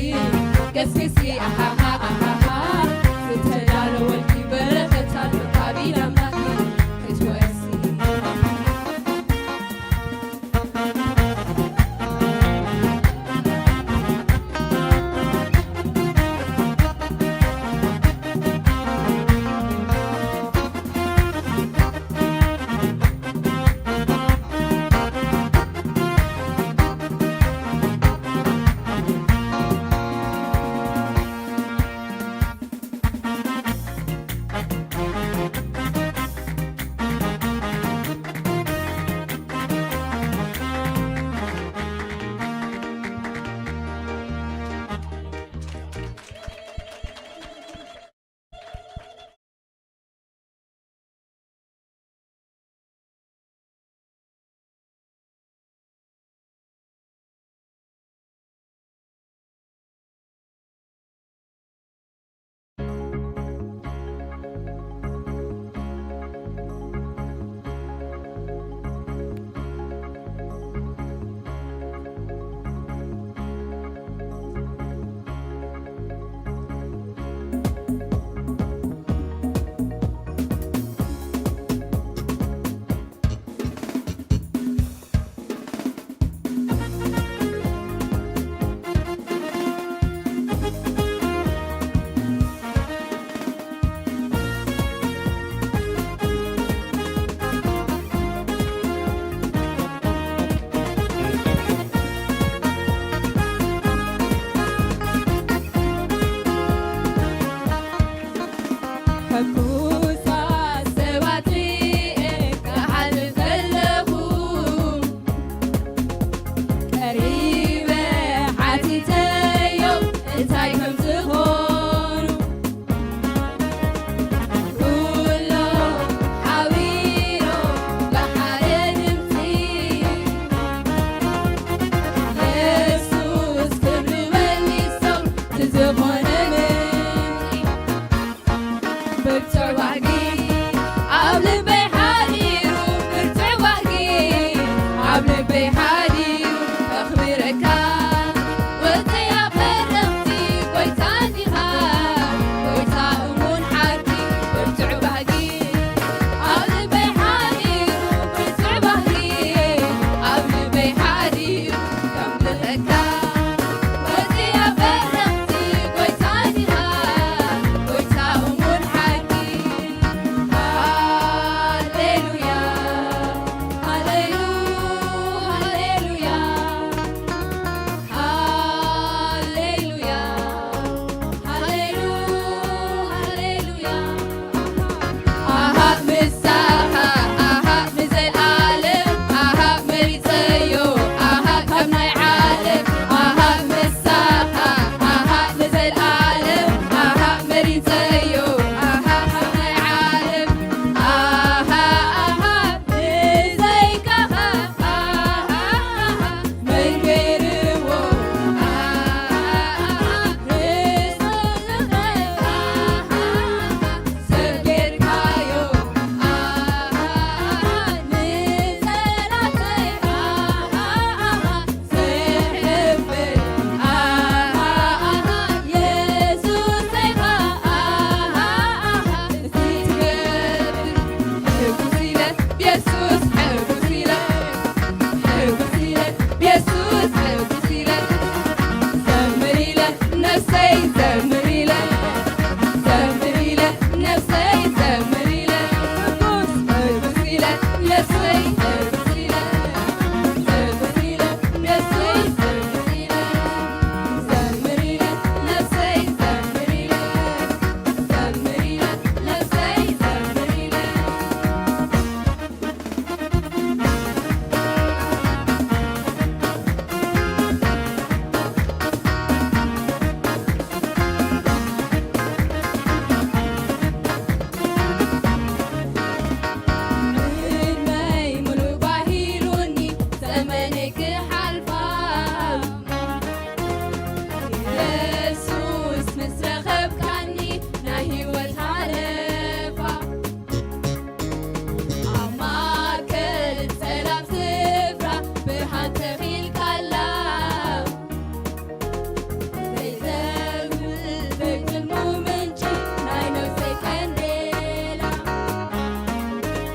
ገስግሲ፣ ኣሃሃ፣ ኣሃሃ። ዝተዳለወልኪ በረኸት ኣሎ፣ ካብ ኢድ ኣምላኽ ክትወርሲ። ሕጉሳት ሰባት ሪኤ ክሓልፍ ከለኹ፣ ቀሪበ ሓቲተዮም እንታይ ከም ዝኾን።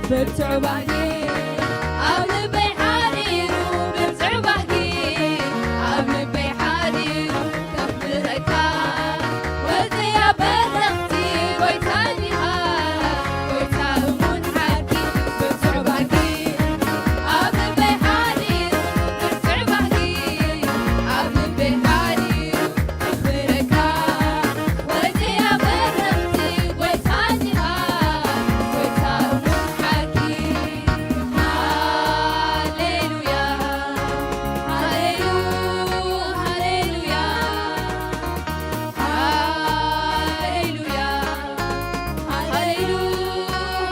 ብርቱዕ ባህጊ ኣብ ልበይ ሓዲሩ፣ ብርቱዕ ባህጊ ኣብ ልበይ ሓዲሩ፣ ከኽብረካ ወጽያ በረኽቲ ጎይታ ዲኻ፣ ጎይታ እሙን ሓቂ፣ ብርቱዕ ባህጊ ኣብ ልበይ ሓዲሩ፣ ብርቱዕ ባህጊ ኣብ ልበይ ሓዲሩ፣ ከኽብረካ ወጽያ በረኽቲ ጎይታ ዲኻ፣ ጎይታ እሙን ሓቂ። ሃሌሉያ፣ ሃሌሉ-፣ ሃሌሉያ፣ ሃሌሉያ፣ ሃሌሉ-፣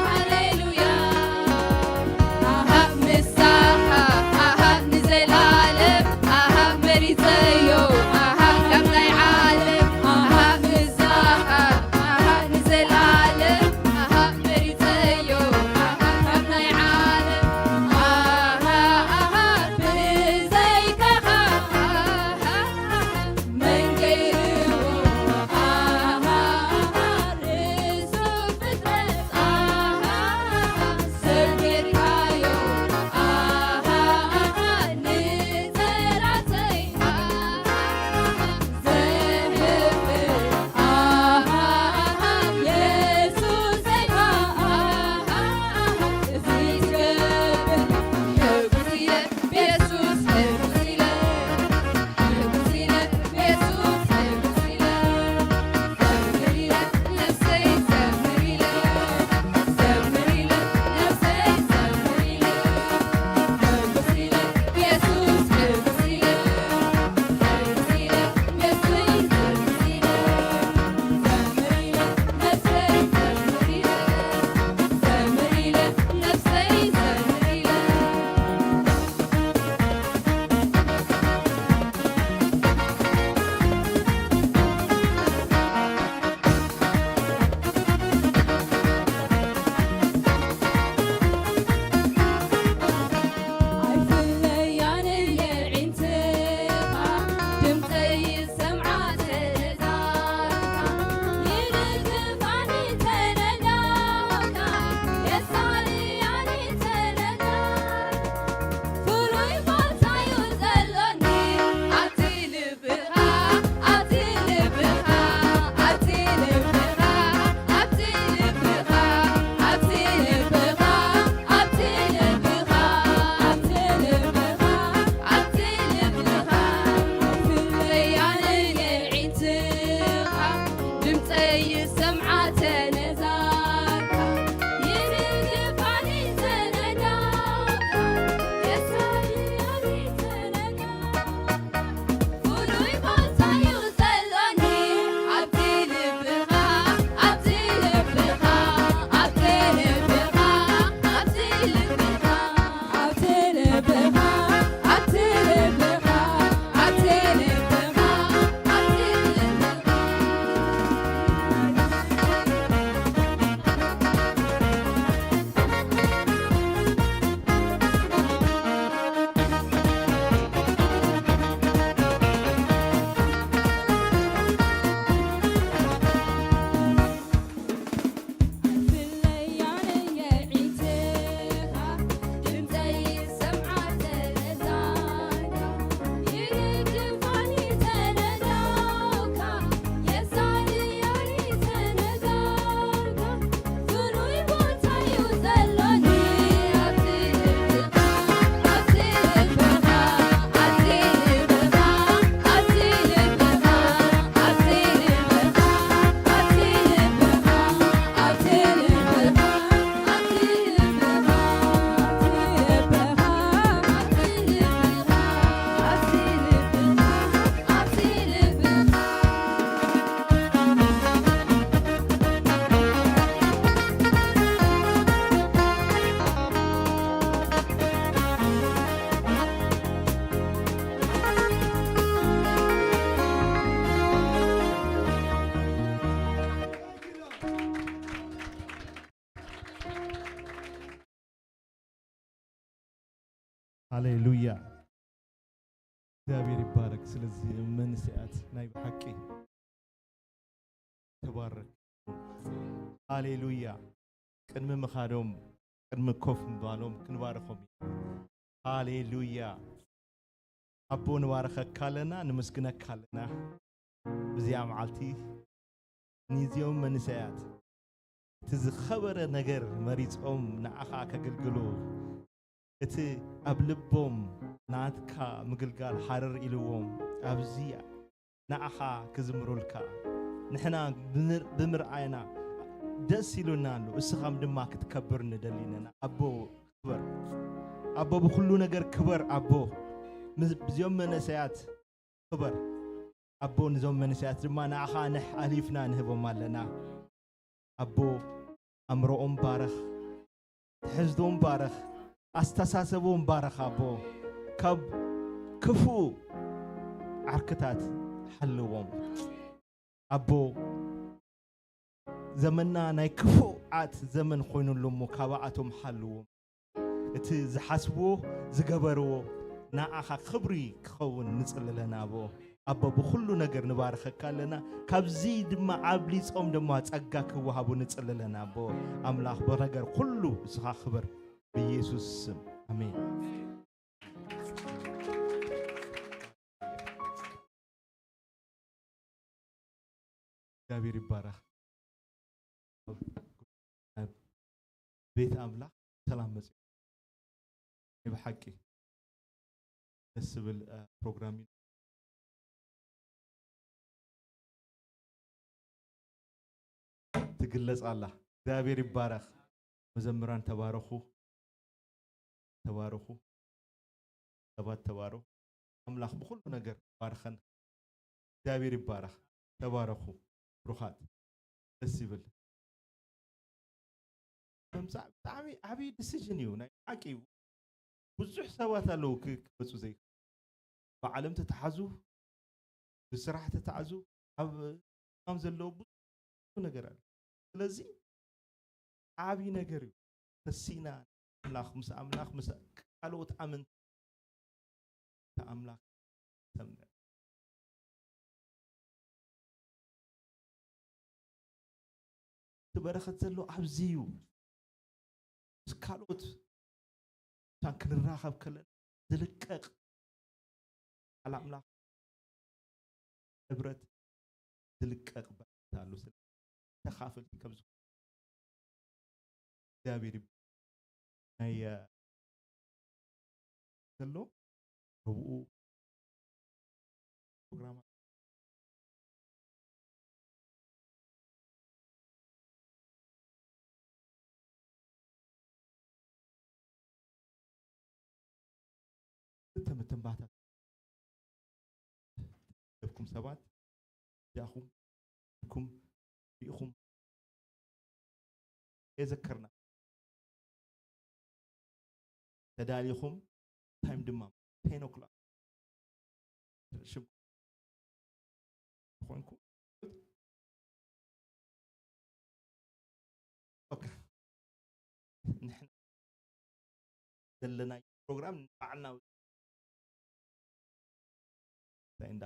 ሃሌሉያ። ኣሃ ምሳኻ፣ ኣሃ ንዘላለም፣ ኣሃ መሪጸዮ፣ ኣሃ ካብ ናይ ዓለም፣ ኣሃ ምሳኻ፣ ኣሃ ንዘላለም፣ ኣሃ መሪጸዮ፣ ኣሃ ካብ ናይ ዓለም፣ ኣሃ፣ ኣሃ ብዘይካኻ፣ ኣሃ፣ ኣሃ መን ገይርዎ፣ ኣሃ፣ ኣሃ ርእሱ ፍጥረት፣ ኣሃ፣ ኣሃ ሰብ ጌርካዮ፣ ኣሃ፣ ኣሃ ንጸላተይ፣ ኣሃ፣ ኣሃ ዘህፍር፣ ኣሃ፣ ኣሃ የሱሰይ፣ ኣሃ፣ ኣሃ እዚ ትገብር ሕጉስ ኢለ ብየሱስ ሕጉስ ኢለ። ሃሌሉያ። እግዚኣብሔር ይባረክ። ስለዚ መንስያት ናይ ብሓቂ ተባረክ። ሃሌሉያ። ቅድሚ ምኻዶም ቅድሚ ኮፍ ምባሎም ክንባርኾም ኢና። ሃሌሉያ። ኣቦ ንባርኸካ ኣለና፣ ንምስግነካ ኣለና። ብዚኣ መዓልቲ ንዚኦም መንእሰያት እቲ ዝኸበረ ነገር መሪጾም ንዓኻ ከገልግሉ፣ እቲ ኣብ ልቦም ናትካ ምግልጋል ሃረር ኢልዎም፣ ኣብዚ ንዓኻ ክዝምሩልካ፣ ንሕና ብምር-፣ ብምርኣይና ደስ ኢሉና ኣሎ። እስኻም ድማ ክትከብር ንደሊ ኣለና። ኣቦ ክበር፣ ኣቦ ብኹሉ ነገር ክበር። ኣቦ ምስ-፣ ብዚኦም መንእሰያት ክበር። ኣቦ ንዞም መንእሰያት ድማ ንዓኻ ንሕ ኣሊፍና ንህቦም ኣለና። ኣቦ ኣእምሮኦም ባረኽ፣ ትሕዝቶም ባረኽ፣ ኣስተሳሰቦም ባረኽ። ኣቦ ካብ ክፉእ ዓርክታት ሓልዎም። ኣቦ ዘመንና ናይ ክፉኣት ዘመን ኮይኑሉ እሞ ካባኣቶም ሓልዎም። እቲ ዝሓስብዎ ዝገበርዎ ንዓኻ ክብሪ ክኸውን ንጽሊ ኣለና ኣቦ። ኣቦ ብኹሉ ነገር ንባርኸካ ኣለና። ካብዚ ድማ ኣብሊጾም ድማ ጸጋ ክወሃቡ ንጽሊ ኣለና ኣቦ። ኣምላኽ ብነገር ኩሉ እስኻ ክብር ብኢየሱስ ስም። ኣሜን። እግዚኣብሔር ይባረኽ። ኣብ ቤት ኣምላኽ ሰላም መጽእ። ናይ ብሓቂ ደስ ዝብል፣ እ፣ ፕሮግራም እዩ። ትግለጽ ኣላ። እግዚኣብሔር ይባረኽ። መዘምራን ተባረኹ። ተባረኹ። ሰባት ተባረኹ። ኣምላኽ ብኹሉ ነገር ባርኸን። እግዚኣብሔር ይባረኽ። ተባረኹ። ብሩኻት። ደስ ይብል። ምምጻእ ብጣዕሚ ዓብዪ ዲሲዥን እዩ። ናይ ሓቂ እዩ። ብዙሕ ሰባት ኣለዉ ክ-፣ ክመጹ ዘይክእሉ። ብዓለም ተተሓዙ፣ ብስራሕ ተተሓዙ፣ ኣብ ሕማም ዘለዉ ብዙሕ ነገር ኣሎ። ስለዚ ዓብዪ ነገር እዩ። ተሲና ኣምላኽ፣ ምስ ኣምላኽ፣ ምስ ካልኦት ኣመንቲ ኣምላኽ ሰምዕ። እቲ በረኸት ዘሎ ኣብዚ እዩ። ምስ ካልኦት እታን ክንራኸብ ከለና ዝልቀቕ ቃል ኣምላኽ ሕብረት ዝልቀቕ በረኸት ኣሎ። ስለ ተኻፈልቲ ከም ዝኾኑ እግዚኣብሔር ይብ-፣ ናይ፣ እ፣ ዘሎ ረብኡ ፕሮግራም ክልተ መተንባህታት ለብኩም ሰባት ጃኹም ኩም ሪኢኹም የዘከርና። ተዳሊኹም ታይም ድማ ቴን ኦክላክ ሽም ኮንኩ። ኦኬ። ንሕና ዘለና ፕሮግራም ንባዕልና እንታይ እንዳ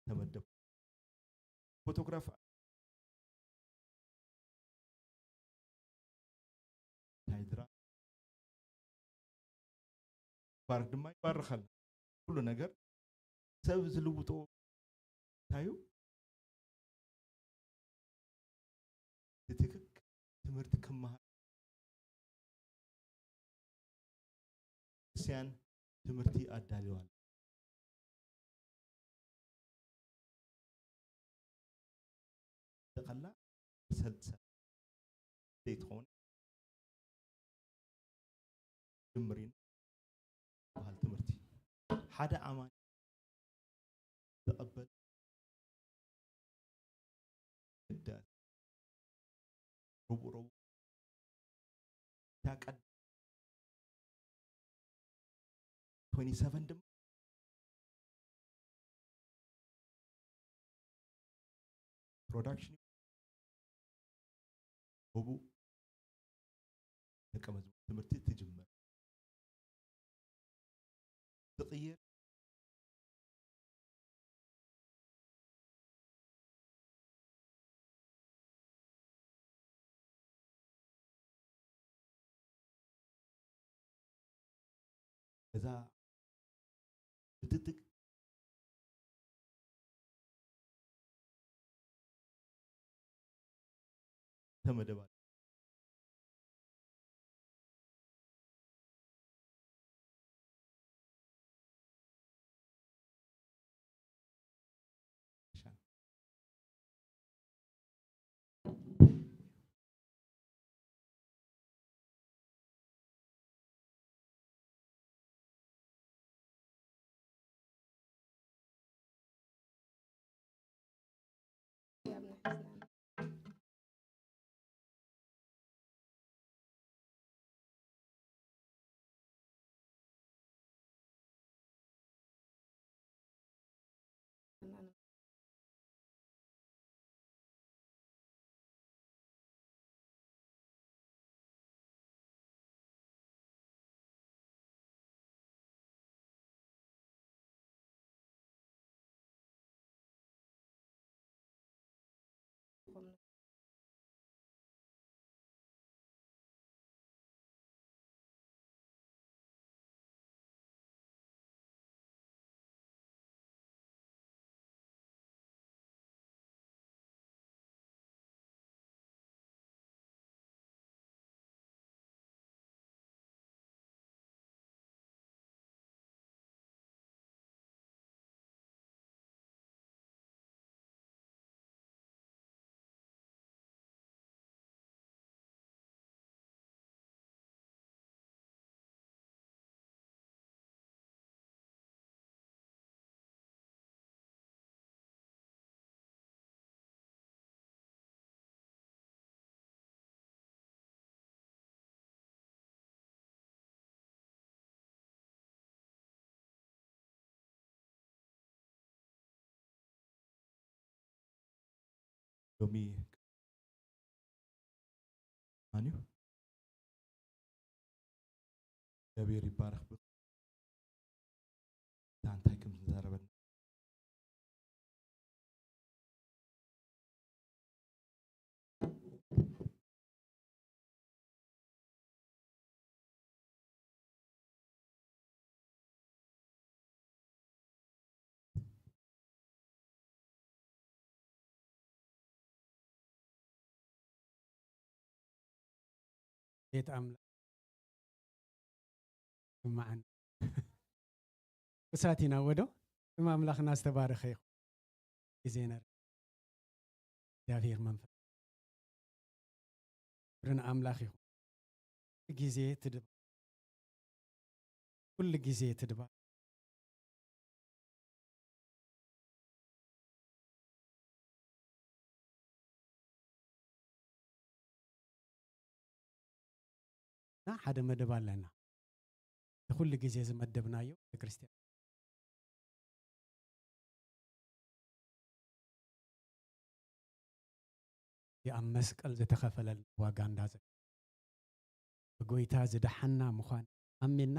ተመደብ ፎቶግራፍ ሃይድራ ባር ድማ ይባርኸልና። ኩሉ ነገር ሰብ ዝልውጦ እንታይ እዩ? ትትክክ ትምህርቲ ክመሃር ክርስቲያን ትምህርቲ ኣዳልዋ ኣሎ። ከላ ሰልሰ ዘይትኸውን ጅምሪን በሃል ትምህርቲ ሓደ ኣማኒ ተቐበል ህዳሴ ረቡዕ ረቡዕ እታ ቀድ-፣ ትዌንቲ ሰቨን ድማ ፕሮዳክሽን ረቡዕ ደቀ መዝሙር ትምህርቲ ትጅመር። ዝቕየር እዛ ብጥጥቅ ተመደባ ሎሚ ማን እዩ? እግዚኣብሔር ይባረክ። ብሎ እንታይ ከም ዝዛረበና ቤት ኣምላኽ ስማዕን እሳት ኢና ወዶ። ስም ኣምላኽና ዝተባረኸ ይኹን። ግዜ ነር እግዚኣብሔር መንፈስ ክብሪ ንኣምላኽ ይኹን። ግዜ ትድባ ኩሉ ግዜ ትድባ እና ሓደ መደብ ኣለና። ንኩሉ ግዜ ዝመደብናዮ ቤተክርስትያን ኣብ መስቀል ዝተኸፈለልና ዋጋ እንዳዘ ብጎይታ ዝደሓና ምዃን ኣሚንና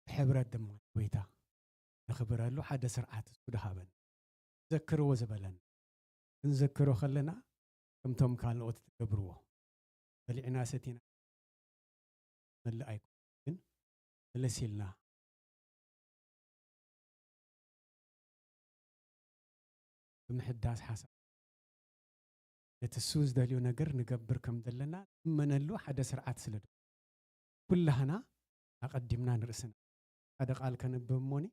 ብሕብረት ድማ ጎይታ ነኽብረሉ ሓደ ስርዓት እሱ ድሃበን ዘክርዎ ዝበለን ክንዘክሮ ከለና ከምቶም ካልኦት ትገብርዎ በሊዕና ሰቲና መልእ ኣይኮን ግን መለስ ኢልና ብምሕዳስ ሓሳብ ነቲ እሱ ዝደልዮ ነገር ንገብር ከም ዘለና እመነሉ ሓደ ስርዓት ስለ ዶ ኩላህና ኣቐዲምና ንርእስና ሓደ ቃል ከንብብ እሞኒ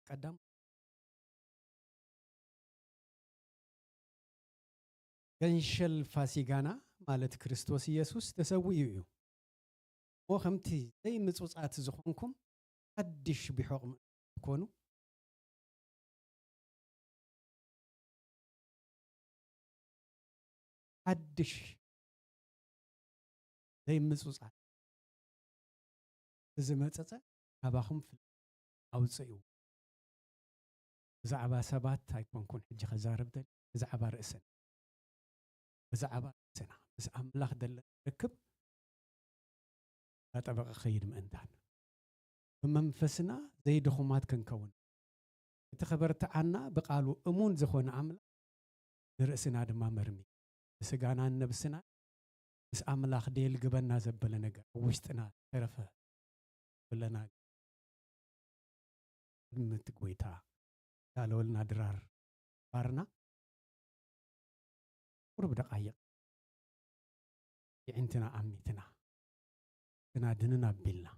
ቀዳም ገንሸል ፋሲጋና ማለት ክርስቶስ ኢየሱስ ተሰዊኡ እዩ። እሞ ከምቲ ዘይምጹጻት ዝኾንኩም ሓድሽ ቢሖቕ ትኮኑ ሓድሽ ዘይምጹጻት እዚ መጸጸ ካባኹም ፍል ኣውፅእዎ። ብዛዕባ ሰባት ኣይኮንኩን ሕጂ ከዛርብ ደል ብዛዕባ ርእስን ብዛዕባ ርእስና ምስ ኣምላኽ ደለ ርክብ ኣጠበቐ ኸይድ ምእንታን ብመንፈስና ዘይድኹማት ክንከውን እቲ ኸበርትዓና ብቓሉ እሙን ዝኾነ ኣምላኽ ንርእስና ድማ መርሚ ብስጋናን ነብስና ምስ ኣምላኽ ደየልግበና ዘበለ ነገር ኣብ ውሽጥና ተረፈ ብለና። ቅድሚ እቲ ጎይታ ዳለወልና ድራር ባርና ቁሩብ ደቓይቕ የዒንትና ኣሚትና ግና ድንን ኣቢልና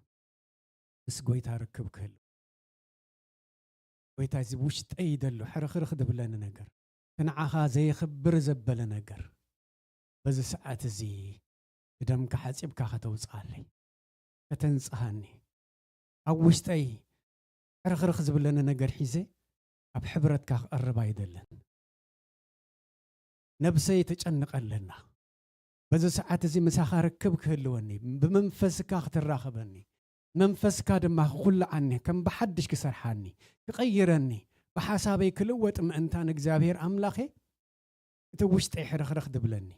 ምስ ጎይታ ርክብ ክህሉ። ጎይታ፣ እዚ ውሽጠይ ደሎ ሕርኽርኽ ዝብለኒ ነገር፣ እቲ ንዓኻ ዘየኽብር ዘበለ ነገር፣ በዚ ሰዓት እዚ ብደምካ ሓጺብካ ከተውጽኣለይ፣ ከተንጽሃኒ። ኣብ ውሽጠይ ሕርኽርኽ ዝብለኒ ነገር ሒዘ ኣብ ሕብረትካ ክቐርብ ኣይደልን። ነብሰይ ተጨንቐ ኣለና። በዚ ሰዓት እዚ ምሳኻ ርክብ ክህልወኒ፣ ብመንፈስካ ክትራኸበኒ፣ መንፈስካ ድማ ክኹልዓኒ፣ ከም ብሓድሽ ክሰርሓኒ፣ ክቐይረኒ፣ ብሓሳበይ ክልወጥ ምእንታን እግዚኣብሔር ኣምላኸ፣ እቲ ውሽጠይ ሕርኽርኽ ድብለኒ።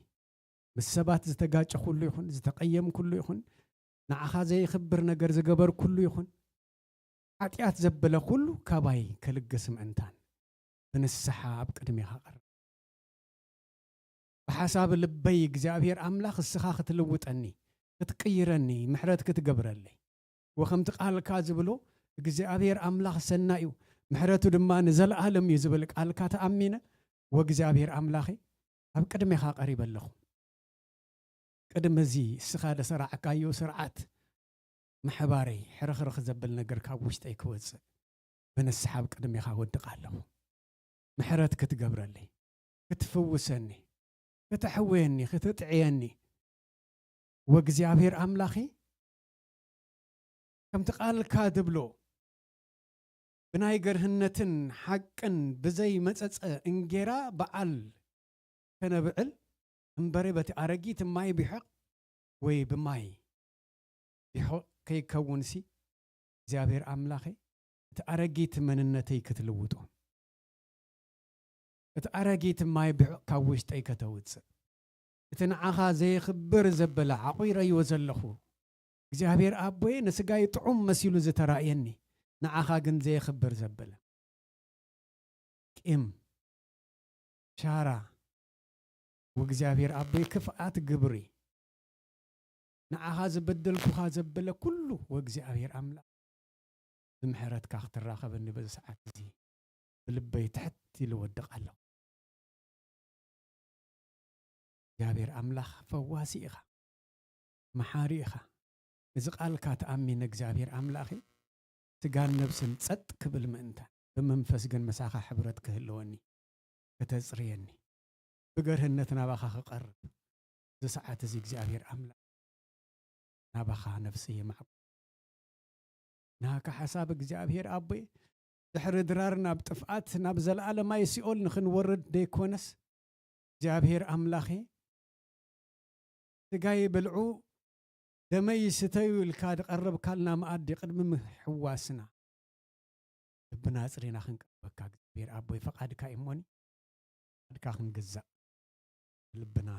ምስ ሰባት ዝተጋጨ ኩሉ ይኹን፣ ዝተቐየም ኩሉ ይኹን፣ ንዓኻ ዘይኽብር ነገር ዝገበር ኩሉ ይኹን፣ ሓጢኣት ዘበለ ኩሉ ካባይ ክልግስ ምእንታን፣ ብንስሓ ኣብ ቅድሜኻ ቀርብ። ብሓሳብ ልበይ እግዚኣብሔር ኣምላኽ እስኻ ክትልውጠኒ፣ ክትቅይረኒ፣ ምሕረት ክትገብረለይ። ወኸምቲ ቃልካ ዝብሎ፣ እግዚኣብሔር ኣምላኽ ሰናይ እዩ፣ ምሕረቱ ድማ ንዘለኣለም እዩ ዝብል ቃልካ ተኣሚነ፣ ወእግዚኣብሔር ኣምላኸይ፣ ኣብ ቅድሜኻ ቀሪበ ኣለኹ። ቅድሚ እዚ እስኻ ደሰራዕካዮ ስርዓት ምሕባረይ ሕርኽርኽ ዘብል ነገር ካብ ውሽጠይ ክወጽእ ብንስሓ ኣብ ቅድሜኻ ወድቕ ኣለኹ። ምሕረት ክትገብረለይ፣ ክትፍውሰኒ፣ ክተሕውየኒ፣ ክትጥዕየኒ። ወእግዚኣብሔር ኣምላኺ ከምቲ ቃልካ ትብሎ ብናይ ገርህነትን ሓቅን ብዘይ መጸጸ እንጌራ በዓል ከነብዕል እምበረ በቲ ኣረጊት ማይ ቢሖቕ ወይ ብማይ ቢሖቕ ከይከውንሲ እግዚኣብሔር ኣምላኸይ እቲ ኣረጊት መንነተይ ክትልውጦ እቲ ኣረጊት ማይ ቢሖቕ ካብ ውሽጠይ ከተውፅእ እቲ ንዓኻ ዘየኽብር ዘበለ ዓቑረዮ ዘለኹ እግዚኣብሔር ኣቦየ ንስጋይ ጥዑም መሲሉ ዝተራእየኒ ንዓኻ ግን ዘየኽብር ዘበለ ቂም ሻራ ወእግዚኣብሔር ኣቦይ ክፍኣት ግብሪ ንዓኻ ዝበደልኩኻ ዘበለ ኩሉ ወእግዚኣብሔር ኣምላኽ ብምሕረትካ ክትራኸበኒ በዚ ሰዓት እዚ ብልበይ ትሕት ኢሉ ወድቕ ኣለኹ እግዚኣብሔር ኣምላኽ ፈዋሲ ኢኻ መሓሪ ኢኻ እዚ ቃልካ ተኣሚነ እግዚኣብሔር ኣምላኸይ ስጋን ነብስን ጸጥ ክብል ምእንታን ብመንፈስ ግን ምሳኻ ሕብረት ክህልወኒ ከተጽርየኒ ብገርህነት ናባኻ ክቐርብ እዚ ሰዓት እዚ እግዚኣብሔር ኣምላኽ ናባኻ ነፍሰይ የማዕቁ ናካ ሓሳብ እግዚኣብሔር ኣቦይ ድሕሪ ድራር ናብ ጥፍኣት ናብ ዘለኣለማይ ሲኦል ንኽንወርድ ደይኮነስ እግዚኣብሔር ኣምላኸ ስጋይ ብልዑ ደመይ ስተዩ ኢልካ ዝቐረብካልና መኣዲ ቅድሚ ምሕዋስና ልብና ኣጽሪና ክንቀርበካ እግዚኣብሔር ኣቦይ ፈቓድካ እሞኒ ፈቓድካ ክንግዛእ ልብና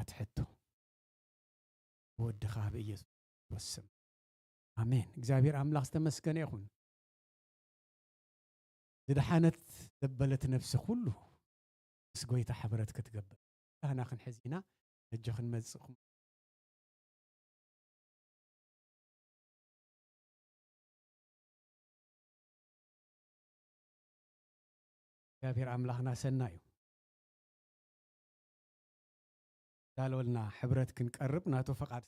ኣትሕቶ ወድኻ ብኢየሱስ ስም ኣሜን እግዚኣብሔር ኣምላኽ ዝተመስገነ ይኹን ዝደሓነት ዘበለት ነፍሲ ኩሉ ምስ ጎይታ ሕብረት ክትገብር ካህና ክንሕዝ ኢና ሕጂ ክንመፅእኩም እግዚኣብሔር ኣምላኽና ሰና እዩ ዳለወልና ሕብረት ክንቀርብ ናቱ ፈቓድ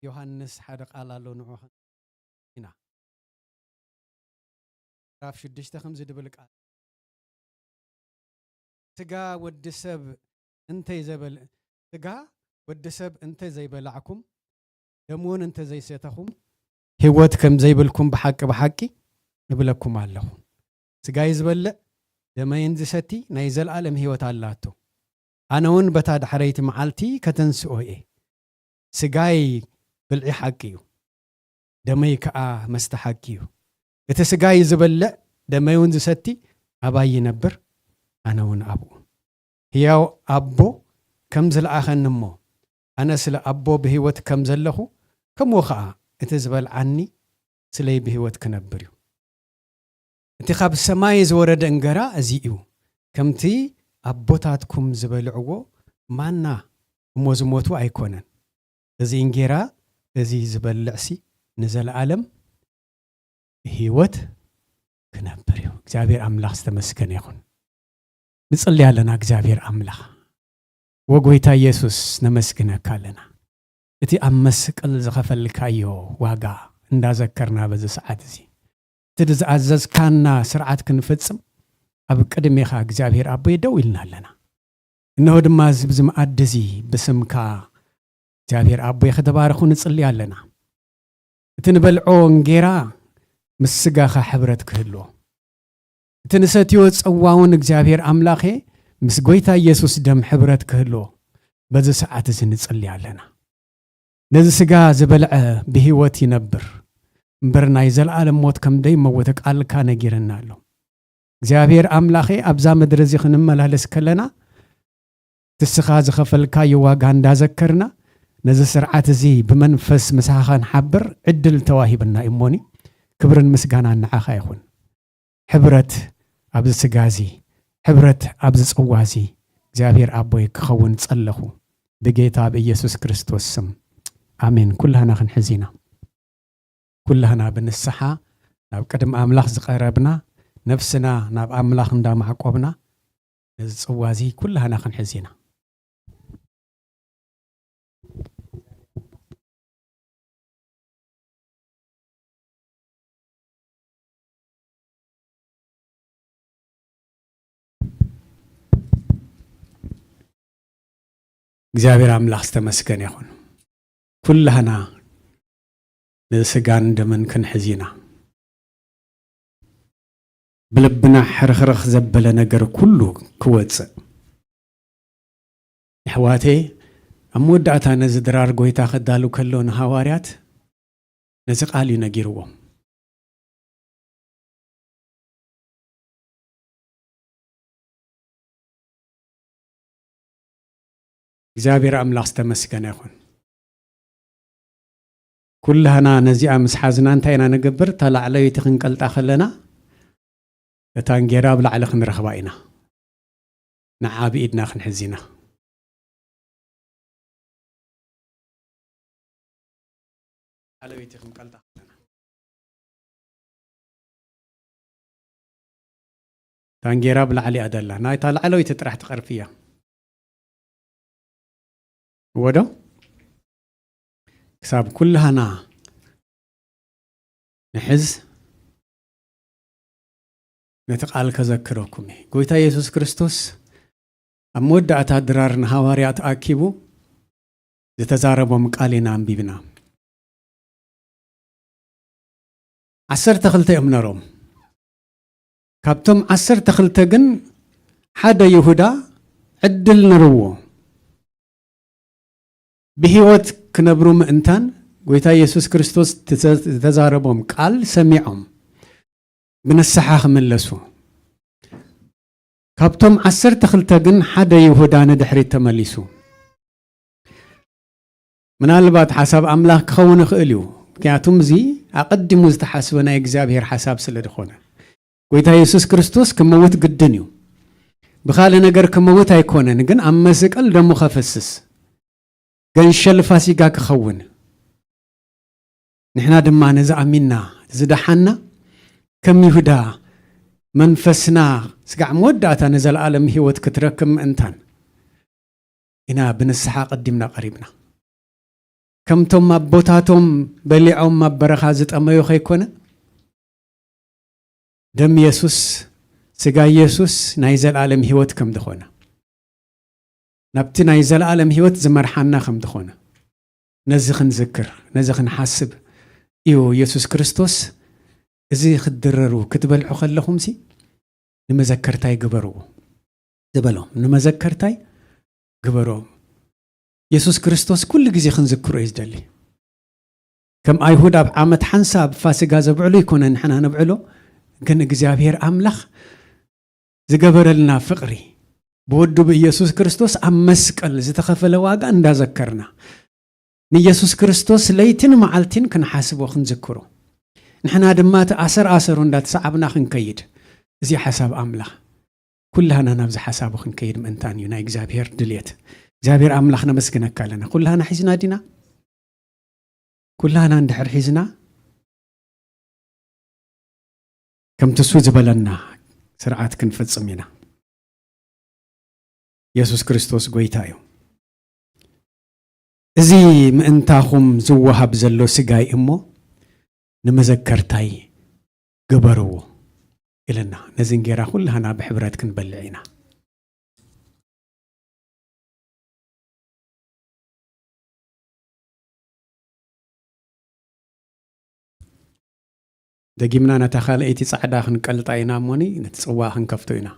ዮሃንስ ሓደ ቃል ኣሎ ንዑ ኢና ምዕራፍ ሽዱሽተ ከምዚ ድብል ቃል ስጋ ወዲ ሰብ እንተይ ዘበል ስጋ ወዲ ሰብ እንተ ዘይበላዕኩም ደምውን እንተ ዘይሰተኹም ህይወት ከም ዘይብልኩም ብሓቂ ብሓቂ እብለኩም ኣለኹ ስጋይ ዝበልዕ ደመይን ዝሰቲ ናይ ዘለኣለም ህይወት ኣላቶ ኣነ እውን በታ ዳሕረይቲ መዓልቲ ከተንስኦ እየ ስጋይ ብልዒ ሓቂ እዩ ደመይ ከኣ መስተ ሓቂ እዩ እቲ ስጋይ ዝበልዕ ደመይ እውን ዝሰቲ ኣባይ ይነብር ኣነ እውን ኣብኡ ህያው ኣቦ ከም ዝለኣኸኒ እሞ ኣነ ስለ ኣቦ ብህይወት ከም ዘለኹ ከምኡ ኸኣ እቲ ዝበልዓኒ ስለይ ብህይወት ክነብር እዩ እቲ ካብ ሰማይ ዝወረደ እንገራ እዚ እዩ ከምቲ ኣቦታትኩም ዝበልዕዎ ማና እሞ ዝሞቱ ኣይኮነን። እዚ እንጌራ እዚ ዝበልዕሲ ንዘለኣለም ህይወት ክነብር እዩ። እግዚኣብሔር ኣምላኽ ዝተመስገነ ይኹን። ንጽሊ ኣለና። እግዚኣብሔር ኣምላኽ፣ ወጎይታ ኢየሱስ፣ ነመስግነካ ኣለና። እቲ ኣብ መስቀል ዝኸፈልካዮ ዋጋ እንዳዘከርና በዚ ሰዓት እዚ፣ እቲ ዝኣዘዝካና ስርዓት ክንፍጽም ኣብ ቅድሜኻ እግዚኣብሔር ኣቦይ ደው ኢልና ኣለና። እነሆ ድማ እዚ፣ ብዚ መኣዲ እዚ ብስምካ እግዚኣብሔር ኣቦይ ከተባርኹ ንጽሊ ኣለና። እቲ ንበልዖ እንጌራ ምስ ስጋኻ ሕብረት ክህልዎ፣ እቲ ንሰትዮ ጽዋ እውን እግዚኣብሔር ኣምላኸ ምስ ጎይታ ኢየሱስ ደም ሕብረት ክህልዎ በዚ ሰዓት እዚ ንጽሊ ኣለና። ነዚ ስጋ ዝበልዐ ብህይወት ይነብር እምበር ናይ ዘለኣለም ሞት ከም ደይመውት ቃልካ ነጊርና ኣሎ። እግዚኣብሔር ኣምላኸ ኣብዛ ምድሪ እዚ ክንመላለስ ከለና እቲ ስኻ ዝኸፈልካዮ ዋጋ እንዳዘከርና ነዚ ስርዓት እዚ ብመንፈስ ምሳኻ ክንሓብር ዕድል ተዋሂብና እዩ እሞኒ ክብርን ምስጋናን ንዓኻ ይኹን። ሕብረት ኣብዚ ስጋ እዚ፣ ሕብረት ኣብዚ ጽዋ እዚ እግዚኣብሔር ኣቦይ ክኸውን ጸለኹ ብጌታ ብኢየሱስ ክርስቶስ ስም። ኣሜን። ኩላህና ክንሕዝ ኢና። ኩላህና ብንስሓ ናብ ቅድሚ ኣምላኽ ዝቐረብና፣ ነፍስና ናብ ኣምላኽ እንዳማዕቆብና፣ ነዚ ጽዋ እዚ ኩላህና ክንሕዝ ኢና። እግዚኣብሔር ኣምላኽ ዝተመስገነ ይኹን። ኩላህና ንስጋን ደምን ክንሕዝ ኢና። ብልብና ሕርኽርኽ ዘበለ ነገር ኩሉ ክወጽእ። የሕዋተይ፣ ኣብ መወዳእታ ነዚ ድራር ጐይታ ከዳሉ ከሎ ንሃዋርያት ነዚ ቃል እዩ ነጊርዎም። እግዚኣብሔር ኣምላኽ ዝተመስገነ ይኹን። ኩላህና ነዚኣ ምስ ሓዝና እንታይ ኢና ንገብር? እታ ላዕለወይቲ ክንቀልጣ ከለና እታ እንጌራ ኣብ ላዕሊ ክንረኽባ ኢና። ንዓ ብኢድና ክንሕዝ ኢና። ላዕለወይቲ ክንቀልጣ ከለና እታ እንጌራ ብላዕሊ እያ ደላ። ናይታ ላዕለወይቲ ጥራሕ ትቐርፍ እያ። እወ ዶ? ክሳብ ኩላህና ንሕዝ፣ ነቲ ቃል ከዘክረኩም እየ። ጎይታ የሱስ ክርስቶስ ኣብ መወዳእታ ድራር ንሃዋርያት ኣኪቡ ዝተዛረቦም ቃል ኢና ኣንቢብና። ዓሰርተ ክልተ እዮም ነሮም። ካብቶም ዓሰርተ ክልተ ግን ሓደ ይሁዳ ዕድል ነርዎ። ብህይወት ክነብሩ ምእንታን ጎይታ የሱስ ክርስቶስ ዝተዘ-፣ ዝተዛረቦም ቃል ሰሚዖም ብንስሓ ክምለሱ። ካብቶም ዓሰርተ ክልተ ግን ሓደ ይሁዳ ንድሕሪት ተመሊሱ። ምናልባት ሓሳብ ኣምላኽ ክኸውን ይኽእል እዩ። ምክንያቱም እዚ ኣቐዲሙ ዝተሓስበ ናይ እግዚኣብሔር ሓሳብ ስለ ዝኾነ። ጎይታ የሱስ ክርስቶስ ክመውት ግድን እዩ። ብኻልእ ነገር ክመውት ኣይኮነን፣ ግን ኣብ መስቀል ደሙ ከፍስስ፣ ገንሸል ፋሲጋ ክኸውን፣ ንሕና ድማ ነዚ ኣሚንና ዝደሓና ከም ይሁዳ መንፈስና ስጋዕ መወዳእታ ንዘለኣለም ህይወት ክትረክብ ምእንታን ኢና ብንስሓ ቀዲምና ቀሪብና። ከምቶም ኣቦታቶም በሊዖም ኣብ በረኻ ዝጠመዩ ከይኮነ፣ ደም የሱስ፣ ስጋ የሱስ ናይ ዘለኣለም ህይወት ከም ዝኾነ፣ ናብቲ ናይ ዘለኣለም ህይወት ዝመርሓና ከም ዝኾነ፣ ነዚ ክንዝክር፣ ነዚ ክንሓስብ እዩ የሱስ ክርስቶስ፣ "እዚ ክትድረሩ፣ ክትበልዑ ከለኹምሲ ንመዘከርታይ ግበርዎ" ዝበሎም። ንመዘከርታይ ግበርዎ። የሱስ ክርስቶስ ኩሉ ግዜ ክንዝክሮ እዩ ዝደሊ። ከም ኣይሁድ ኣብ ዓመት ሓንሳብ ፋሲጋ ዘብዕሉ ይኮነ ንሕና ነብዕሎ፣ ግን እግዚኣብሔር ኣምላኽ ዝገበረልና ፍቕሪ፣ ብወዱ ብኢየሱስ ክርስቶስ ኣብ መስቀል ዝተኸፈለ ዋጋ እንዳዘከርና፣ ንኢየሱስ ክርስቶስ ለይትን መዓልትን ክንሓስቦ፣ ክንዝክሮ፣ ንሕና ድማ እቲ ኣሰር ኣሰሩ እንዳተሰዓብና ክንከይድ፣ እዚ ሓሳብ ኣምላኽ። ኩላህና ናብዚ ሓሳቡ ክንከይድ ምእንታን እዩ ናይ እግዚኣብሔር ድልየት። እግዚኣብሔር ኣምላኽ ነመስግነካ ኣለና። ኩላህና ሒዝና ዲና? ኩላህና እንድሕር ሒዝና፣ ከምቲ እሱ ዝበለና ስርዓት ክንፍጽም ኢና። የሱስ ክርስቶስ ጎይታ እዩ። እዚ ምእንታኹም ዝወሃብ ዘሎ ስጋይ እሞ ንመዘከርታይ ግበርዎ ኢለና። ነዚ እንጌራ ኩላህና ብሕብረት ክንበልዕ ኢና። ደጊምና ነታ ካልኣይቲ ጻዕዳ ክንቀልጣ ኢና እሞኒ፣ ነቲ ጽዋእ ክንከፍቶ ኢና።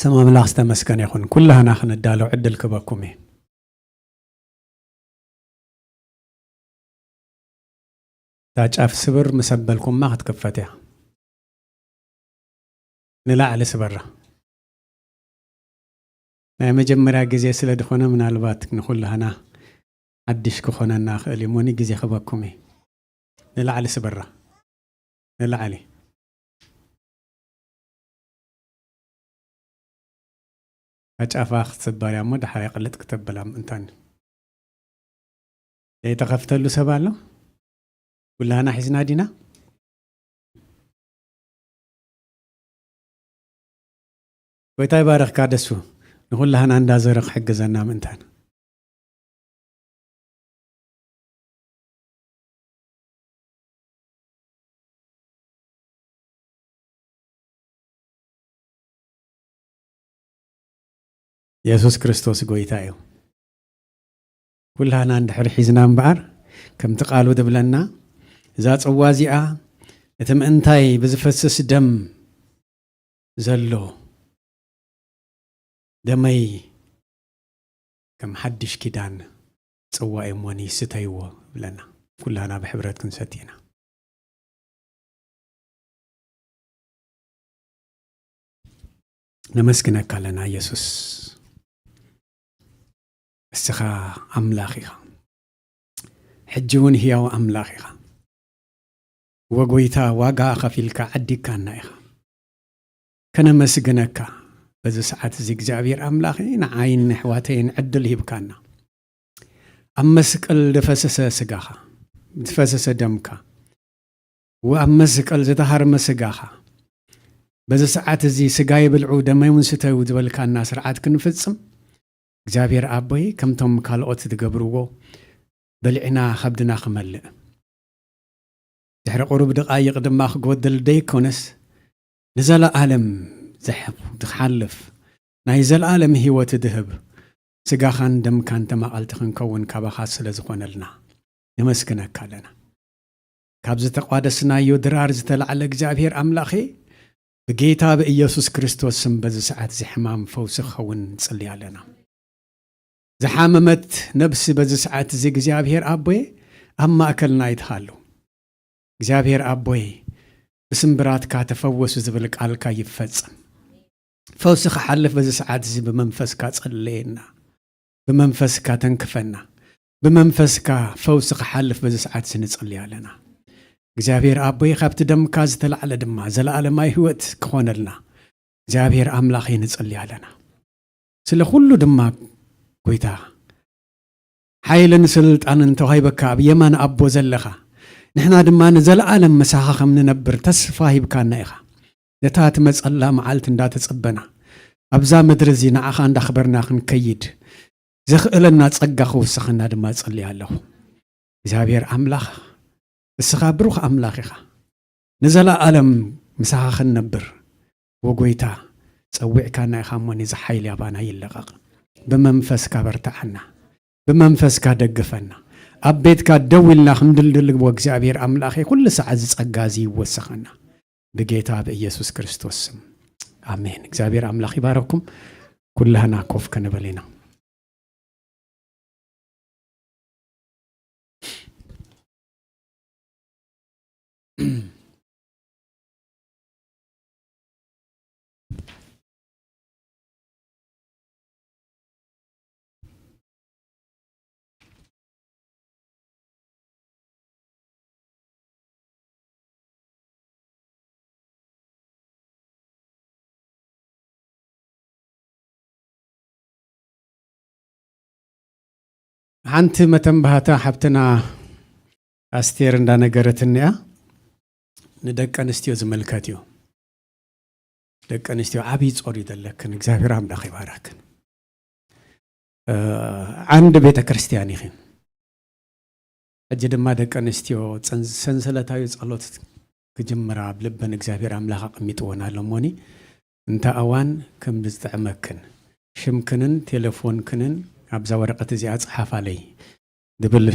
ስም ኣምላኽ ዝተመስገነ ይኹን። ኩላህና ክንዳሎ ዕድል ክበኩም እየ። እታ ጫፍ ስብር ምስ ኣበልኩማ ክትክፈት እያ። ንላዕሊ ስበራ። ናይ መጀመርያ ግዜ ስለ ዝኾነ ምናልባት ንኹላህና ሓድሽ ክኾነና ክእል እዩ። እሞኒ ግዜ ክበኩም እየ። ንላዕሊ ስበራ። ንላዕሊ። ኣጫፋ ክትስበር እያ እሞ ድሓር ቅልጥ ክተብላ ምእንታን። ዘይተኸፍተሉ ሰብ ኣሎ? ኩላህና ሒዝና ዲና? ጎይታ ይባረኽካ ደሱ። ንኹላህና እንዳዞረ ክሕግዘና ምእንታን። የሱስ ክርስቶስ ጎይታ እዩ። ኩላህና እንድሕር ሒዝና እምበኣር፣ ከምቲ ቃሉ ዝብለና፣ እዛ ጽዋ እዚኣ እቲ ምእንታይ ብዝፈስስ ደም ዘሎ ደመይ ከም ሓድሽ ኪዳን ጽዋ እዩ እሞኒ ስተይዎ ይብለና። ኩላህና ብሕብረት ክንሰቲ ኢና። ነመስግነካ ኣለና የሱስ። እስኻ ኣምላኽ ኢኻ። ሕጂ እውን ህያው ኣምላኽ ኢኻ። ወጎይታ ዋጋ ከፊልካ ዓዲግካና ኢኻ። ከነመስግነካ በዚ ሰዓት እዚ እግዚኣብሔር ኣምላኽ ንዓይን ንሕዋተይን ዕድል ሂብካና። ኣብ መስቀል ዝፈሰሰ ስጋኻ፣ ዝፈሰሰ ደምካ፣ ወኣብ መስቀል ዝተሃርመ ስጋኻ፣ በዚ ሰዓት እዚ ስጋይ ብልዑ ደመይ እውን ስተዩ ዝበልካና ስርዓት ክንፍጽም፣ እግዚኣብሔር ኣቦይ፣ ከምቶም ካልኦት ዝገብርዎ በሊዕና ከብድና ክመልእ፣ ድሕሪ ቁሩብ ደቓይቕ ድማ ክጎድል ደይኮነስ፣ ንዘለኣለም ዝሕ-፣ ዝሓልፍ ናይ ዘለኣለም ህይወት ዝህብ ስጋኻን ደምካን ተማቐልቲ ክንከውን ካባኻ ስለ ዝኾነልና ነመስግነካ ኣለና። ካብ ዝተቋደስናዮ ድራር ዝተላዕለ እግዚኣብሔር ኣምላኸ፣ ብጌታ ብኢየሱስ ክርስቶስ ስም በዚ ሰዓት እዚ ሕማም ፈውሲ ክኸውን ንጽሊ ኣለና። ዝሓመመት ነብሲ በዚ ሰዓት እዚ እግዚኣብሔር ኣቦየ ኣብ ማእከልና ይትሃሉ። እግዚኣብሔር ኣቦይ፣ ብስምብራትካ ተፈወሱ ዝብል ቃልካ ይፈጸም። ፈውሲ ክሓልፍ በዚ ሰዓት እዚ ብመንፈስካ ጸለየና፣ ብመንፈስካ ተንክፈና፣ ብመንፈስካ ፈውሲ ክሓልፍ በዚ ሰዓት እዚ ንጸሊ ኣለና። እግዚኣብሔር ኣቦይ፣ ካብቲ ደምካ ዝተላዕለ ድማ ዘለኣለማዊ ህይወት ክኾነልና እግዚኣብሔር ኣምላኸይ ንጸሊ ኣለና። ስለ ኩሉ ድማ ጎይታ፣ ሓይልን ስልጣንን ተዋሂበካ ኣብ የማን ኣቦ ዘለኻ፣ ንሕና ድማ ንዘለኣለም ምሳኻ ከም ንነብር ተስፋ ሂብካና ኢኻ። ነታ ትመጸላ መዓልቲ እንዳተጸበና፣ ኣብዛ ምድሪ እዚ ንዓኻ እንዳኽበርና ክንከይድ ዘኽእለና ጸጋ ክውስኸና ድማ እጸሊ ኣለኹ። እግዚኣብሔር ኣምላኽ፣ እስኻ ብሩኽ ኣምላኽ ኢኻ። ንዘለኣለም ምሳኻ ክንነብር፣ ወጎይታ፣ ጸዊዕካና ኢኻ እሞ፣ ነዚ ሓይሊ ኣባና ይለቐቕ። ብመንፈስካ በርትዓና፣ ብመንፈስካ ደግፈና። ኣብ ቤትካ ደው ኢልና ክንድልድል፣ ወእግዚኣብሔር ኣምላኸ፣ ኩሉ ሰዓት እዚ ጸጋ እዚ ይወሰኸና። ብጌታ ብኢየሱስ ክርስቶስ ስም፣ ኣሜን። እግዚኣብሔር ኣምላኽ ይባረኩም። ኩላህና ኮፍ ክንብል ኢና። ሓንቲ መተንባህታ ሓብትና ኣስቴር እንዳነገረትኒ እያ። ንደቂ ኣንስትዮ ዝምልከት እዩ። ደቂ ኣንስትዮ ዓብዪ ጾር እዩ ዘለክን። እግዚኣብሔር ኣምላኽ ይባረክን። እ፣ ዓንዲ ቤተ ክርስቲያን ኢኺን። ሕጂ ድማ ደቂ ኣንስትዮ ጽን-፣ ሰንሰለታዊ ጸሎት ክጅምራ ኣብ ልበን እግዚኣብሔር ኣምላኽ ኣቐሚጥወን ኣሎ እሞኒ፣ እንተ ኣዋን ከም ዝጥዕመክን ሽምክንን ቴሌፎንክንን ኣብዛ ወረቐት እዚኣ ጸሓፋለይ ዝብል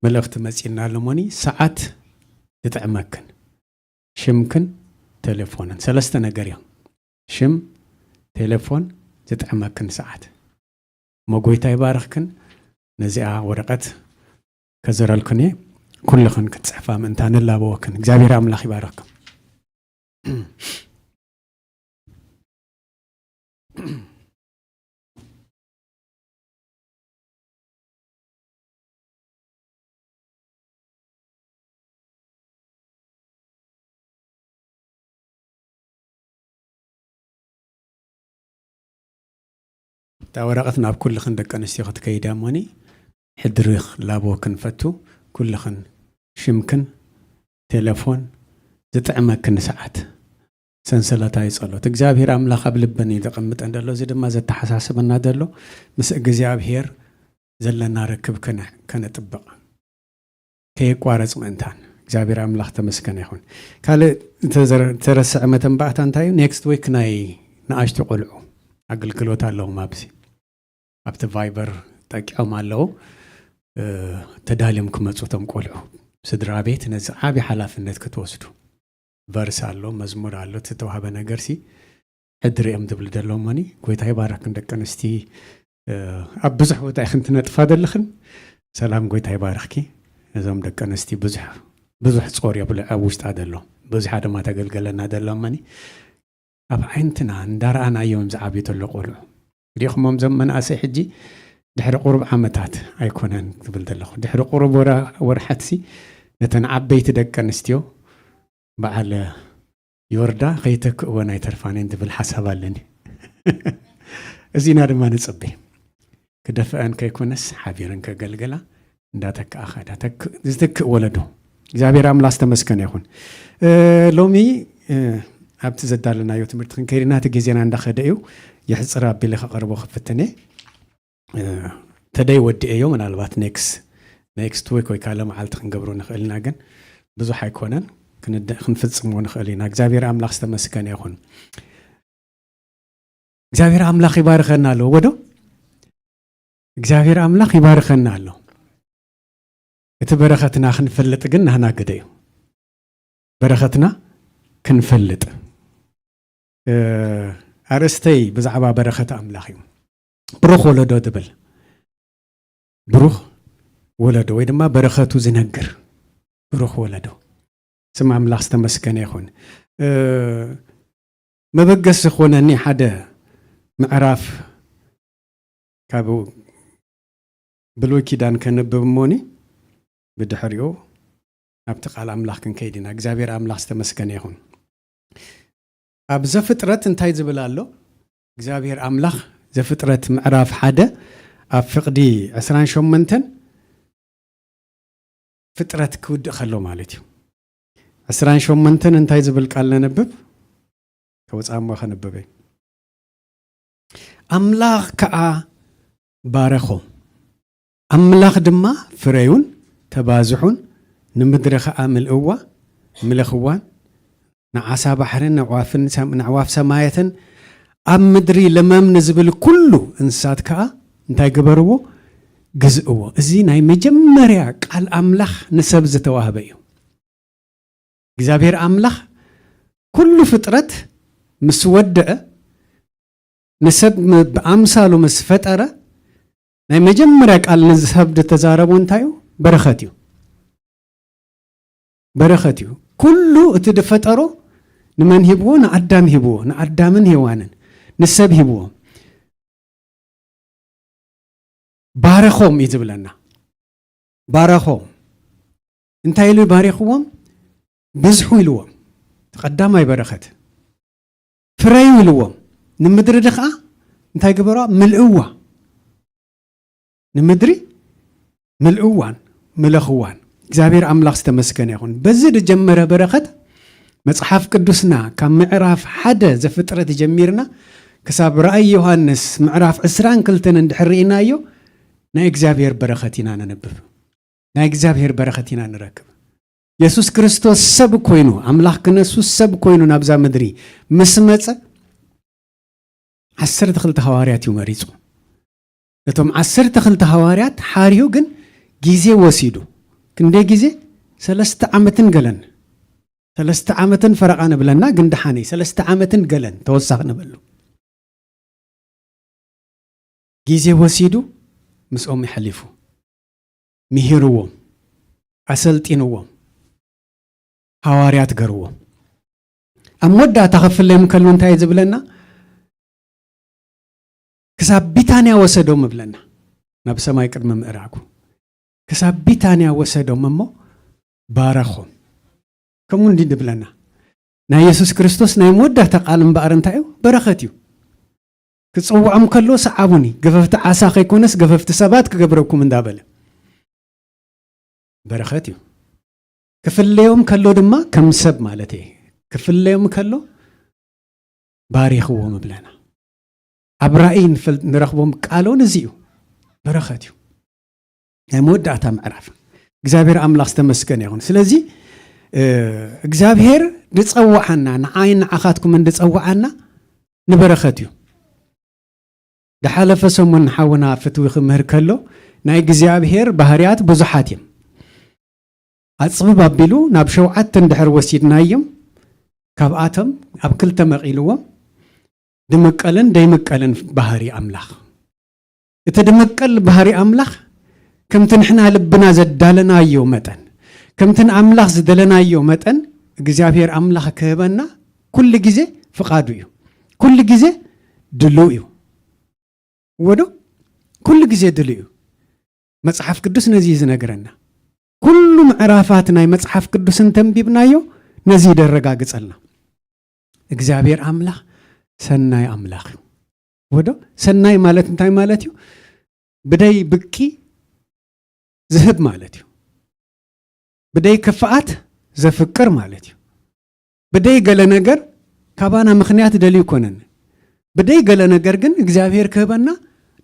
መልእኽቲ መጺእና ኣሎ እሞኒ፣ ሰዓት ዝጥዕመክን ሽምክን ቴሌፎንን ሰለስተ ነገር እዮም። ሽም፣ ቴሌፎን፣ ዝጥዕመክን ሰዓት። እሞ ጎይታ ይባርኽክን። ነዚኣ ወረቐት ከዘረልክን እየ። ኩልኽን ክትጽሕፋ ምእንታ ንላበወክን። እግዚኣብሔር ኣምላኽ ይባርኽኩም። እታ ወረቐት ናብ ኩልኽን ደቂ ኣንስትዮ ክትከይድ እያ እሞኒ፣ ሕድሪ ክላበወክን ፈቱ። ኩልኽን ሽምክን ቴሌፎን፣ ዝጥዕመክን ሰዓት፣ ሰንሰለታዊ ጸሎት። እግዚኣብሔር ኣምላኽ ኣብ ልበን እዩ ዘቐምጠን ዘሎ። እዚ ድማ ዘተሓሳስበና ዘሎ ምስ እግዚኣብሔር ዘለና ርክብ ከነ-፣ ከነጥብቕ ከየቋረጽ ምእንታን። እግዚኣብሔር ኣምላኽ ተመስገነ ይኹን። ካልእ ተዘረ-፣ ተረስዐ መተንባእታ እንታይ እዩ? ኔክስት ዊክ ናይ ንኣሽቱ ቆልዑ ኣገልግሎት ኣለዎም ኣብዚ። ኣብቲ ቫይበር ጠቂዖም ኣለዉ። እ፣ ተዳልዮም ክመጹ እቶም ቆልዑ። ስድራ ቤት ነዚ ዓቢ ሓላፍነት ክትወስዱ። ቨርስ ኣሎ፣ መዝሙር ኣሎ፣ እቲ ዝተዋህበ ነገርሲ ሕድሪ እዮም ዝብሉ ዘለዉ እሞኒ። ጎይታ ይባረክን ደቂ ኣንስቲ፣ እ፣ ኣብ ብዙሕ ቦታ ኢኽን ትነጥፋ ዘለኽን። ሰላም ጎይታ ይባርኽኪ። እዞም ደቂ ኣንስቲ ብዙሕ፣ ብዙሕ ጾር እዮ ኣብ ውሽጣ ዘሎ። ብዙሓ ድማ ተገልገለና ዘሎ እሞኒ። ኣብ ዓይንትና እንዳረኣናዮም ዝዓብዩ ዘሎ ቆልዑ። ሪእኹሞም እዞም መናእሰይ ሕጂ ድሕሪ ቁሩብ ዓመታት ኣይኮነን ዝብል ዘለኹ። ድሕሪ ቁሩብ ወራ-፣ ወርሓትሲ ነተን ዓበይቲ ደቂ ኣንስትዮ በዓል ዮርዳ ከይተክእወን ኣይተርፋንን ዝብል ሓሳብ ኣለኒ። እዚና ድማ ንጽበ። ክደፍአን ከይኮነስ ሓቢረን ከገልግላ እንዳተክኣ ኸዳ። ተክ-፣ ዝትክእ ወለዶ። እግዚኣብሔር ኣምላኽ ዝተመስገነ ይኹን። እ፣ ሎሚ፣ እ፣ ኣብቲ ዘዳለናዮ ትምህርቲ ክንከይድ ኢና፣ እቲ ግዜና እንዳኸደ እዩ። የሕጽር ኣቢለ ከቕርቦ ክፍትን እየ። እ፣ ተደይ ወዲኤዮ፣ ምናልባት ኔክስ-፣ ኔክስት ዊክ ወይ ካልእ መዓልቲ ክንገብሮ ንኽእል ኢና፣ ግን ብዙሕ ኣይኮነን። ክንደ-፣ ክንፍጽሞ ንኽእል ኢና። እግዚኣብሔር ኣምላኽ ዝተመስገነ ይኹን። እግዚኣብሔር ኣምላኽ ይባርኸና ኣሎ። ወዶ እግዚኣብሔር ኣምላኽ ይባርኸና ኣሎ። እቲ በረኸትና ክንፈልጥ ግን ናህና ግደ እዩ። በረኸትና ክንፈልጥ። እ፣ ኣርእስተይ ብዛዕባ በረኸት ኣምላኽ እዩ። ብሩኽ ወለዶ ዝብል። ብሩኽ ወለዶ ወይ ድማ በረኸቱ ዝነግር ብሩኽ ወለዶ። ስም ኣምላኽ ዝተመስገነ ይኹን። እ፣ መበገሲ ዝኾነኒ ሓደ ምዕራፍ ካብ ብሉይ ኪዳን ከንብብ እሞኒ፣ ብድሕሪኡ ኣብቲ ቃል ኣምላኽ ክንከይድ ኢና። እግዚኣብሔር ኣምላኽ ዝተመስገነ ይኹን። ኣብ ዘፍጥረት እንታይ ዝብል ኣሎ? እግዚኣብሔር ኣምላኽ ዘፍጥረት ምዕራፍ ሓደ ኣብ ፍቕዲ ዕስራን ሸሞንተን ፍጥረት ክውድእ ከሎ ማለት እዩ። ዕስራን ሸሞንተን እንታይ ዝብል ቃል ነንብብ? ከውጽኣ እሞ ከንብብ እየ። ኣምላኽ ከኣ ባረኾም። ኣምላኽ ድማ ፍረዩን ተባዝሑን፣ ንምድሪ ኸኣ ምልእዋ፣ ምለኽዋን፣ ንዓሳ ባሕርን ንኣዕዋፍን ሰም-፣ ንኣዕዋፍ ሰማያትን ኣብ ምድሪ ለመም ንዝብል ኩሉ እንስሳት ከኣ እንታይ ግበርዎ? ግዝእዎ። እዚ ናይ መጀመርያ ቃል ኣምላኽ ንሰብ ዝተዋህበ እዩ። እግዚኣብሔር ኣምላኽ ኩሉ ፍጥረት ምስ ወደአ፣ ንሰብ ም-፣ ብኣምሳሉ ምስ ፈጠረ፣ ናይ መጀመርያ ቃል ንሰብ ዝተዛረቦ እንታይ እዩ? በረኸት እዩ። በረኸት እዩ። ኩሉ እቲ ዝፈጠሮ ንመን ሂብዎ? ንኣዳም ሂብዎ። ንኣዳምን ሄዋንን ንሰብ ሂብዎ። ባረኾም እዩ ዝብለና። ባረኾም። እንታይ ኢሉ ባሪኽዎም? ብዝሑ ኢልዎም። እቲ ቀዳማይ በረኸት። ፍረዩ ኢልዎም። ንምድሪ ድኸዓ እንታይ ግበርዋ? ምልእዋ። ንምድሪ ምልእዋን፣ ምለኽዋን። እግዚኣብሔር ኣምላኽ ዝተመስገነ ይኹን። በዚ ዝጀመረ በረኸት መጽሓፍ ቅዱስና ካብ ምዕራፍ ሓደ ዘፍጥረት ጀሚርና ክሳብ ራእይ ዮሃንስ ምዕራፍ ዕስራን ክልተን እንድሕር ርኢናዮ፣ ናይ እግዚኣብሔር በረኸት ኢና ነንብብ። ናይ እግዚኣብሔር በረኸት ኢና ንረክብ። የሱስ ክርስቶስ ሰብ ኮይኑ፣ ኣምላኽ ክነሱ ሰብ ኮይኑ ናብዛ ምድሪ ምስ መጸ፣ ዓሰርተ ክልተ ሃዋርያት እዩ መሪጹ። እቶም ዓሰርተ ክልተ ሃዋርያት ሓሪሁ ግን ግዜ ወሲዱ። ክንደይ ግዜ? ሰለስተ ዓመትን ገለን። ሰለስተ ዓመትን ፈረቓ ንብለና፣ ግን ደሓነይ ሰለስተ ዓመትን ገለን ተወሳኺ ንበሉ። ግዜ ወሲዱ ምስኦም የሕሊፉ። ምሂርዎም፣ ኣሰልጢንዎም፣ ሃዋርያት ገርዎም። ኣብ መወዳእታ ክፍለዮም ከሎ እንታይ እዩ ዝብለና? ክሳብ ቢታንያ ወሰዶም እብለና። ናብ ሰማይ ቅድሚ ምእራጉ ክሳብ ቢታንያ ወሰዶም እሞ ባረኾም። ከምኡ እንዲ ንብለና። ናይ የሱስ ክርስቶስ ናይ መወዳእታ ቃል እምበኣር እንታይ እዩ? በረኸት እዩ። ክጽውዖም ከሎ ሰዓቡኒ፣ ገፈፍቲ ዓሳ ከይኮነስ ገፈፍቲ ሰባት ክገብረኩም እንዳበለ። በረኸት እዩ። ክፍለዮም ከሎ ድማ ከም ሰብ ማለት እየ። ክፍለዮም ከሎ ባሪኽዎም እብለና። ኣብ ራእይ ንፈል-፣ ንረኽቦም ቃሎን እዚ እዩ። በረኸት እዩ። ናይ መወዳእታ ምዕራፍ። እግዚኣብሔር ኣምላኽ ዝተመስገነ ይኹን። ስለዚ፣ እ፣ እግዚኣብሔር ዝጸውዓና፣ ንዓይን ንዓኻትኩምን ዝጸውዓና ንበረኸት እዩ። ዝሓለፈ ሰሙን ሓውና ፍትዊ ክምህር ከሎ፣ ናይ እግዚኣብሔር ባህርያት ብዙሓት እዮም። ኣጽብብ ኣቢሉ ናብ ሸውዓተ እንድሕር ወሲድናዮም፣ ካብኣቶም ኣብ ክልተ መቒልዎም፣ ድምቀልን ደይምቀልን ባህሪ ኣምላኽ። እቲ ድምቀል ባህሪ ኣምላኽ ከምቲ ንሕና ልብና ዘዳለናዮ መጠን፣ ከምቲ ንኣምላኽ ዝደለናዮ መጠን እግዚኣብሔር ኣምላኽ ክህበና ኩሉ ግዜ ፍቓዱ እዩ። ኩሉ ግዜ ድሉው እዩ። ወዶ ኩሉ ግዜ ድሉው እዩ። መጽሓፍ ቅዱስ ነዚ እዩ ዝነግረና። ኩሉ ምዕራፋት ናይ መጽሓፍ ቅዱስ እንተንቢብናዮ ነዚ ደረጋግጸልና። እግዚኣብሔር ኣምላኽ ሰናይ ኣምላኽ እዩ። ወዶ ሰናይ ማለት እንታይ ማለት እዩ? ብደይ ብቂ ዝህብ ማለት እዩ። ብደይ ክፍኣት ዘፍቅር ማለት እዩ። ብደይ ገለ ነገር ካባና ምኽንያት ደልዩ ይኮነን። ብደይ ገለ ነገር ግን እግዚኣብሔር ክህበና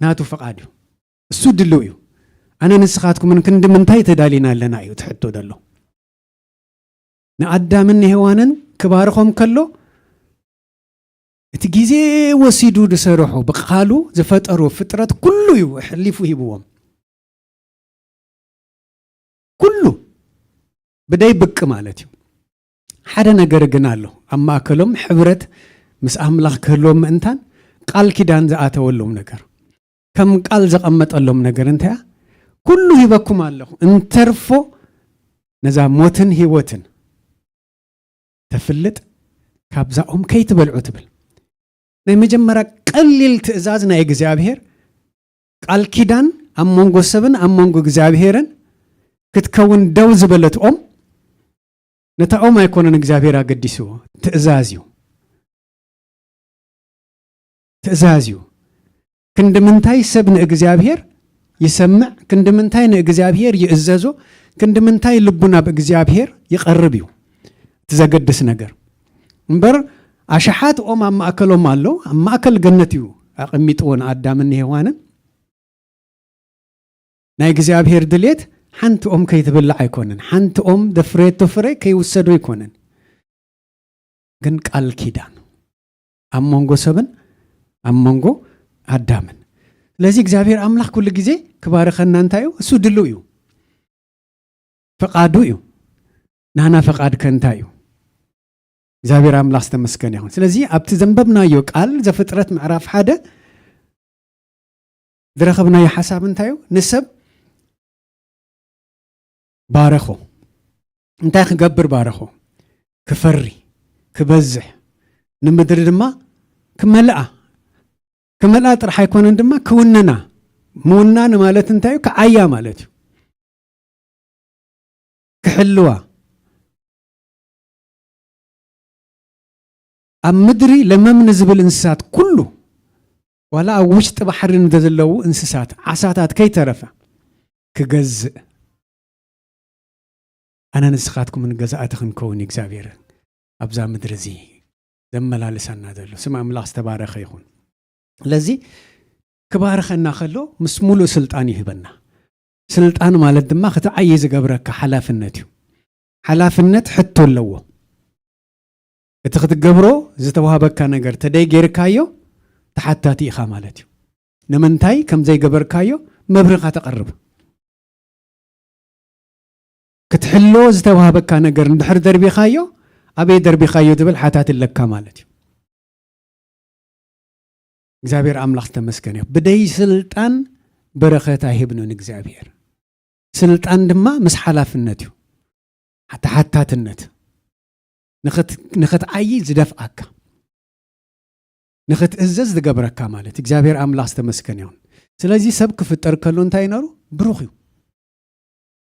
ናቱ ፍቓድ እዩ። እሱ ድልው እዩ። ኣነ ንስኻትኩምን ክንዲ ምንታይ ተዳሊና ኣለና እዩ ትሕቶ ደሎ። ንኣዳምን ንሄዋንን ክባርኾም ከሎ፣ እቲ ግዜ ወሲዱ ዝሰርሖ፣ ብቃሉ ዝፈጠሮ ፍጥረት ኩሉ እዩ ኣሕሊፉ ሂብዎም። ኩሉ ብደይ ብቅ ማለት እዩ። ሓደ ነገር ግን ኣሎ። ኣብ ማእከሎም ሕብረት ምስ ኣምላኽ ክህልዎም ምእንታን ቃል ኪዳን ዝኣተወሎም ነገር፣ ከም ቃል ዘቐመጠሎም ነገር እንታይ እያ? ኩሉ ሂበኩም ኣለኹ፣ እንተርፎ ነዛ ሞትን ህይወትን ተፍልጥ፣ ካብዛ ኦም ከይትበልዑ ትብል። ናይ መጀመርያ ቀሊል ትእዛዝ ናይ እግዚኣብሔር ቃል ኪዳን ኣብ መንጎ ሰብን ኣብ መንጎ እግዚኣብሔርን ክትከውን ደው ዝበለት ኦም፣ ነታ ኦም ኣይኮነን እግዚኣብሔር ኣገዲስዎ፣ ትእዛዝ እዩ። ትእዛዝ እዩ። ክንዲ ምንታይ ሰብ ንእግዚኣብሔር ይሰምዕ፣ ክንዲ ምንታይ ንእግዚኣብሔር ይእዘዞ፣ ክንዲ ምንታይ ልቡ ናብ እግዚኣብሔር ይቐርብ እዩ እቲ ዘገድስ ነገር። እምበር ኣሽሓት ኦም ኣብ ማእከሎም ኣሎ፣ ኣብ ማእከል ገነት እዩ ኣቐሚጥዎ ንኣዳምን ንሄዋንን። ናይ እግዚኣብሔር ድሌት ሓንቲ ኦም ከይትብላዕ ኣይኮነን፣ ሓንቲ ኦም ዘፍረየቶ ፍረ ከይውሰዱ ኣይኮነን። ግን ቃል ኪዳን ኣብ መንጎ ሰብን ኣብ መንጎ ኣዳምን። ስለዚ እግዚኣብሔር ኣምላኽ ኩሉ ግዜ ክባርኸና እንታይ እዩ? እሱ ድልው እዩ። ፈቓዱ እዩ። ናና ፈቓድ ከ እንታይ እዩ? እግዚኣብሔር ኣምላኽ ዝተመስገነ ይኹን። ስለዚ ኣብቲ ዘንበብናዮ ቃል ዘፍጥረት ምዕራፍ ሓደ ዝረኸብናዮ ሓሳብ እንታይ እዩ? ንሰብ ባረኾ። እንታይ ክገብር ባረኾ? ክፈሪ፣ ክበዝሕ፣ ንምድሪ ድማ ክመልኣ። ክመልኣ ጥራሕ ኣይኮነን ድማ ክውንና። ምውናን ማለት እንታይ እዩ? ክዓያ ማለት እዩ። ክሕልዋ። ኣብ ምድሪ ለመም ንዝብል እንስሳት ኩሉ፣ ዋላ ኣብ ውሽጢ ባሕሪ ንዘለዉ እንስሳት፣ ዓሳታት ከይተረፈ፣ ክገዝእ፣ ኣነ ንስኻትኩምን ገዛእቲ ክንከውን እዩ እግዚኣብሔር ኣብዛ ምድሪ እዚ ዘመላልሳና ዘሎ። ስም ኣምላኽ ዝተባረኸ ይኹን። ስለዚ ክባርኸና ከሎ ምስ ሙሉእ ስልጣን ይህበና። ስልጣን ማለት ድማ ክትዓይ ዝገብረካ ሓላፍነት እዩ። ሓላፍነት ሕቶ ኣለዎ። እቲ ክትገብሮ ዝተዋህበካ ነገር ተደይ ጌርካዮ ተሓታቲ ኢኻ ማለት እዩ። ንምንታይ ከም ዘይገበርካዮ መብርኻ ተቐርብ። ክትሕሎ ዝተዋህበካ ነገር እንድሕር ደርቢኻዮ፣ ኣበይ ደርቢኻዮ ዝብል ሓታት ኣለካ ማለት እዩ። እግዚኣብሔር ኣምላኽ ዝተመስገነ እዩ። ብደይ ስልጣን በረኸት ኣይህብንን እግዚኣብሔር። ስልጣን ድማ ምስ ሓላፍነት እዩ። ተሓታትነት። ንኽት-፣ ንኽትዓዪ ዝደፍኣካ። ንኽትእዘዝ ዝገብረካ ማለት እግዚኣብሔር ኣምላኽ ዝተመስገነ ይኹን። ስለዚ ሰብ ክፍጠር ከሎ እንታይ ነሩ? ብሩኽ እዩ።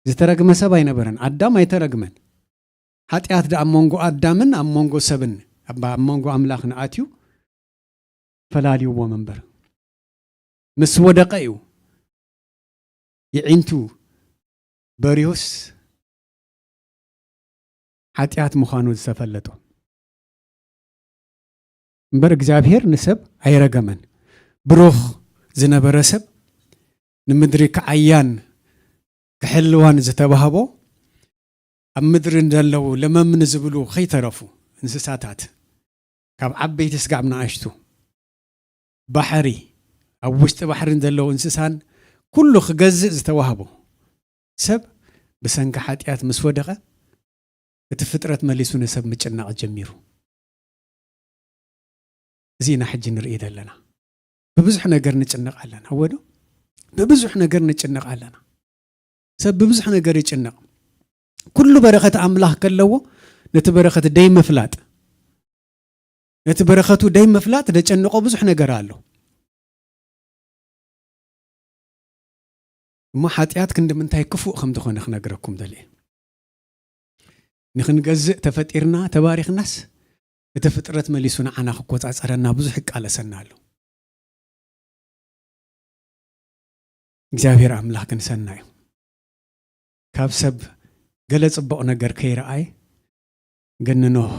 ዝተረግመ ሰብ ኣይነበረን። ኣዳም ኣይተረግመን። ሓጢኣት ደኣ ኣብ መንጎ ኣዳምን ኣብ መንጎ ሰብን፣ ኣብ፣ ኣብ መንጎ ኣምላኽን ኣትዩ ፈላልይዎም እምበር። ምስ ወደቐ እዩ የዒንቱ በሪሁስ ሓጢኣት ምዃኑ ዝተፈለጦ። እምበር እግዚኣብሔር ንሰብ ኣይረገመን። ብሩኽ ዝነበረ ሰብ ንምድሪ ክዓያን ክሕልዋን ዝተባህቦ፣ ኣብ ምድሪ ዘለዉ ለመም ንዝብሉ ከይተረፉ እንስሳታት፣ ካብ ዓበይቲ ስጋብ ንኣሽቱ፣ ባሕሪ፣ ኣብ ውሽጢ ባሕርን ዘለዉ እንስሳን ኩሉ ክገዝእ ዝተዋህቦ ሰብ ብሰንኪ ሓጢኣት ምስ ወደቐ፣ እቲ ፍጥረት መሊሱ ንሰብ ምጭናቕ ጀሚሩ። እዚ ኢና ሕጂ ንርኢ ዘለና። ብብዙሕ ነገር ንጭነቕ ኣለና። እወ ዶ? ብብዙሕ ነገር ንጭነቕ ኣለና። ሰብ ብብዙሕ ነገር ይጭነቕ። ኩሉ በረኸት ኣምላኽ ከለዎ፣ ነቲ በረኸት ደይ ምፍላጥ፣ ነቲ በረኸቱ ደይ ምፍላጥ ደጨንቆ ብዙሕ ነገር ኣሎ። እሞ ሓጢኣት ክንዲ ምንታይ ክፉእ ከም ዝኾነ ክነግረኩም ደልየ። ንኽንገዝእ ተፈጢርና፣ ተባሪኽናስ፣ እቲ ፍጥረት መሊሱ ንዓና ክቆጻጸረና ብዙሕ ይቃለሰና ኣሎ። እግዚኣብሔር ኣምላኽ ግን ሰናይ እዩ። ካብ ሰብ ገለ ጽቡቕ ነገር ከይረኣየ፣ ግን ንኖህ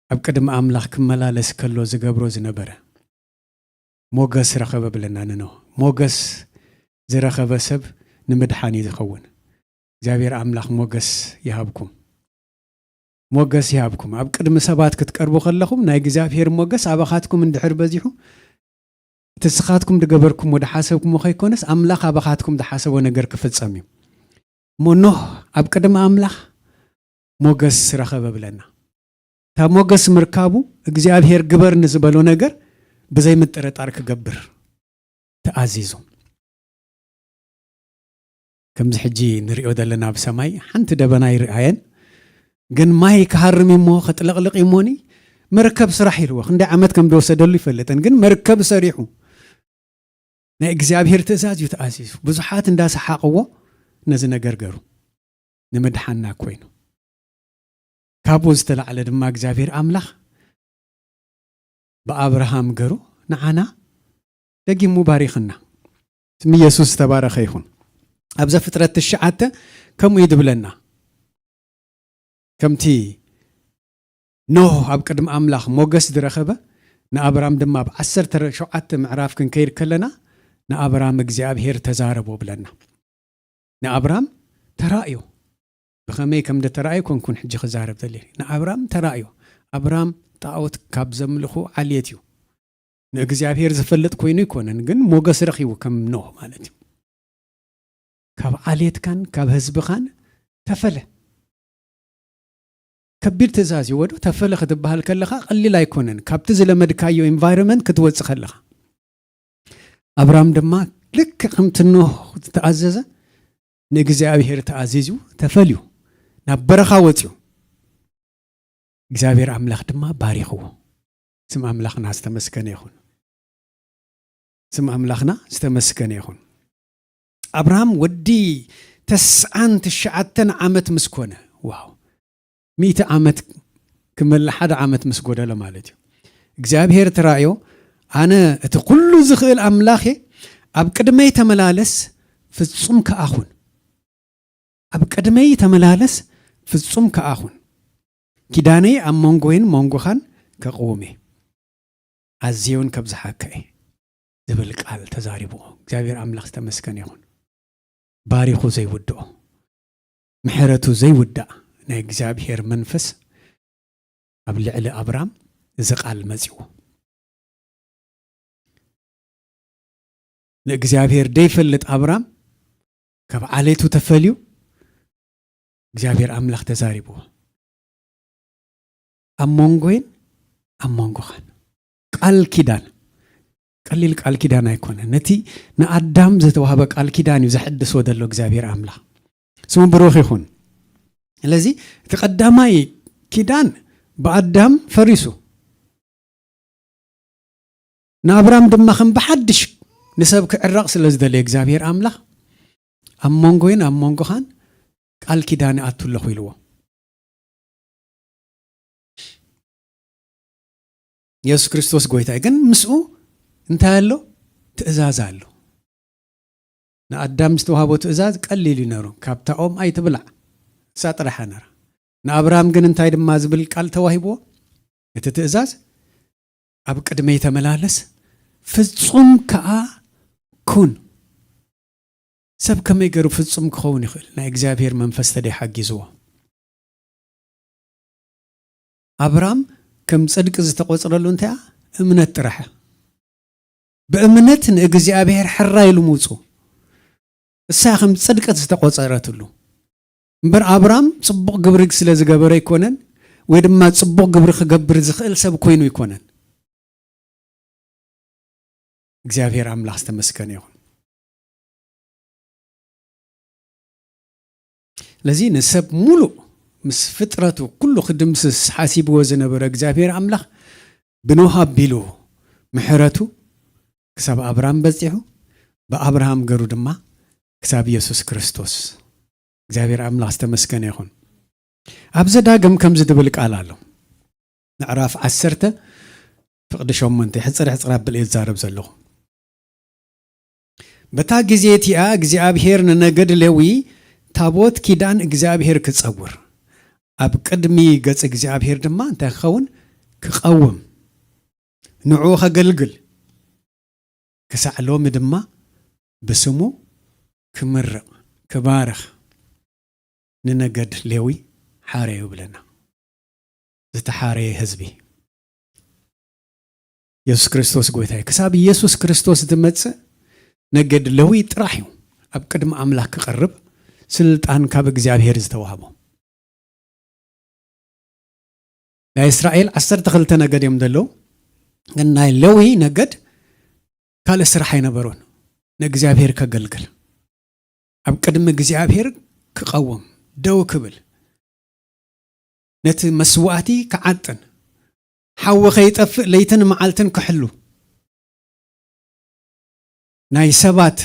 ኣብ ቅድሚ ኣምላኽ ክመላለስ ከሎ ዝገብሮ ዝነበረ፣ ሞገስ ረኸበ ብለና ንኖህ። ሞገስ ዝረኸበ ሰብ ንምድሓን እዩ ዝኸውን። እግዚኣብሔር ኣምላኽ ሞገስ ይሃብኩም። ሞገስ ይሃብኩም። ኣብ ቅድሚ ሰባት ክትቀርቡ ከለኹም፣ ናይ እግዚኣብሔር ሞገስ ኣባኻትኩም እንድሕር በዚሑ፣ እቲ ንስኻትኩም ዝገበርኩሞ ዝሓሰብኩሞ ከይኮነስ፣ ኣምላኽ ኣባኻትኩም ዝሓሰቦ ነገር ክፍጸም እዩ። እሞ ኖህ ኣብ ቅድሚ ኣምላኽ ሞገስ ረኸበ ብለና። እታ ሞገስ ምርካቡ፣ እግዚኣብሔር ግበር ንዝበሎ ነገር ብዘይ ምጥርጣር ክገብር ተኣዚዙ። ከምዚ ሕጂ ንሪኦ ዘለና ኣብ ሰማይ ሓንቲ ደበና ይርኣየን፣ ግን ማይ ክሃርም እሞ ከጥለቕልቕ እሞኒ መርከብ ስራሕ ኢልዎ። ክንደይ ዓመት ከም ዝወሰደሉ ይፈልጥን፣ ግን መርከብ ሰሪሑ ናይ እግዚኣብሔር ትእዛዝ እዩ ተኣዚዙ። ብዙሓት እንዳሰሓቕዎ ነዚ ነገር ገሩ፣ ንምድሓና ኮይኑ። ካብኡ ዝተላዕለ ድማ እግዚኣብሔር ኣምላኽ ብኣብርሃም ገሩ ንዓና ደጊሙ ባሪኽና። ስም ኢየሱስ ዝተባረኸ ይኹን። ኣብ ዘፍጥረት ትሽዓተ ከምኡ እዩ ዝብለና። ከምቲ ኖህ ኣብ ቅድሚ ኣምላኽ ሞገስ ዝረኸበ፣ ንኣብራም ድማ ኣብ ዓሰርተ ሸውዓተ ምዕራፍ ክንከይድ ከለና፣ ንኣብራም እግዚኣብሔር ተዛረቦ ብለና። ንኣብራም ተራእዮ። ብኸመይ ከም ደተራእዮ ኮንኩን ሕጂ ክዛረብ ደልየ። ንኣብራም ተራእዮ። ኣብራም ጣዖት ካብ ዘምልኹ ዓልየት እዩ። ንእግዚኣብሔር ዝፈልጥ ኮይኑ ኣይኮነን፣ ግን ሞገስ ረኺቡ ከም ኖህ ማለት እዩ። ካብ ዓሌትካን ካብ ህዝብኻን ተፈለ። ከቢድ ትእዛዝ እዩ ወዶ። ተፈለ ክትበሃል ከለኻ ቀሊል ኣይኮነን። ካብቲ ዝለመድካዮ ኢንቫይሮንመንት ክትወጽእ ከለኻ። ኣብራም ድማ ልክዕ ከምቲ ኖህ ዝተኣዘዘ ንእግዚኣብሔር ተኣዚዙ ተፈልዩ ናብ በረኻ ወጽዩ። እግዚኣብሔር ኣምላኽ ድማ ባሪኽዎ። ስም ኣምላኽና ዝተመስገነ ይኹን። ስም ኣምላኽና ዝተመስገነ ይኹን። ኣብርሃም ወዲ ተስዓን ትሽዓተን ዓመት ምስ ኮነ፣ ዋው፣ ሚእቲ ዓመት ክመልእ ሓደ ዓመት ምስ ጎደሎ ማለት እዩ። እግዚኣብሔር ተራእዮ፣ ኣነ እቲ ኩሉ ዝኽእል ኣምላኽ እየ፣ ኣብ ቅድመይ ተመላለስ፣ ፍጹም ከኣ ኹን። ኣብ ቅድመይ ተመላለስ፣ ፍጹም ከኣ ኹን። ኪዳነይ ኣብ መንጎይን መንጎኻን ከቕውም እየ። ኣዝየ እውን ከብዝሓካ እየ ዝብል ቃል ተዛሪቡ። እግዚኣብሔር ኣምላኽ ዝተመስገነ ይኹን። ባሪኹ ዘይውድኦ፣ ምሕረቱ ዘይውዳእ ናይ እግዚኣብሔር መንፈስ ኣብ ልዕሊ ኣብራም እዚ ቃል መጺዎ። ንእግዚኣብሔር ደይፈልጥ ኣብራም ካብ ዓሌቱ ተፈልዩ እግዚኣብሔር ኣምላኽ ተዛሪብዎ። ኣብ መንጎይን ኣብ መንጎኻን ቃል ኪዳን፣ ቀሊል ቃል ኪዳን ኣይኮነን። ነቲ ንኣዳም ዝተዋህበ ቃል ኪዳን እዩ ዘሐድሶ ዘሎ እግዚኣብሔር ኣምላኽ። ስሙ ብሩኽ ይኹን። ስለዚ እቲ ቀዳማይ ኪዳን ብኣዳም ፈሪሱ። ንኣብራም ድማ ከም ብሓድሽ ንሰብ ክዕረቕ ስለ ዝደለየ እግዚኣብሔር ኣምላኽ ኣብ መንጎይን ኣብ መንጎኻን ቃል ኪዳን ይኣቱ ኣለኹ ኢልዎ። የሱስ ክርስቶስ ጎይታ እዩ። ግን ምስኡ እንታይ ኣሎ? ትእዛዝ ኣሎ። ንኣዳም ዝተዋህቦ ትእዛዝ ቀሊል እዩ ነሩ። ካብታ ኦም ኣይትብላዕ፣ እሳ ጥራሓ ነራ። ንኣብርሃም ግን እንታይ ድማ ዝብል ቃል ተዋሂብዎ? እቲ ትእዛዝ ኣብ ቅድመይ ተመላለስ፣ ፍጹም ከኣ ኩን። ሰብ ከመይ ገይሩ ፍጹም ክኸውን ይኽእል? ናይ እግዚኣብሔር መንፈስ ተደይ ሓጊዝዎ። ኣብራም ከም ጽድቂ ዝተቖጽረሉ እንታይ እያ? እምነት ጥራሕ። ብእምነት ንእግዚኣብሔር ሕራ ኢሉ ምውጹ። እሳ ከም ጽድቂ ዝተቖጸረትሉ። እምበር ኣብራም ጽቡቕ ግብሪ ስለ ዝገበረ ኣይኮነን፣ ወይ ድማ ጽቡቕ ግብሪ ክገብር ዝኽእል ሰብ ኮይኑ ኣይኮነን። እግዚኣብሔር ኣምላኽ ዝተመስገነ ይኹን። ስለዚ ንሰብ ሙሉእ ምስ ፍጥረቱ ኩሉ ክድምስስ ሓሲብዎ ዝነበረ እግዚኣብሔር ኣምላኽ ብኖህ ኣቢሉ ምሕረቱ ክሳብ ኣብርሃም በጺሑ፣ ብኣብርሃም ገሩ ድማ ክሳብ የሱስ ክርስቶስ። እግዚኣብሔር ኣምላኽ ዝተመስገነ ይኹን። ኣብ ዘዳግም ከምዚ ድብል ቃል ኣሎ። ምዕራፍ ዓሰርተ ፍቕዲ ሸሞንተ፣ ሕጽር ሕጽር ኣብል እየ ዝዛረብ ዘለኹ። በታ ግዜ እቲኣ እግዚኣብሔር ንነገድ ሌዊ ታቦት ኪዳን እግዚኣብሔር ክጸውር፣ ኣብ ቅድሚ ገጽ እግዚኣብሔር ድማ እንታይ ክኸውን? ክቐውም፣ ንዕኡ ከገልግል፣ ክሳዕ ሎሚ ድማ ብስሙ ክምርቕ፣ ክባርኽ ንነገድ ሌዊ ሓረዩ ይብለና። ዝተሓረየ ህዝቢ። የሱስ ክርስቶስ ጎይታ እዩ። ክሳብ የሱስ ክርስቶስ ዝመጽእ ነገድ ሌዊ ጥራሕ እዩ ኣብ ቅድሚ ኣምላኽ ክቐርብ ስልጣን ካብ እግዚኣብሔር ዝተዋህቦ። ናይ እስራኤል ዓሰርተ ክልተ ነገድ እዮም ዘለዉ። ግን ናይ ሌዊ ነገድ ካልእ ስራሕ ኣይነበሮን። ንእግዚኣብሔር ከገልግል፣ ኣብ ቅድሚ እግዚኣብሔር ክቐውም፣ ደው ክብል፣ ነቲ መስዋእቲ ክዓጥን፣ ሓዊ ከይጠፍእ ለይትን መዓልትን ክሕሉ፣ ናይ ሰባት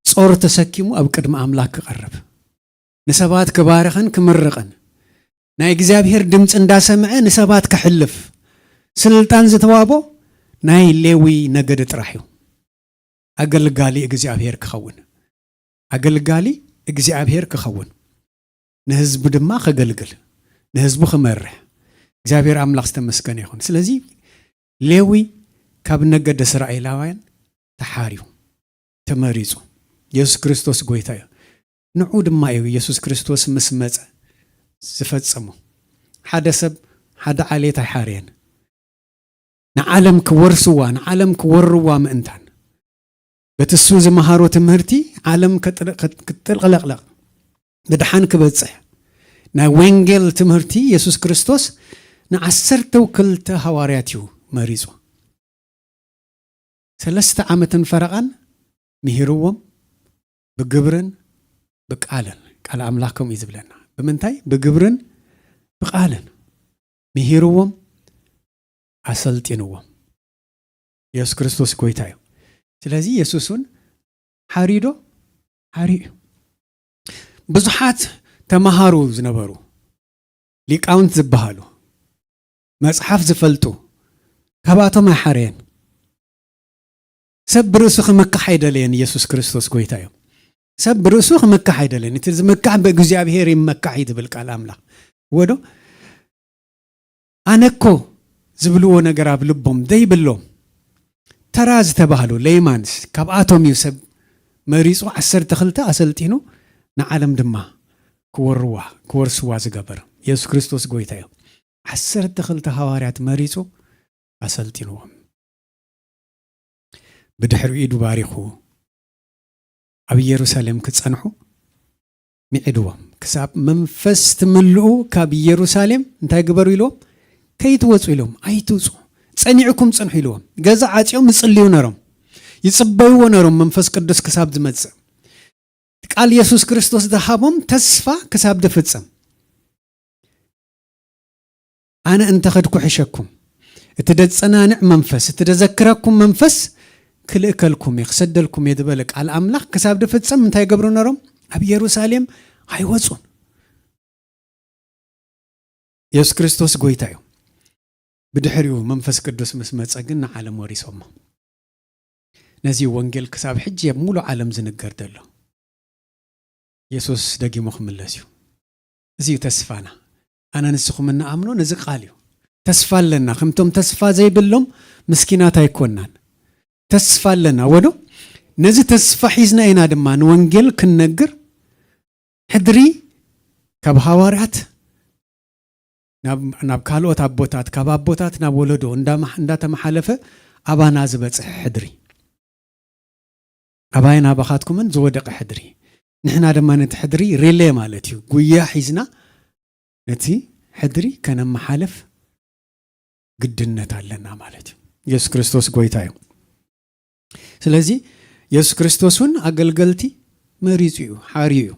ጾር ተሰኪሙ ኣብ ቅድሚ ኣምላኽ ክቐርብ፣ ንሰባት ክባርኽን ክምርቕን፣ ናይ እግዚኣብሔር ድምፂ እንዳሰምዐ ንሰባት ክሕልፍ ስልጣን ዝተዋህቦ ናይ ሌዊ ነገድ ጥራሕ እዩ። ኣገልጋሊ እግዚኣብሔር ክኸውን፣ ኣገልጋሊ እግዚኣብሔር ክኸውን፣ ንህዝቡ ድማ ከገልግል፣ ንህዝቡ ክመርሕ። እግዚኣብሔር ኣምላኽ ዝተመስገነ ይኹን። ስለዚ ሌዊ ካብ ነገድ እስራኤላውያን ተሓርዩ፣ ተመሪጹ። የሱስ ክርስቶስ ጎይታ እዩ። ንዑ ድማ እዩ የሱስ ክርስቶስ ምስ መጸ ዝፈጸሞ። ሓደ ሰብ ሓደ ዓሌት ኣይሓረየን። ንዓለም ክወርስዋ፣ ንዓለም ክወርዋ ምእንታን፣ በቲ እሱ ዝመሃሮ ትምህርቲ ዓለም ከጥል-፣ ከት-፣ ክትጥልቕለቕለቕ፣ ብድሓን ክበጽሕ፣ ናይ ወንጌል ትምህርቲ የሱስ ክርስቶስ ንዓሰርተው ክልተ ሃዋርያት እዩ መሪጹ። ሰለስተ ዓመትን ፈረቓን ምሂርዎም፣ ብግብርን ብቃልን። ቃል ኣምላኽ ከምኡ እዩ ዝብለና። ብምንታይ? ብግብርን ብቃልን ምሂርዎም፣ ኣሰልጢንዎም። የሱስ ክርስቶስ ጎይታ እዩ። ስለዚ የሱስ እውን ሓርዩ ዶ? ሓርዩ እዩ። ብዙሓት ተማሃሩ ዝነበሩ፣ ሊቃውንት ዝበሃሉ፣ መጽሓፍ ዝፈልጡ፣ ካብኣቶም ኣይሓረየን። ሰብ ብርእሱ ክምካሕ ኣይደለየን። ኢየሱስ ክርስቶስ ጎይታ እዩ። ሰብ ብርእሱ ክምካሕ ኣይደለየን። እቲ ዝምካሕ ብእግዚኣብሔር ይመካሕ እዩ ትብል ቃል ኣምላኽ። ወዶ ኣነኮ ዝብልዎ ነገር ኣብ ልቦም ዘይብሎም ተራ ዝተባህሉ ሌይማንስ፣ ካብኣቶም እዩ ሰብ መሪጹ ዓሰርተ ክልተ ኣሰልጢኑ ንዓለም ድማ ክወርዋ ክወርስዋ ዝገበር። የሱስ ክርስቶስ ጎይታ እዩ። ዓሰርተ ክልተ ሃዋርያት መሪጹ ኣሰልጢንዎም። ብድሕሪኡ ኢዱ ባሪኹ ኣብ ኢየሩሳሌም ክጸንሑ ምዒድዎም። ክሳብ መንፈስ ትምልኡ ካብ ኢየሩሳሌም እንታይ ግበሩ ኢልዎም? ከይትወጹ ኢልዎም፣ ኣይትውጹ፣ ጸኒዕኩም ጽንሑ ኢልዎም። ገዛ ዓጽዮም ይጽልዩ ነሮም፣ ይጽበይዎ ነሮም መንፈስ ቅዱስ ክሳብ ዝመጽእ። ቃል የሱስ ክርስቶስ ዝሃቦም ተስፋ ክሳብ ዝፍጸም። ኣነ እንተ ኸድኩ ሕሸኩም፣ እቲ ደጸናንዕ መንፈስ፣ እቲ ደዘክረኩም መንፈስ ክልእከልኩም እየ፣ ክሰደልኩም እየ ዝበለ ቃል ኣምላኽ ክሳብ ዝፍጸም እንታይ ይገብሩ ነሮም? ኣብ ኢየሩሳሌም ኣይወጹን። የሱስ ክርስቶስ ጎይታ እዩ። ብድሕሪኡ መንፈስ ቅዱስ ምስ መጸ ግን ንዓለም ወሪሶሞ። ነዚ ወንጌል ክሳብ ሕጂ ኣብ ሙሉእ ዓለም ዝንገር ዘሎ። የሱስ ደጊሙ ክምለስ እዩ። እዚ እዩ ተስፋና። ኣነ ንስኹም እንኣምኖ ነዚ ቃል እዩ። ተስፋ ኣለና። ከምቶም ተስፋ ዘይብሎም ምስኪናት ኣይኮናን። ተስፋ ኣለና። ወዶ ነዚ ተስፋ ሒዝና ኢና ድማ ንወንጌል ክንነግር ሕድሪ ካብ ሃዋርያት ናብ፣ ናብ ካልኦት ኣቦታት፣ ካብ ኣቦታት ናብ ወለዶ እንዳማ-፣ እንዳተመሓለፈ ኣባና ዝበጽሐ ሕድሪ። ኣባይን ኣባኻትኩምን ዝወደቐ ሕድሪ። ንሕና ድማ ነቲ ሕድሪ ሪሌ ማለት እዩ። ጉያ ሒዝና ነቲ ሕድሪ ከነመሓልፍ ግድነት ኣለና ማለት እዩ። የሱስ ክርስቶስ ጎይታ እዩ። ስለዚ የሱስ ክርስቶስ እውን ኣገልገልቲ መሪጹ እዩ፣ ሓርዩ እዩ።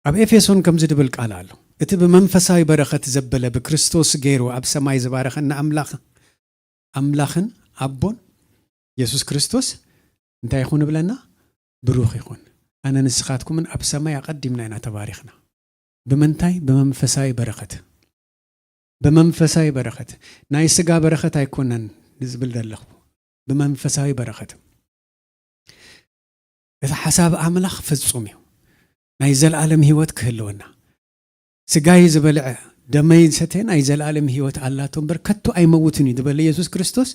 ኣብ ኤፌሶን ከምዚ ድብል ቃል ኣሎ፣ እቲ ብመንፈሳዊ በረኸት ዘበለ ብክርስቶስ ገይሩ ኣብ ሰማይ ዝባረኸና ኣምላኽ፣ ኣምላኽን ኣቦን የሱስ ክርስቶስ እንታይ ይኹን እብለና? ብሩኽ ይኹን። ኣነ ንስኻትኩምን ኣብ ሰማይ ኣቐዲምና ኢና ተባሪኽና። ብምንታይ? ብመንፈሳዊ በረኸት። ብመንፈሳዊ በረኸት። ናይ ስጋ በረኸት ኣይኮነን ዝብል ዘለኹ። ብመንፈሳዊ በረኸት። እቲ ሓሳብ ኣምላኽ ፍጹም እዩ። ናይ ዘለኣለም ህይወት ክህልወና። ስጋይ ዝበልዐ ደመይ ዝሰተ ናይ ዘለኣለም ህይወት ኣላቶ እምበር ከቶ ኣይመውትን እዩ ዝበለ የሱስ ክርስቶስ፣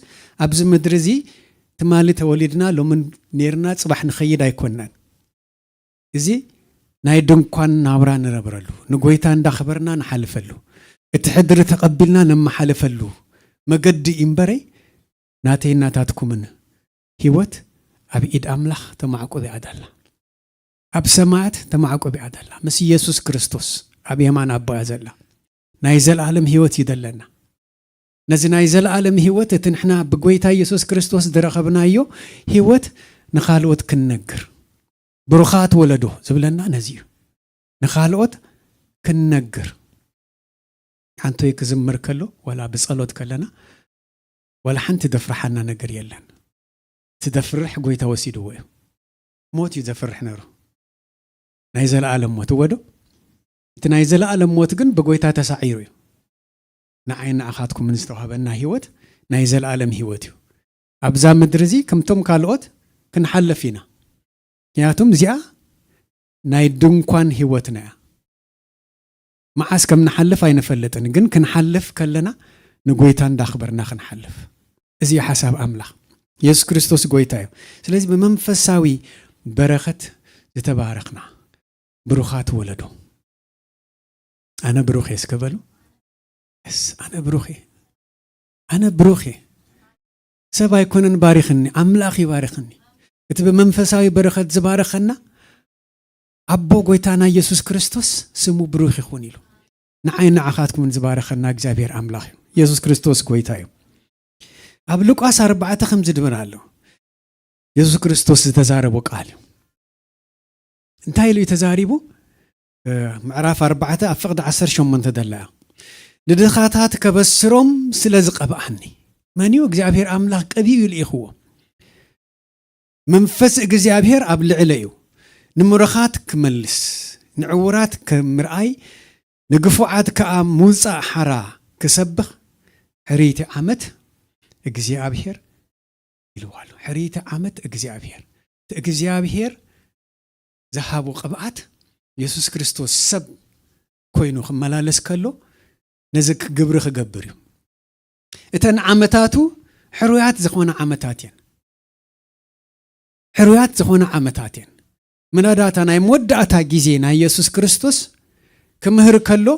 ኣብዚ ምድሪ እዚ ትማሊ ተወሊድና ሎምን ኔርና ጽባሕ ንኸይድ ኣይኮናን። እዚ ናይ ድንኳን ናብራ ንነብረሉ፣ ንጎይታ እንዳኸበርና ንሓልፈሉ፣ እቲ ሕድሪ ተቐቢልና ነመሓልፈሉ መገዲ እዩ እምበረይ፣ ናተይ ናታትኩምን ህይወት ኣብ ኢድ ኣምላኽ ተማዕቁብ እያ ዘላ። ኣብ ሰማያት ተማዕቁብ እያ ዘላ። ምስ ኢየሱስ ክርስቶስ ኣብ የማን ኣቦ እያ ዘላ። ናይ ዘለኣለም ህይወት እዩ ዘለና። ነዚ ናይ ዘለኣለም ህይወት፣ እቲ ንሕና ብጎይታ ኢየሱስ ክርስቶስ ዝረኸብናዮ ህይወት ንኻልኦት ክንነግር። ብሩኻት ወለዶ ዝብለና ነዚ እዩ። ንኻልኦት ክንነግር። ሓንቶይ ክዝምር ከሎ፣ ዋላ ብጸሎት ከለና፣ ዋላ ሓንቲ ዘፍርሓና ነገር የለን። እቲ ዘፍርሕ ጎይታ ወሲድዎ እዩ። ሞት እዩ ዘፍርሕ ነይሩ። ናይ ዘለኣለም ሞት፣ እወ ዶ? እቲ ናይ ዘለኣለም ሞት ግን ብጎይታ ተሳዒሩ እዩ። ንዓይ ንዓኻትኩምን ዝተዋህበና ህይወት ናይ ዘለኣለም ህይወት እዩ። ኣብዛ ምድሪ እዚ ከምቶም ካልኦት ክንሓልፍ ኢና። ምኽንያቱም እዚኣ ናይ ድንኳን ህይወትና እያ። መዓስ ከም ንሓልፍ ኣይንፈልጥን፣ ግን ክንሓልፍ ከለና ንጎይታ እንዳኽበርና ክንሓልፍ። እዚ እዩ ሓሳብ ኣምላኽ። የሱስ ክርስቶስ ጎይታ እዩ። ስለዚ ብመንፈሳዊ በረኸት ዝተባረኽና ብሩኻት ወለዶ። ኣነ ብሩኽ እየ እስከ በሉ። የስ፣ ኣነ ብሩኽ እየ። ኣነ ብሩኽ እየ። ሰብ ኣይኮነን ባሪኽኒ፣ ኣምላኽ ይባርኽኒ። እቲ ብመንፈሳዊ በረኸት ዝባረኸና ኣቦ ጎይታና የሱስ ክርስቶስ ስሙ ብሩኽ ይኹን ኢሉ። ንዓይ ንዓኻትኩምን ዝባረኸና እግዚኣብሔር ኣምላኽ እዩ። የሱስ ክርስቶስ ጎይታ እዩ። ኣብ ሉቃስ ኣርባዕተ ከምዚ ድብል ኣሎ። የሱስ ክርስቶስ ዝተዛረቦ ቃል እዩ። እንታይ ኢሉ እዩ ተዛሪቡ? እ፣ ምዕራፍ ኣርባዕተ ኣብ ፍቕዲ ዓሰርተ ሸሞንተ ደላ እያ። ንድኻታት ከበስሮም ስለ ዝቐብኣኒ። መን እዩ? እግዚኣብሔር ኣምላኽ ቀቢኡ እዩ ልኢኽዎ። መንፈስ እግዚኣብሔር ኣብ ልዕለ እዩ። ንምሩኻት ክመልስ፣ ንዕዉራት ክምርኣይ፣ ንግፉዓት ከኣ ምውጻእ ሓራ ክሰብኽ፣ ሕርይቲ ዓመት እግዚኣብሔር ኢልዋ ኣሎ። ሕርይቲ ዓመት እግዚኣብሔር፣ እቲ እግዚኣብሔር ዝሃቦ ቅብኣት፣ የሱስ ክርስቶስ ሰብ ኮይኑ ክመላለስ ከሎ ነዚ ግብሪ ክገብር እዩ። እተን ዓመታቱ ሕሩያት ዝኾነ ዓመታት እየን። ሕሩያት ዝኾነ ዓመታት እየን። ምናዳታ ናይ መወዳእታ ግዜ ናይ የሱስ ክርስቶስ ክምህር ከሎ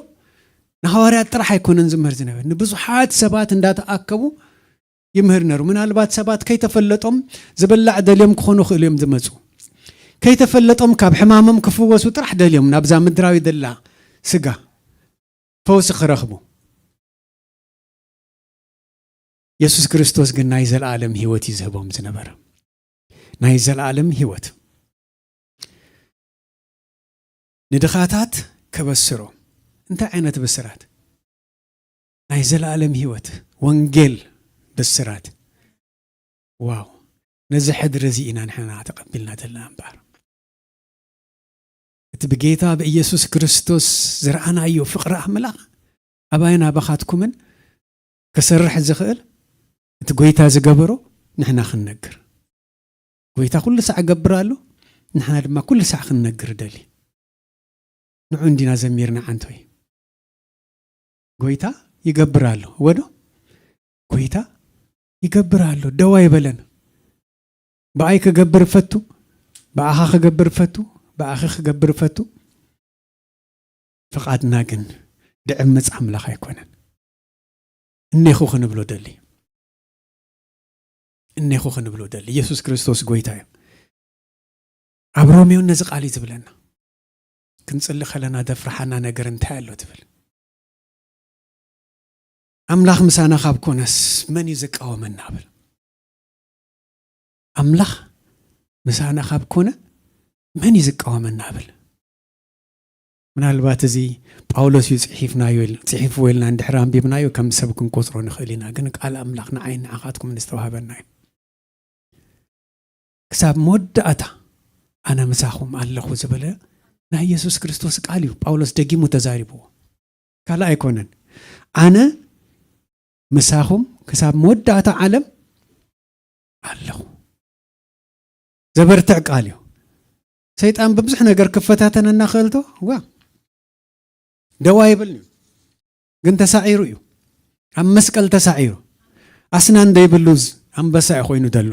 ንሃዋርያት ጥራሕ ኣይኮነን ዝምህር ዝነበር፣ ንብዙሓት ሰባት እንዳተኣከቡ ይምህር ነሩ። ምናልባት ሰባት ከይተፈለጦም ዝብላዕ ደልዮም ክኾኑ ክእሉ እዮም ዝመፁ። ከይተፈለጦም ካብ ሕማሞም ክፍወሱ ጥራሕ ደልዮም ናብዛ ምድራዊ ደላ ስጋ ፈውሲ ክረኽቡ። የሱስ ክርስቶስ ግን ናይ ዘለኣለም ህይወት እዩ ዝህቦም ዝነበረ። ናይ ዘለኣለም ህይወት። ንድኻታት ከበስሮ። እንታይ ዓይነት ብስራት? ናይ ዘለኣለም ህይወት፣ ወንጌል ብስራት። ዋው! ነዚ ሕድሪ እዚ ኢና ንሕና ተቐቢልና ዘለና እምበኣር። እቲ ብጌታ ብኢየሱስ ክርስቶስ ዝረኣናዮ ፍቕሪ ኣምላኽ ኣባይን ኣባኻትኩምን ክሰርሕ ዝኽእል፣ እቲ ጎይታ ዝገበሮ ንሕና ክንነግር። ጎይታ ኩሉ ሳዕ እገብር ኣሎ፣ ንሕና ድማ ኩሉ ሳዕ ክንነግር ደሊ። ንዑ እንዲና ዘሚርና ዓንቶይ። ጎይታ ይገብር ኣሎ፣ እወ ዶ? ጎይታ ይገብር ኣሎ፣ ደው ኣይበለን። ብኣይ ክገብር እፈቱ፣ ብኣኻ ክገብር እፈቱ፣ ብኣኺ ክገብር እፈቱ። ፍቓድና ግን ድዕምጽ ኣምላኽ ኣይኮነን። እኔኹ ክንብሎ ደሊ። እኔኹ ክንብሎ ደሊ። ኢየሱስ ክርስቶስ ጎይታ እዩ። ኣብ ሮሜ እውን ነዚ ቃል እዩ ዝብለና። ክንጽሊ ከለና ደፍርሓና ነገር እንታይ ኣሎ ትብል? ኣምላኽ ምሳና ካብ ኮነስ መን እዩ ዝቃወመና? ብል። ኣምላኽ ምሳና ካብ ኮነ መን እዩ ዝቃወመና? ብል። ምናልባት እዚ ጳውሎስ እዩ ጽሒፍናዮ ኢል-፣ ጽሒፍዎ ኢልና እንድሕር ኣንቢብናዮ ከም ሰብ ክንቆጽሮ ንኽእል ኢና። ግን ቃል ኣምላኽ ንዓይን ንዓኻትኩምን ዝተዋህበና እዩ። ክሳብ መወዳእታ ኣነ ምሳኹም ኣለኹ ዝበለ ናይ የሱስ ክርስቶስ ቃል እዩ። ጳውሎስ ደጊሙ ተዛሪብዎ። ካልእ ኣይኮነን። ኣነ ምሳኹም ክሳብ መወዳእታ ዓለም ኣለኹ። ዘበርትዕ ቃል እዩ። ሰይጣን ብብዙሕ ነገር ክፈታተነና ክእልቶ፣ ዋ፣ ደው ኣይብልን እዩ። ግን ተሳዒሩ እዩ። ኣብ መስቀል ተሳዒሩ። ኣስናን ዘይብሉ ዝ-፣ ኣንበሳ እዩ ኮይኑ ዘሎ።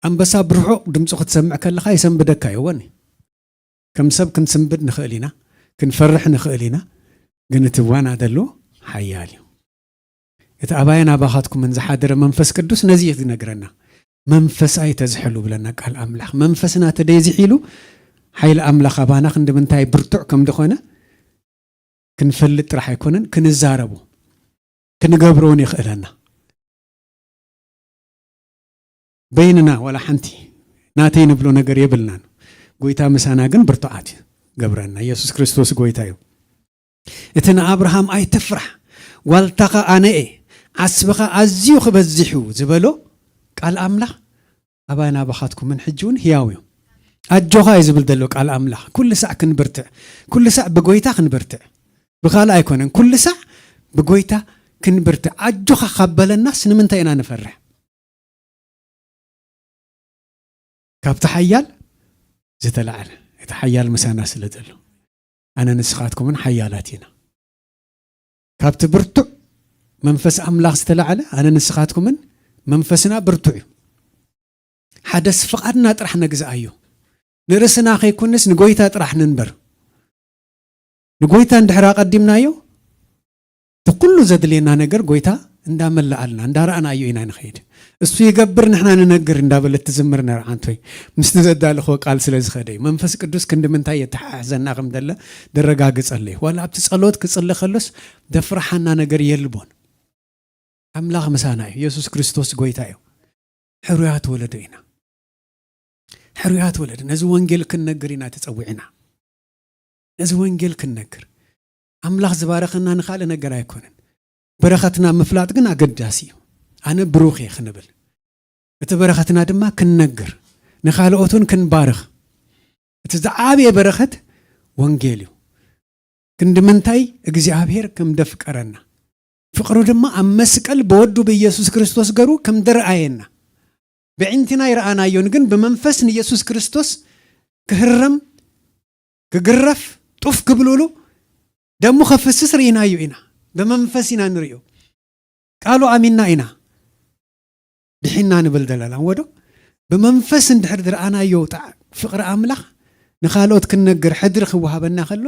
ኣንበሳ ብርሑቕ ድምፁ ክትሰምዕ ከለኻ ይሰንብደካ እዩ። ወኒ ከም ሰብ ክንስንብድ ንኽእል ኢና፣ ክንፈርሕ ንኽእል ኢና። ግን እቲ ዋና ዘሎ ሓያል እዩ። እቲ ኣባይን ኣባኻትኩምን ዝሓደረ መንፈስ ቅዱስ ነዚ እዩ ዝነግረና። መንፈስ ኣይተዝሕሉ ብለና ቃል ኣምላኽ። መንፈስና ተደይ ዝሒሉ ሓይሊ ኣምላኽ ኣባና ክንዲ ምንታይ ብርቱዕ ከም ዝኾነ ክንፈልጥ ጥራሕ ኣይኮነን፣ ክንዛረቦ፣ ክንገብሮ እውን የኽእለና። በይንና ዋላ ሓንቲ ናተይ ንብሎ ነገር የብልናን። ጎይታ ምሳና ግን ብርቱዓት ገብረና። ኢየሱስ ክርስቶስ ጎይታ እዩ። እቲ ንኣብርሃም "ኣይትፍራሕ፣ ዋልታኻ ኣነ እየ፣ ዓስብኻ ኣዝዩ ክበዝሕ እዩ" ዝበሎ ቃል ኣምላኽ ኣባይን ኣባኻትኩምን ሕጂ እውን ህያው እዩ። ኣጆኻ እዩ ዝብል ዘሎ ቃል ኣምላኽ። ኩሉ ሳዕ ክንብርትዕ፣ ኩሉ ሳዕ ብጎይታ ክንብርትዕ። ብኻልእ ኣይኮነን፣ ኩሉ ሳዕ ብጎይታ ክንብርትዕ። ኣጆኻ ካብ በለናስ ንምንታይ ኢና ንፈርሕ? ካብቲ ሓያል ዝተላዕለ፣ እቲ ሓያል ምሳና ስለ ዘሎ፣ ኣነ ንስኻትኩምን ሓያላት ኢና። ካብቲ ብርቱዕ መንፈስ ኣምላኽ ዝተላዕለ፣ ኣነ ንስኻትኩምን መንፈስና ብርቱዕ እዩ። ሓደስ ፍቓድና ጥራሕ ነግዝኣዮ። ንርእስና ከይኮንስ ንጎይታ ጥራሕ ንንበር። ንጎይታ እንድሕር ኣቐዲምናዮ፣ እቲ ኩሉ ዘድልየና ነገር ጎይታ እንዳመላኣልና፣ እንዳረኣናዮ ኢና ንኸይድ። "እሱ ይገብር፣ ንሕና ንነግር" እንዳበለት ትዝምር ነርዓንቶይ። ምስቲ ዘዳለኽዎ ቃል ስለ ዝኸደ እዩ። መንፈስ ቅዱስ ክንዲ ምንታይ የተሓሕዘና ከም ደለ ደረጋግጸለይ። ዋላ ኣብቲ ጸሎት ክጽሊ ከሎስ ደፍርሓና ነገር የልቦን። ኣምላኽ ምሳና እዩ። የሱስ ክርስቶስ ጎይታ እዩ። ሕሩያት ወለዶ ኢና። ሕሩያት ወለዶ። ነዚ ወንጌል ክንነግር ኢና ተጸዊዕና። ነዚ ወንጌል ክንነግር። ኣምላኽ ዝባረኸና ንኻልእ ነገር ኣይኮነን። በረኸትና ምፍላጥ ግን ኣገዳሲ እዩ። ኣነ ብሩኽ እየ ክንብል። እቲ በረኸትና ድማ ክንነግር። ንኻልኦት እውን ክንባርኽ። እቲ ዝዓበየ በረኸት ወንጌል እዩ። ክንዲ ምንታይ እግዚኣብሔር ከም ደፍቀረና፣ ፍቕሩ ድማ ኣብ መስቀል ብወዱ ብኢየሱስ ክርስቶስ ገሩ ከም ደርኣየና፣ ብዕንትና ይረኣናዮን ግን ብመንፈስ ንኢየሱስ ክርስቶስ ክህረም፣ ክግረፍ፣ ጡፍ ክብልሉ፣ ደሙ ከፍስስ ርኢናዮ ኢና። ብመንፈስ ኢና ንርእዮ። ቃሉ ኣሚንና ኢና ድሒና ንብል ዘለና ወዶ። ብመንፈስ እንድሕር ዝረኣናዮ ጣዕ ፍቕሪ ኣምላኽ ንኻልኦት ክንነግር ሕድሪ ክወሃበና ከሎ፣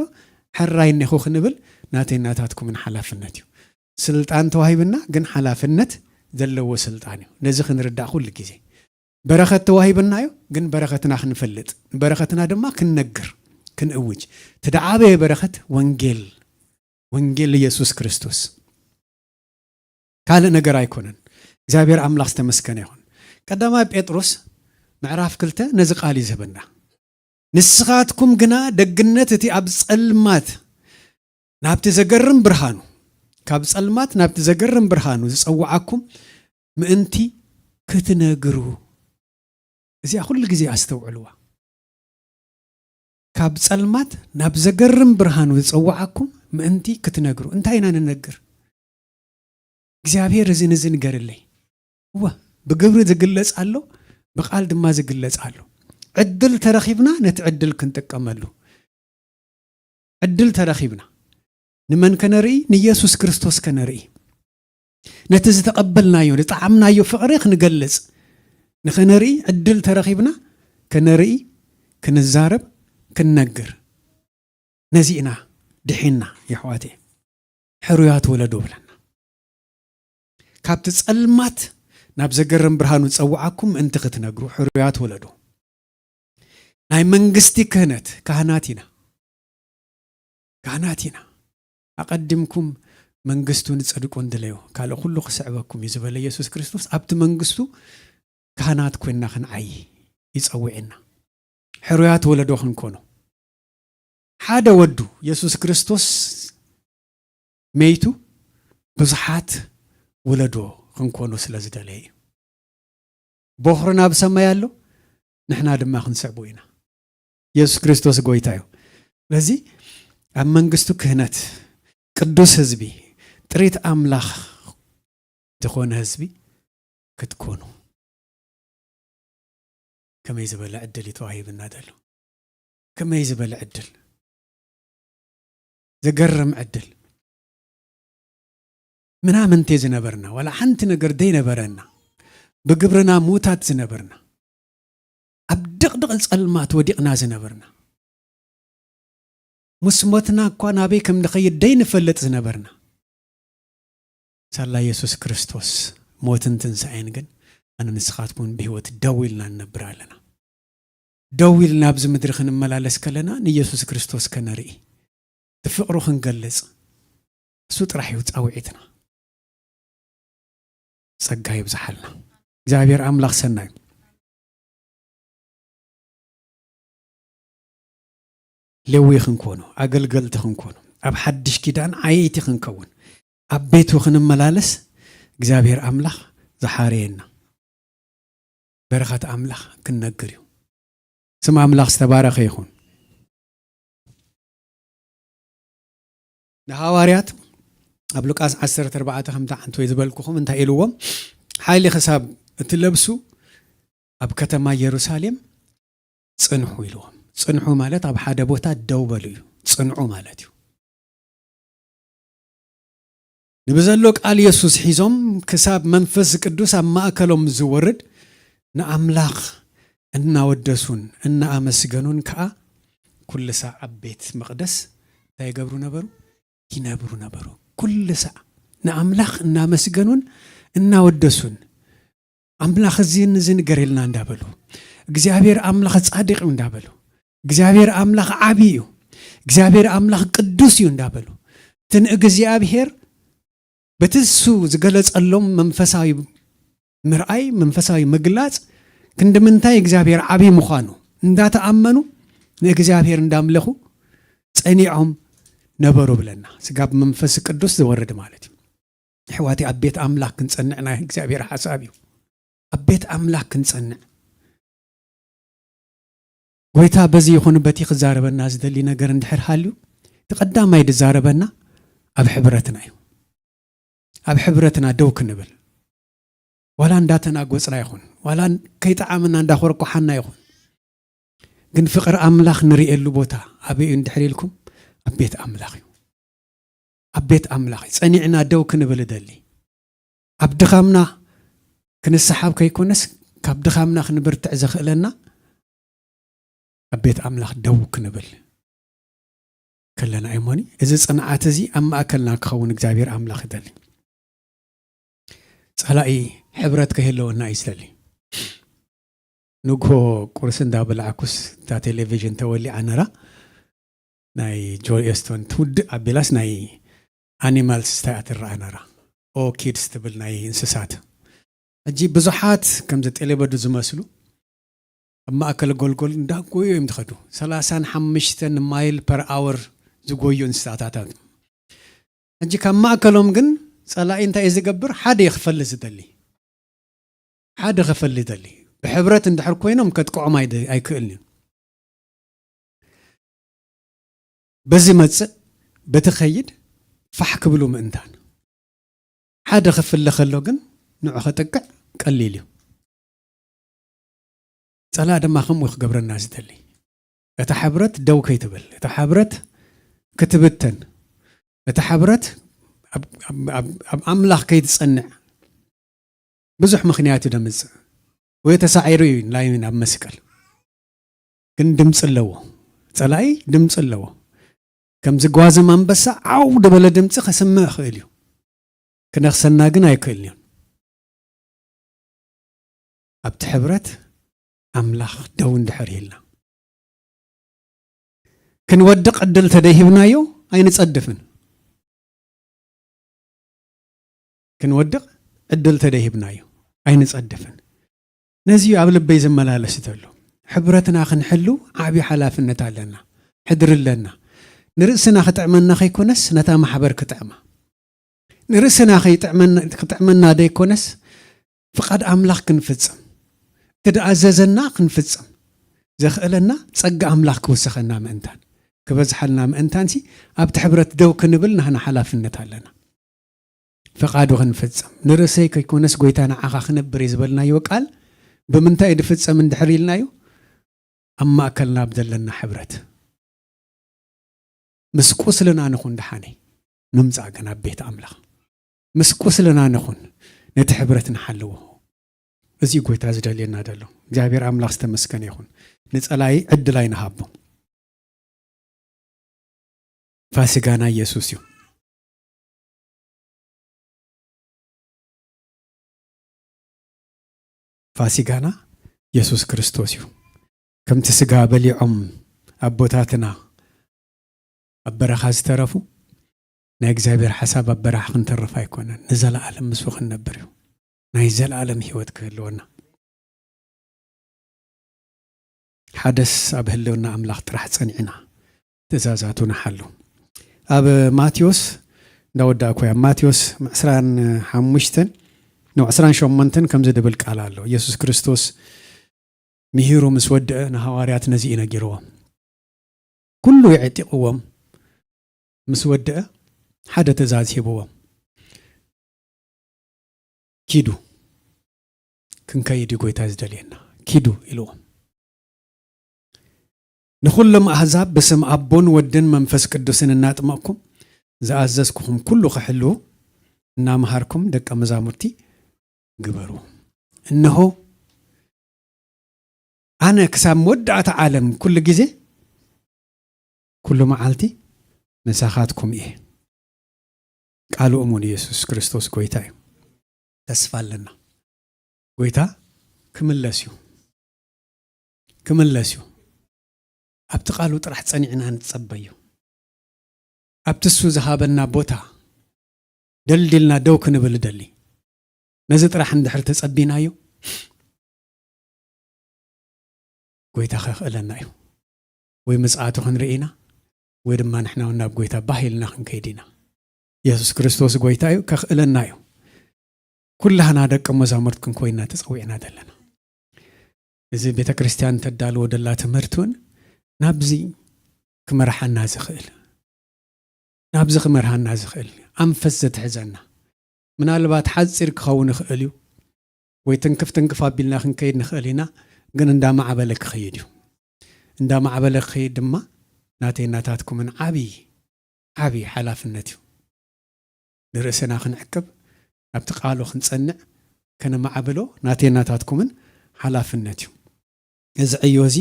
ሕራይ እኔኹ ክንብል ናተይ ናታትኩምን ሓላፍነት እዩ። ስልጣን ተዋሂብና፣ ግን ሓላፍነት ዘለዎ ስልጣን እዩ። ነዚ ክንርዳእ ኩሉ ግዜ። በረኸት ተዋሂብናዮ፣ ግን በረኸትና ክንፈልጥ፣ በረኸትና ድማ ክንነግር፣ ክንእውጅ። እቲ ደዓበየ በረኸት ወንጌል፣ ወንጌል ኢየሱስ ክርስቶስ፣ ካልእ ነገር ኣይኮነን። እግዚኣብሔር ኣምላኽ ዝተመስገነ ይኹን። ቀዳማይ ጴጥሮስ ምዕራፍ ክልተ ነዚ ቃል እዩ ዝህበና። ንስኻትኩም ግና ደግነት እቲ ኣብ ጸልማት ናብቲ ዘገርም ብርሃኑ፣ ካብ ጸልማት ናብቲ ዘገርም ብርሃኑ ዝጸውዓኩም ምእንቲ ክትነግሩ። እዚኣ ኩሉ ግዜ ኣስተውዕልዋ። ካብ ጸልማት ናብ ዘገርም ብርሃኑ ዝጸውዓኩም ምእንቲ ክትነግሩ። እንታይ ኢና ንነግር? እግዚኣብሔር እዚ ንዚ ንገርለይ። እወ፣ ብግብሪ ዝግለጽ ኣሎ፣ ብቃል ድማ ዝግለጽ ኣሎ። ዕድል ተረኺብና ነቲ ዕድል ክንጥቀመሉ። ዕድል ተረኺብና ንመን ከነርኢ? ንኢየሱስ ክርስቶስ ከነርኢ። ነቲ ዝተቐበልናዮ፣ ዝጠዓምናዮ ፍቕሪ ክንገልጽ ንኸነርኢ ዕድል ተረኺብና፣ ከነርኢ፣ ክንዛረብ፣ ክንነግር። ነዚ ኢና ድሒንና የሕዋተይ። ሕሩያት ወለዶ ብለና። ካብቲ ጸልማት ናብ ዘገርም ብርሃኑ ዝጸውዓኩም ምእንቲ ክትነግሩ፣ ሕሩያት ወለዶ። ናይ መንግስቲ ክህነት፣ ካህናት ኢና። ካህናት ኢና። ኣቐዲምኩም መንግስቱን ጽድቁን ድለዩ፣ ካልእ ኩሉ ክስዕበኩም እዩ ዝበለ ኢየሱስ ክርስቶስ፣ ኣብቲ መንግስቱ ካህናት ኮይንና ክንዓዪ ይጸውዕና። ሕሩያት ወለዶ ክንኮኑ። ሓደ ወዱ ኢየሱስ ክርስቶስ መይቱ ብዙሓት ወለዶ ክንኮኑ ስለ ዝደለየ እዩ። ቦኽርና ኣብ ሰማይ ኣሎ፣ ንሕና ድማ ክንስዕቦ ኢና። ኢየሱስ ክርስቶስ ጎይታ እዩ። ስለዚ ኣብ መንግስቱ ክህነት፣ ቅዱስ ህዝቢ፣ ጥሪት ኣምላኽ ዝኾነ ህዝቢ ክትኮኑ። ከመይ ዝበለ ዕድል እዩ ተዋሂብና ዘሎ? ከመይ ዝበለ ዕድል! ዘገርም ዕድል። ምናምንቴ ዝነበርና፣ ዋላ ሓንቲ ነገር ደይነበረና፣ ብግብርና ምዉታት ዝነበርና፣ ኣብ ድቕድቕ ጸልማት ወዲቕና ዝነበርና፣ ምስ ሞትና እኳ ናበይ ከም ንኸይድ ደይንፈልጥ ዝነበርና፣ ሳላ የሱስ ክርስቶስ ሞትን ትንሳኤን ግን ኣነ ንስኻትኩምን ብህይወት ደው ኢልና ንነብር ኣለና። ደው ኢልና ኣብዚ ምድሪ ክንመላለስ ከለና ንየሱስ ክርስቶስ ከነርኢ፣ እቲ ፍቕሩ ክንገልጽ፣ እሱ ጥራሕ እዩ ጻውዒትና። ጸጋ ይብዝሓልና። እግዚኣብሔር ኣምላኽ ሰናይ። ሌዊ ክንኮኑ፣ ኣገልገልቲ ክንኮኑ፣ ኣብ ሓድሽ ኪዳን ዓየይቲ ክንከውን፣ ኣብ ቤቱ ክንመላለስ እግዚኣብሔር ኣምላኽ ዝሓረየና። በረኸት ኣምላኽ ክንነግር እዩ። ስም ኣምላኽ ዝተባረኸ ይኹን። ንሃዋርያት ኣብ ሉቃስ ዓሰርተ ኣርባዕተ ከምቲ ዓንተወይ ዝበልኩኹም እንታይ ኢልዎም? ሓይሊ ክሳብ እትለብሱ ኣብ ከተማ የሩሳሌም ጽንሑ ኢልዎም። ጽንሑ ማለት ኣብ ሓደ ቦታ ደው በሉ እዩ። ጽንዑ ማለት እዩ። ንብዘሎ ቃል የሱስ ሒዞም ክሳብ መንፈስ ቅዱስ ኣብ ማእከሎም ዝወርድ ንኣምላኽ እናወደሱን እናኣመስገኑን ከኣ ኩሉ ሳዕ ኣብ ቤት መቕደስ እንታይ ይገብሩ ነበሩ? ይነብሩ ነበሩ። ኩሉ ሳዕ ንኣምላኽ እናመስገኑን እናወደሱን ኣምላኽ እዚን እዚ ንገር ኢልና እንዳበሉ፣ እግዚኣብሔር ኣምላኽ ጻድቕ እዩ እንዳበሉ፣ እግዚኣብሔር ኣምላኽ ዓቢ እዩ፣ እግዚኣብሔር ኣምላኽ ቅዱስ እዩ እንዳበሉ፣ እቲ ንእግዚኣብሔር በቲ እሱ ዝገለጸሎም መንፈሳዊ ምርኣይ፣ መንፈሳዊ ምግላጽ ክንዲ ምንታይ እግዚኣብሔር ዓቢ ምዃኑ እንዳተኣመኑ ንእግዚኣብሔር እንዳምለኹ ጸኒዖም ነበሩ ብለና። ስጋብ መንፈስ ቅዱስ ዝወርድ ማለት እዩ። ኣሕዋተይ፣ ኣብ ቤት ኣምላኽ ክንጸንዕ ናይ እግዚኣብሔር ሓሳብ እዩ። ኣብ ቤት ኣምላኽ ክንጸንዕ። ጎይታ በዚ ይኹን በቲ ክዛረበና ዝደሊ ነገር እንድሕር ሃልዩ፣ እቲ ቀዳማይ ዝዛረበና ኣብ ሕብረትና እዩ። ኣብ ሕብረትና ደው ክንብል፣ ዋላ እንዳተናጎጽና ይኹን፣ ዋላ ከይጠዓመና እንዳኾረኳሓና ይኹን፣ ግን ፍቕሪ ኣምላኽ ንርእየሉ ቦታ ኣበይ እዩ እንድሕር ኢልኩም፣ ኣብ ቤት ኣምላኽ እዩ። ኣብ ቤት ኣምላኽ እዩ ጸኒዕና ደው ክንብል እደሊ። ኣብ ድኻምና ክንሰሓብ ከይኮነስ፣ ካብ ድኻምና ክንብርትዕ ዘኽእለና ኣብ ቤት ኣምላኽ ደው ክንብል ከለና እዩ። እሞኒ፣ እዚ ጽንዓት እዚ ኣብ ማእከልና ክኸውን እግዚኣብሔር ኣምላኽ ይደሊ። ጸላኢ ሕብረት ከይህለወና እዩ ዝደሊ። ንግሆ ቁርሲ እንዳበላዕኩስ እታ ቴሌቪዥን ተወሊዓ ነራ፣ ናይ ጆይ ኤስቶን ትውድእ ኣቢላስ ናይ ኣኒማልስ እንታይ እያ ትረኣ ነራ፣ ኦ ኪድስ ትብል ናይ እንስሳት። ሕጂ ብዙሓት ከምዚ ጤሌበዱ ዝመስሉ ኣብ ማእከል ጎልጎል እንዳጎዩ እዮም ትኸዱ። ሰላሳን ሓሙሽተን ማይል ፐር ኣወር ዝጎዩ እንስሳታት። ሕጂ ካብ ማእከሎም ግን ጸላኢ እንታይ እዩ ዝገብር? ሓደ እዩ ክፈሊ ዝደሊ። ሓደ ክፈሊ ይደሊ። ብሕብረት እንድሕር ኮይኖም ከጥቅዖም ኣይደ-፣ ኣይክእልን እዩ። በዚ መጽእ፣ በቲ ኸይድ ፋሕ ክብሉ ምእንታን። ሓደ ክፍለ ከሎ ግን ንዑ ከጥቅዕ ቀሊል እዩ። ጸላእ ድማ ከምኡ ክገብረና ዝደሊ። እታ ሕብረት ደው ከይትብል፣ እታ ሕብረት ክትብተን፣ እታ ሕብረት ኣብ፣ ኣብ፣ ኣብ፣ ኣብ ኣምላኽ ከይትጸንዕ ብዙሕ ምኽንያት እዩ ደምጽእ። ወይ ተሳዒሩ እዩ ላይን ኣብ መስቀል። ግን ድምጺ ኣለዎ። ጸላኢ ድምጺ ኣለዎ። ከምዚ ጓዝም ኣንበሳ ዓው ዝበለ ድምጺ ከስምዕ ይኽእል እዩ። ክነኽሰና ግን ኣይክእልን እዩ። ኣብቲ ሕብረት ኣምላኽ ደው እንድሕር ኢልና፣ ክንወድቕ ዕድል ተደይሂብናዮ ኣይንጸድፍን። ክንወድቕ ዕድል ተደይሂብናዮ ኣይንጸድፍን። ነዚ እዩ ኣብ ልበይ ዝመላለስ ዘሎ። ሕብረትና ክንሕሉ ዓቢ ሓላፍነት ኣለና። ሕድሪ ኣለና። ንርእስና ክጥዕመና ከይኮነስ ነታ ማሕበር ክጥዕማ። ንርእስና ከይጥዕመና፣ ክጥዕመና ደይኮነስ ፍቓድ ኣምላኽ ክንፍጽም፣ እቲ ዝኣዘዘና ክንፍጽም ዘኽእለና ጸጋ ኣምላኽ ክውስኸና ምእንታን፣ ክበዝሓልና ምእንታንሲ ኣብቲ ሕብረት ደው ክንብል ናህና ሓላፍነት ኣለና። ፍቓዱ ክንፍጽም፣ ንርእሰይ ከይኮነስ ጎይታ ንዓኻ ክነብር እዩ ዝበልናዮ ቃል ብምንታይ እዩ ዝፍጸም እንድሕር ኢልናዮ? ኣብ ማእከልና ኣብ ዘለና ሕብረት። ምስ ቁስልና ንኹን ደሓነይ፣ ንምጻእ ግን ኣብ ቤት ኣምላኽ። ምስ ቁስልና ንኹን፣ ነቲ ሕብረት ንሓልዎ። እዚ ጎይታ ዝደልየና ዘሎ። እግዚኣብሔር ኣምላኽ ዝተመስገነ ይኹን። ንጸላኢ ዕድል ኣይንሃቦ። ፋሲጋና ኢየሱስ እዩ። ፋሲጋና የሱስ ክርስቶስ እዩ። ከምቲ ስጋ በሊዖም ኣቦታትና ኣብ በረኻ ዝተረፉ፣ ናይ እግዚኣብሔር ሓሳብ ኣብ በረኻ ክንተርፍ ኣይኮነን። ንዘለኣለም ምስኡ ክንነብር እዩ። ናይ ዘለኣለም ህይወት ክህልወና። ሓደስ ኣብ ህልውና ኣምላኽ ጥራሕ ጸኒዕና ትእዛዛቱ ንሓሉ። ኣብ ማቴዎስ፣ እንዳወዳእኩ እያ፣ ኣብ ማቴዎስ ዕስራን ሓሙሽተን፣ ኖ፣ ዕስራን ሸሞንተን ከምዚ ድብል ቃል ኣሎ። ኢየሱስ ክርስቶስ ምሂሩ ምስ ወድአ ንሃዋርያት ነዚ እዩ ነጊርዎም። ኩሉ የዕጢቕዎም ምስ ወድአ ሓደ ትእዛዝ ሂብዎም። ኪዱ፣ ክንከይድ እዩ ጎይታ ዝደልየና። ኪዱ ኢልዎም። ንኹሎም ኣህዛብ ብስም ኣቦን ወድን መንፈስ ቅዱስን እናጥመቕኩም ዝኣዘዝኩኹም ኩሉ ክሕልዉ እናመሃርኩም ደቀ መዛሙርቲ ግበሩ። እነሆ ኣነ ክሳብ መወዳእታ ዓለም ኩሉ ግዜ፣ ኩሉ መዓልቲ ምሳኻትኩም እየ። ቃሉ እሙን ኢየሱስ ክርስቶስ ጎይታ እዩ። ተስፋ ኣለና። ጎይታ ክምለስ እዩ። ክምለስ እዩ። ኣብቲ ቃሉ ጥራሕ ጸኒዕና ንጸበዮ። ኣብቲ እሱ ዝሃበና ቦታ ደልዲልና ደው ክንብል እደሊ። ነዚ ጥራሕ እንድሕር ተጸቢናዮ፣ ጎይታ ከኽእለና እዩ። ወይ ምጽኣቱ ክንርኢ ኢና፣ ወይ ድማ ንሕና እውን ናብ ጎይታ ባህ ኢልና ክንከይድ ኢና። የሱስ ክርስቶስ ጎይታ እዩ፣ ከኽእለና እዩ። ኩላህና ደቀ መዛሙርት ክንኮይና ተጸዊዕና ዘለና። እዚ ቤተ ክርስቲያን ተዳልዎ ደላ ትምህርቲ እውን ናብዚ ክመርሓና ዝኽእል፣ ናብዚ ክመርሃና ዝኽእል ኣንፈት ዘትሕዘና። ምናልባት ሓፂር ክኸውን ይኽእል እዩ፣ ወይ ትንክፍ ትንክፍ ኣቢልና ክንከይድ ንኽእል ኢና። ግን እንዳማዕበለ ክኸይድ እዩ። እንዳማዕበለ ክኸይድ ድማ ናተይ ናታትኩምን ዓብዪ ዓብዪ ሓላፍነት እዩ። ንርእስና ክንዕቅብ፣ ኣብቲ ቃሉ ክንጸንዕ፣ ከነማዕብሎ ናተይ ናታትኩምን ሓላፍነት እዩ። እዚ ዕዮ እዚ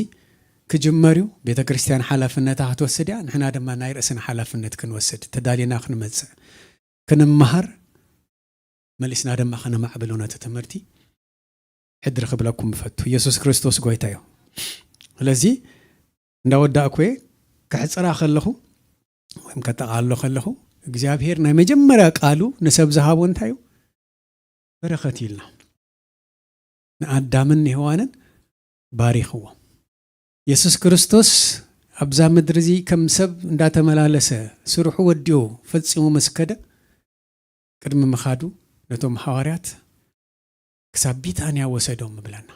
ክጅመር እዩ። ቤተ ክርስቲያን ሓላፍነታ ክትወስድ እያ። ንሕና ድማ ናይ ርእስና ሓላፍነት ክንወስድ፣ ተዳሊና ክንመጽእ፣ ክንመሃር፣ መሊስና ድማ ከነማዕብሎ ነቲ ትምህርቲ ሕድሪ ክብለኩም እፈቱ። ኢየሱስ ክርስቶስ ጎይታ እዩ። ስለዚ እንዳወዳእኩ እየ። ከሕጽራ ከለኹ ወይም ከጠቓልሎ ከለኹ፣ እግዚኣብሔር ናይ መጀመርያ ቃሉ ንሰብ ዝሃቦ እንታይ እዩ? በረኸት ኢልና። ንኣዳምን ንሄዋንን ባሪኽዎ። የሱስ ክርስቶስ ኣብዛ ምድሪ እዚ ከም ሰብ እንዳተመላለሰ ስርሑ ወዲኡ ፈጺሙ ምስ ከደ፣ ቅድሚ ምኻዱ ነቶም ሃዋርያት ክሳብ ቢታንያ ወሰዶም ይብለና።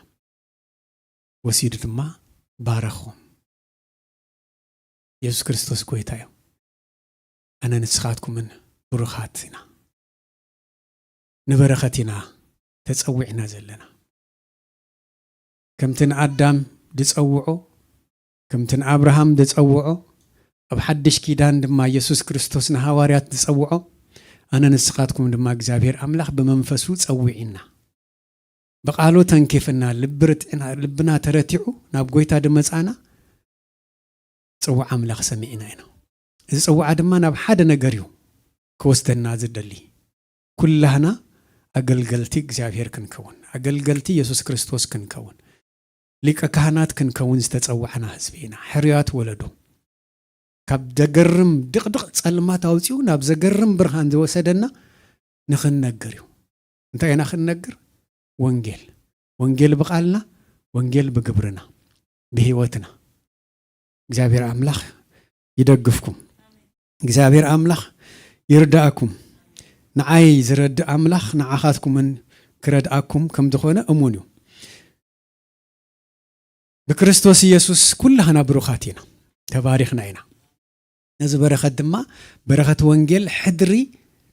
ወሲዱ ድማ ባረኾም። የሱስ ክርስቶስ ጎይታ እዩ። ኣነ ንስኻትኩምን ብሩኻት ኢና። ንበረኸት ኢና ተጸዊዕና ዘለና። ከምቲ ንኣዳም ዝጸውዖ፣ ከምቲ ንኣብርሃም ዝጸውዖ፣ ኣብ ሓድሽ ኪዳን ድማ የሱስ ክርስቶስ ንሃዋርያት ዝጸውዖ፣ ኣነ ንስኻትኩም ድማ እግዚኣብሔር ኣምላኽ ብመንፈሱ ጸዊዕና። ብቓሉ ተንኪፍና፣ ልቢ ርትዕና፣ ልብና ተረቲዑ ናብ ጎይታ ድመጻና፣ ጽዋዕ ኣምላኽ ሰሚዕና ኢና። እዚ ጽዋዕ ድማ ናብ ሓደ ነገር እዩ ክወስደና ዝደሊ። ኩላህና ኣገልገልቲ እግዚኣብሔር ክንከውን፣ ኣገልገልቲ የሱስ ክርስቶስ ክንከውን፣ ሊቀ ካህናት ክንከውን ዝተጸዋዕና ህዝቢ ኢና። ሕሩያት ወለዶ። ካብ ዘገርም ድቕድቕ ጸልማት ኣውጺኡ ናብ ዘገርም ብርሃን ዝወሰደና ንኽንነግር እዩ። እንታይ ኢና ክንነግር? ወንጌል። ወንጌል ብቓልና፣ ወንጌል ብግብርና፣ ብህይወትና። እግዚኣብሔር ኣምላኽ ይደግፍኩም። እግዚኣብሔር ኣምላኽ ይርዳእኩም። ንዓይ ዝረድእ ኣምላኽ ንዓኻትኩምን ክረድኣኩም ከም ዝኾነ እሙን እዩ። ብክርስቶስ ኢየሱስ ኩላህና ብሩኻት ኢና፣ ተባሪኽና ኢና። ነዚ በረኸት ድማ በረኸት ወንጌል ሕድሪ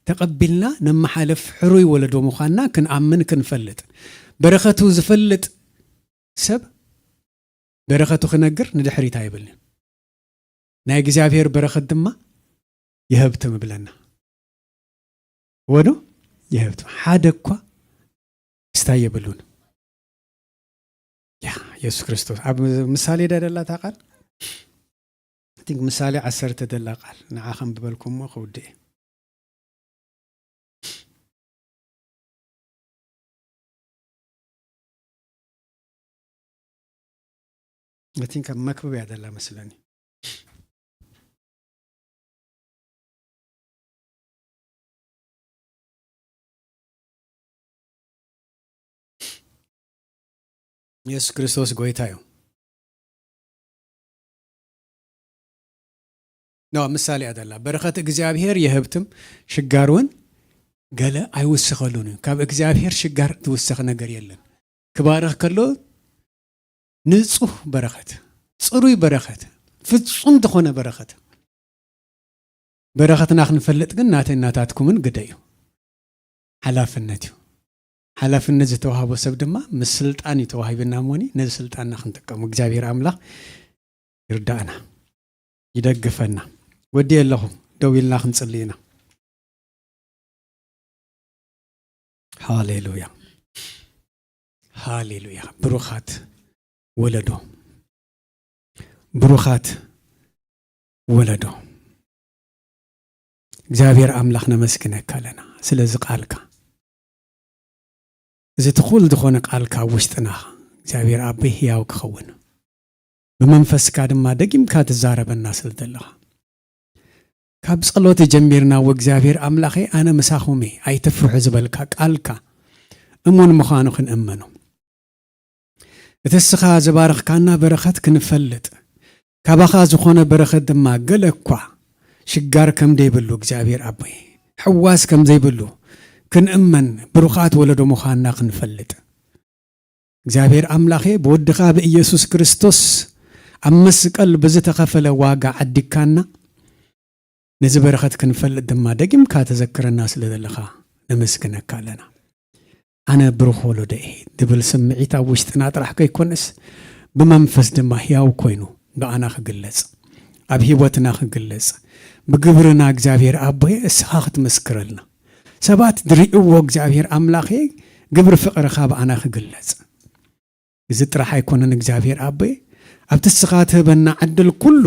ተቐቢልና ነመሓልፍ ሕሩይ ወለዶ ምዃንና ክንኣምን ክንፈልጥ። በረኸቱ ዝፈልጥ ሰብ በረኸቱ ክነግር ንድሕሪት ኣይብልን። ናይ እግዚኣብሔር በረኸት ድማ ይሀብትም ይብለና። ወዶ ይሀብትም። ሓደ እኳ ስታይ የብሉን። ያ፣ የሱስ ክርስቶስ። ኣብ ምሳሌ ዳ ደላ እታ ቃል? I think ምሳሌ ዓሰርተ ደላ ቃል። ንዓ ከንብበልኩም እሞ ከውድእ እየ። I think ኣብ መክብብ እያ ደላ መስለኒ። የሱስ ክርስቶስ ጎይታ እዩ። ኖ፣ ምሳሌ እያ ደላ። በረኸት እግዚኣብሔር የህብትም፣ ሽጋር እውን ገለ ኣይውስኸሉን እዩ። ካብ እግዚኣብሔር ሽጋር ትውሰኽ ነገር የለን። ክባርኽ ከሎ ንጹህ በረኸት፣ ጽሩይ በረኸት፣ ፍጹም ዝኾነ በረኸት። በረኸትና ክንፈልጥ ግን ናተይ ናታትኩምን ግደ እዩ። ሓላፍነት እዩ። ሓላፍነት ዝተዋህቦ ሰብ ድማ ምስ ስልጣን እዩ ተዋሂብና እሞኒ፣ ነዚ ስልጣንና ክንጥቀሙ እግዚኣብሔር ኣምላኽ ይርዳእና፣ ይደግፈና። ወዲ ኣለኹ፣ ደው ኢልና ክንጽሊ ኢና። ሃሌሉያ፣ ሃሌሉያ። ብሩኻት ወለዶ፣ ብሩኻት ወለዶ። እግዚኣብሔር ኣምላኽ ነመስግነካ ኣለና ስለዚ ቃልካ። እዚ ትኹል ዝኾነ ቃልካ ኣብ ውሽጥና እግዚኣብሔር ኣቦይ ህያው ክኸውን፣ ብመንፈስካ ድማ ደጊምካ ትዛረበና ስለ ዘለኻ። ካብ ጸሎት ጀሚርና፣ ወእግዚኣብሔር ኣምላኸይ ኣነ ምሳኹም እየ፣ ኣይትፍርሑ ዝበልካ ቃልካ እሙን ምዃኑ ክንእመኖ። እቲ እስኻ ዝባረኽካና በረኸት ክንፈልጥ፣ ካባኻ ዝኾነ በረኸት ድማ ገለ እኳ ሽጋር ከም ዘይብሉ እግዚኣብሔር ኣቦይ፣ ሕዋስ ከም ዘይብሉ ክንእመን፣ ብሩኻት ወለዶ ምዃንና ክንፈልጥ፣ እግዚኣብሔር ኣምላኸ ብወድኻ ብኢየሱስ ክርስቶስ ኣብ መስቀል ብዝተኸፈለ ዋጋ ዓዲግካና፣ ነዚ በረኸት ክንፈልጥ ድማ ደጊምካ ተዘክረና ስለ ዘለኻ ነመስግነካ ኣለና። ኣነ ብሩኽ ወለዶ እየ ዝብል ስምዒት ኣብ ውሽጥና ጥራሕ ከይኮነስ፣ ብመንፈስ ድማ ህያው ኮይኑ ብኣና ክግለጽ፣ ኣብ ህይወትና ክግለጽ፣ ብግብርና እግዚኣብሔር ኣቦየ እስኻ ክትመስክረልና፣ ሰባት ዝርእይዎ እግዚኣብሔር ኣምላኸ ግብሪ ፍቕርኻ ብኣና ክግለጽ። እዚ ጥራሕ ኣይኮነን እግዚኣብሔር ኣቦየ፣ ኣብቲ እስኻ ትህበና ዕድል ኩሉ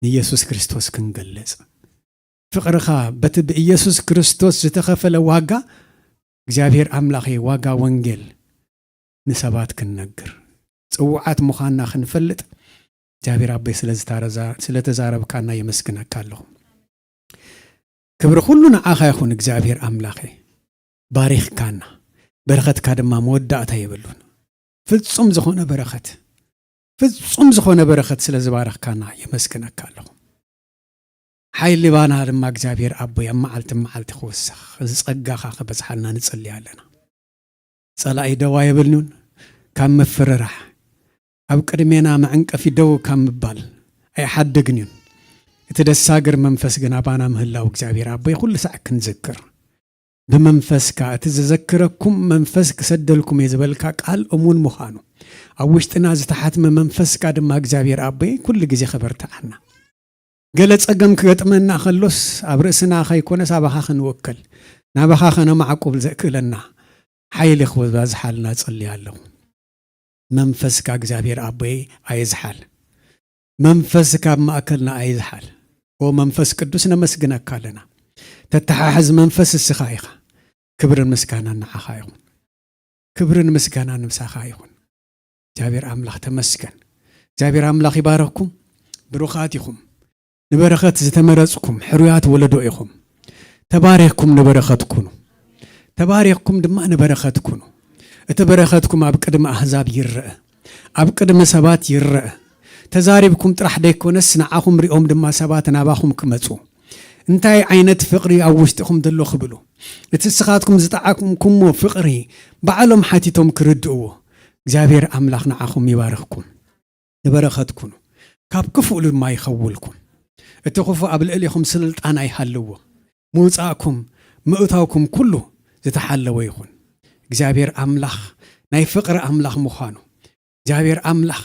ንኢየሱስ ክርስቶስ ክንገልጽ፣ ፍቕርኻ በቲ ብኢየሱስ ክርስቶስ ዝተኸፈለ ዋጋ እግዚኣብሔር ኣምላኸ ዋጋ ወንጌል ንሰባት ክንነግር፣ ጽውዓት ምዃንና ክንፈልጥ እግዚኣብሔር ኣቦይ ስለ ዝተዛረብካና የመስግነካ ኣለኹ። ክብሪ ኩሉ ንዓኻ ይኹን እግዚኣብሔር ኣምላኸ። ባሪኽካና፣ በረኸትካ ድማ መወዳእታ የብሉን። ፍጹም ዝኾነ በረኸት፣ ፍጹም ዝኾነ በረኸት ስለ ዝባረኽካና የመስግነካ ኣለኹ። ሓይሊ ባና ድማ እግዚኣብሔር ኣቦይ ኣብ መዓልቲ መዓልቲ ክውስኽ፣ እዚ ጸጋኻ ክበዝሓልና ንጽሊ ኣለና። ጸላኢ ደው ኣየብልንዩን፣ ካብ ምፍርራሕ፣ ኣብ ቅድሜና መዕንቀፊ ደው ካብ ምባል ኣይሓድግንዩን። እቲ ደሳግር መንፈስ ግን ኣባና ምህላው እግዚኣብሔር ኣቦይ ኩሉ ሳዕ ክንዝክር፣ ብመንፈስካ እቲ ዘዘክረኩም መንፈስ ክሰደልኩም እየ ዝበልካ ቃል እሙን ምዃኑ፣ ኣብ ውሽጥና ዝተሓትመ መንፈስካ ድማ እግዚኣብሔር ኣቦይ ኩሉ ግዜ ክበርትዓና። ገለ ጸገም ክገጥመና ከሎስ ኣብ ርእስና ከይኮነስ ኣባኻ ክንውከል፣ ናባኻ ከነማዕቁብ ዘእክለና ሓይሊ ክበዝሓልና ጽሊ ኣለኹ። መንፈስካ እግዚኣብሔር ኣቦይ ኣይዝሓል። መንፈስካ ኣብ ማእከልና ኣይዝሓል። ኦ መንፈስ ቅዱስ ነመስግነካ ኣለና። ተተሓሕዝ መንፈስ እስኻ ኢኻ። ክብርን ምስጋናን ንዓኻ ይኹን። ክብርን ምስጋናን ምሳኻ ይኹን። እግዚኣብሔር ኣምላኽ ተመስገን። እግዚኣብሔር ኣምላኽ ይባረኽኩም። ብሩኻት ኢኹም። ንበረኸት ዝተመረጽኩም ሕሩያት ወለዶ ኢኹም። ተባሪኽኩም ንበረኸት ኩኑ። ተባሪኽኩም ድማ ንበረኸት ኩኑ። እቲ በረኸትኩም ኣብ ቅድሚ ኣህዛብ ይረአ። ኣብ ቅድሚ ሰባት ይረአ። ተዛሪብኩም ጥራሕ ደይኮነስ ንዓኹም ሪኦም ድማ ሰባት ናባኹም ክመጹ። እንታይ ዓይነት ፍቕሪ ኣብ ውሽጥኹም ዘሎ ክብሉ። እቲ ንስኻትኩም ዝጠዓምኩሞ ፍቕሪ ባዕሎም ሓቲቶም ክርድእዎ። እግዚኣብሔር ኣምላኽ ንዓኹም ይባርኽኩም። ንበረኸት ኩኑ። ካብ ክፉእ ድማ ይኸውልኩም። እቲ ክፉእ ኣብ ልዕሊኹም ስልጣን ኣይሃልዎ። ምውጻእኩም፣ ምእታውኩም ኩሉ ዝተሓለወ ይኹን። እግዚኣብሔር ኣምላኽ ናይ ፍቕሪ ኣምላኽ ምዃኑ፣ እግዚኣብሔር ኣምላኽ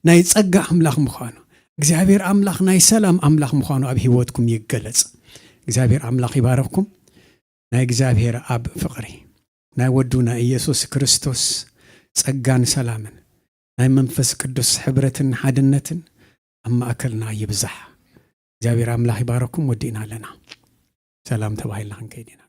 ናይ ጸጋ ኣምላኽ ምዃኑ፣ እግዚኣብሔር ኣምላኽ ናይ ሰላም ኣምላኽ ምዃኑ ኣብ ህይወትኩም ይገለጽ። እግዚኣብሔር ኣምላኽ ይባርኽኩም። ናይ እግዚኣብሔር ኣብ ፍቕሪ፣ ናይ ወዱ ናይ ኢየሱስ ክርስቶስ ጸጋን ሰላምን፣ ናይ መንፈስ ቅዱስ ሕብረትን ሓድነትን ኣብ ማእከልና ይብዛሕ። እግዚኣብሔር ኣምላኽ ይባረኩም። ወዲእና ኣለና። ሰላም ተባሂልና ክንከይድ ኢና።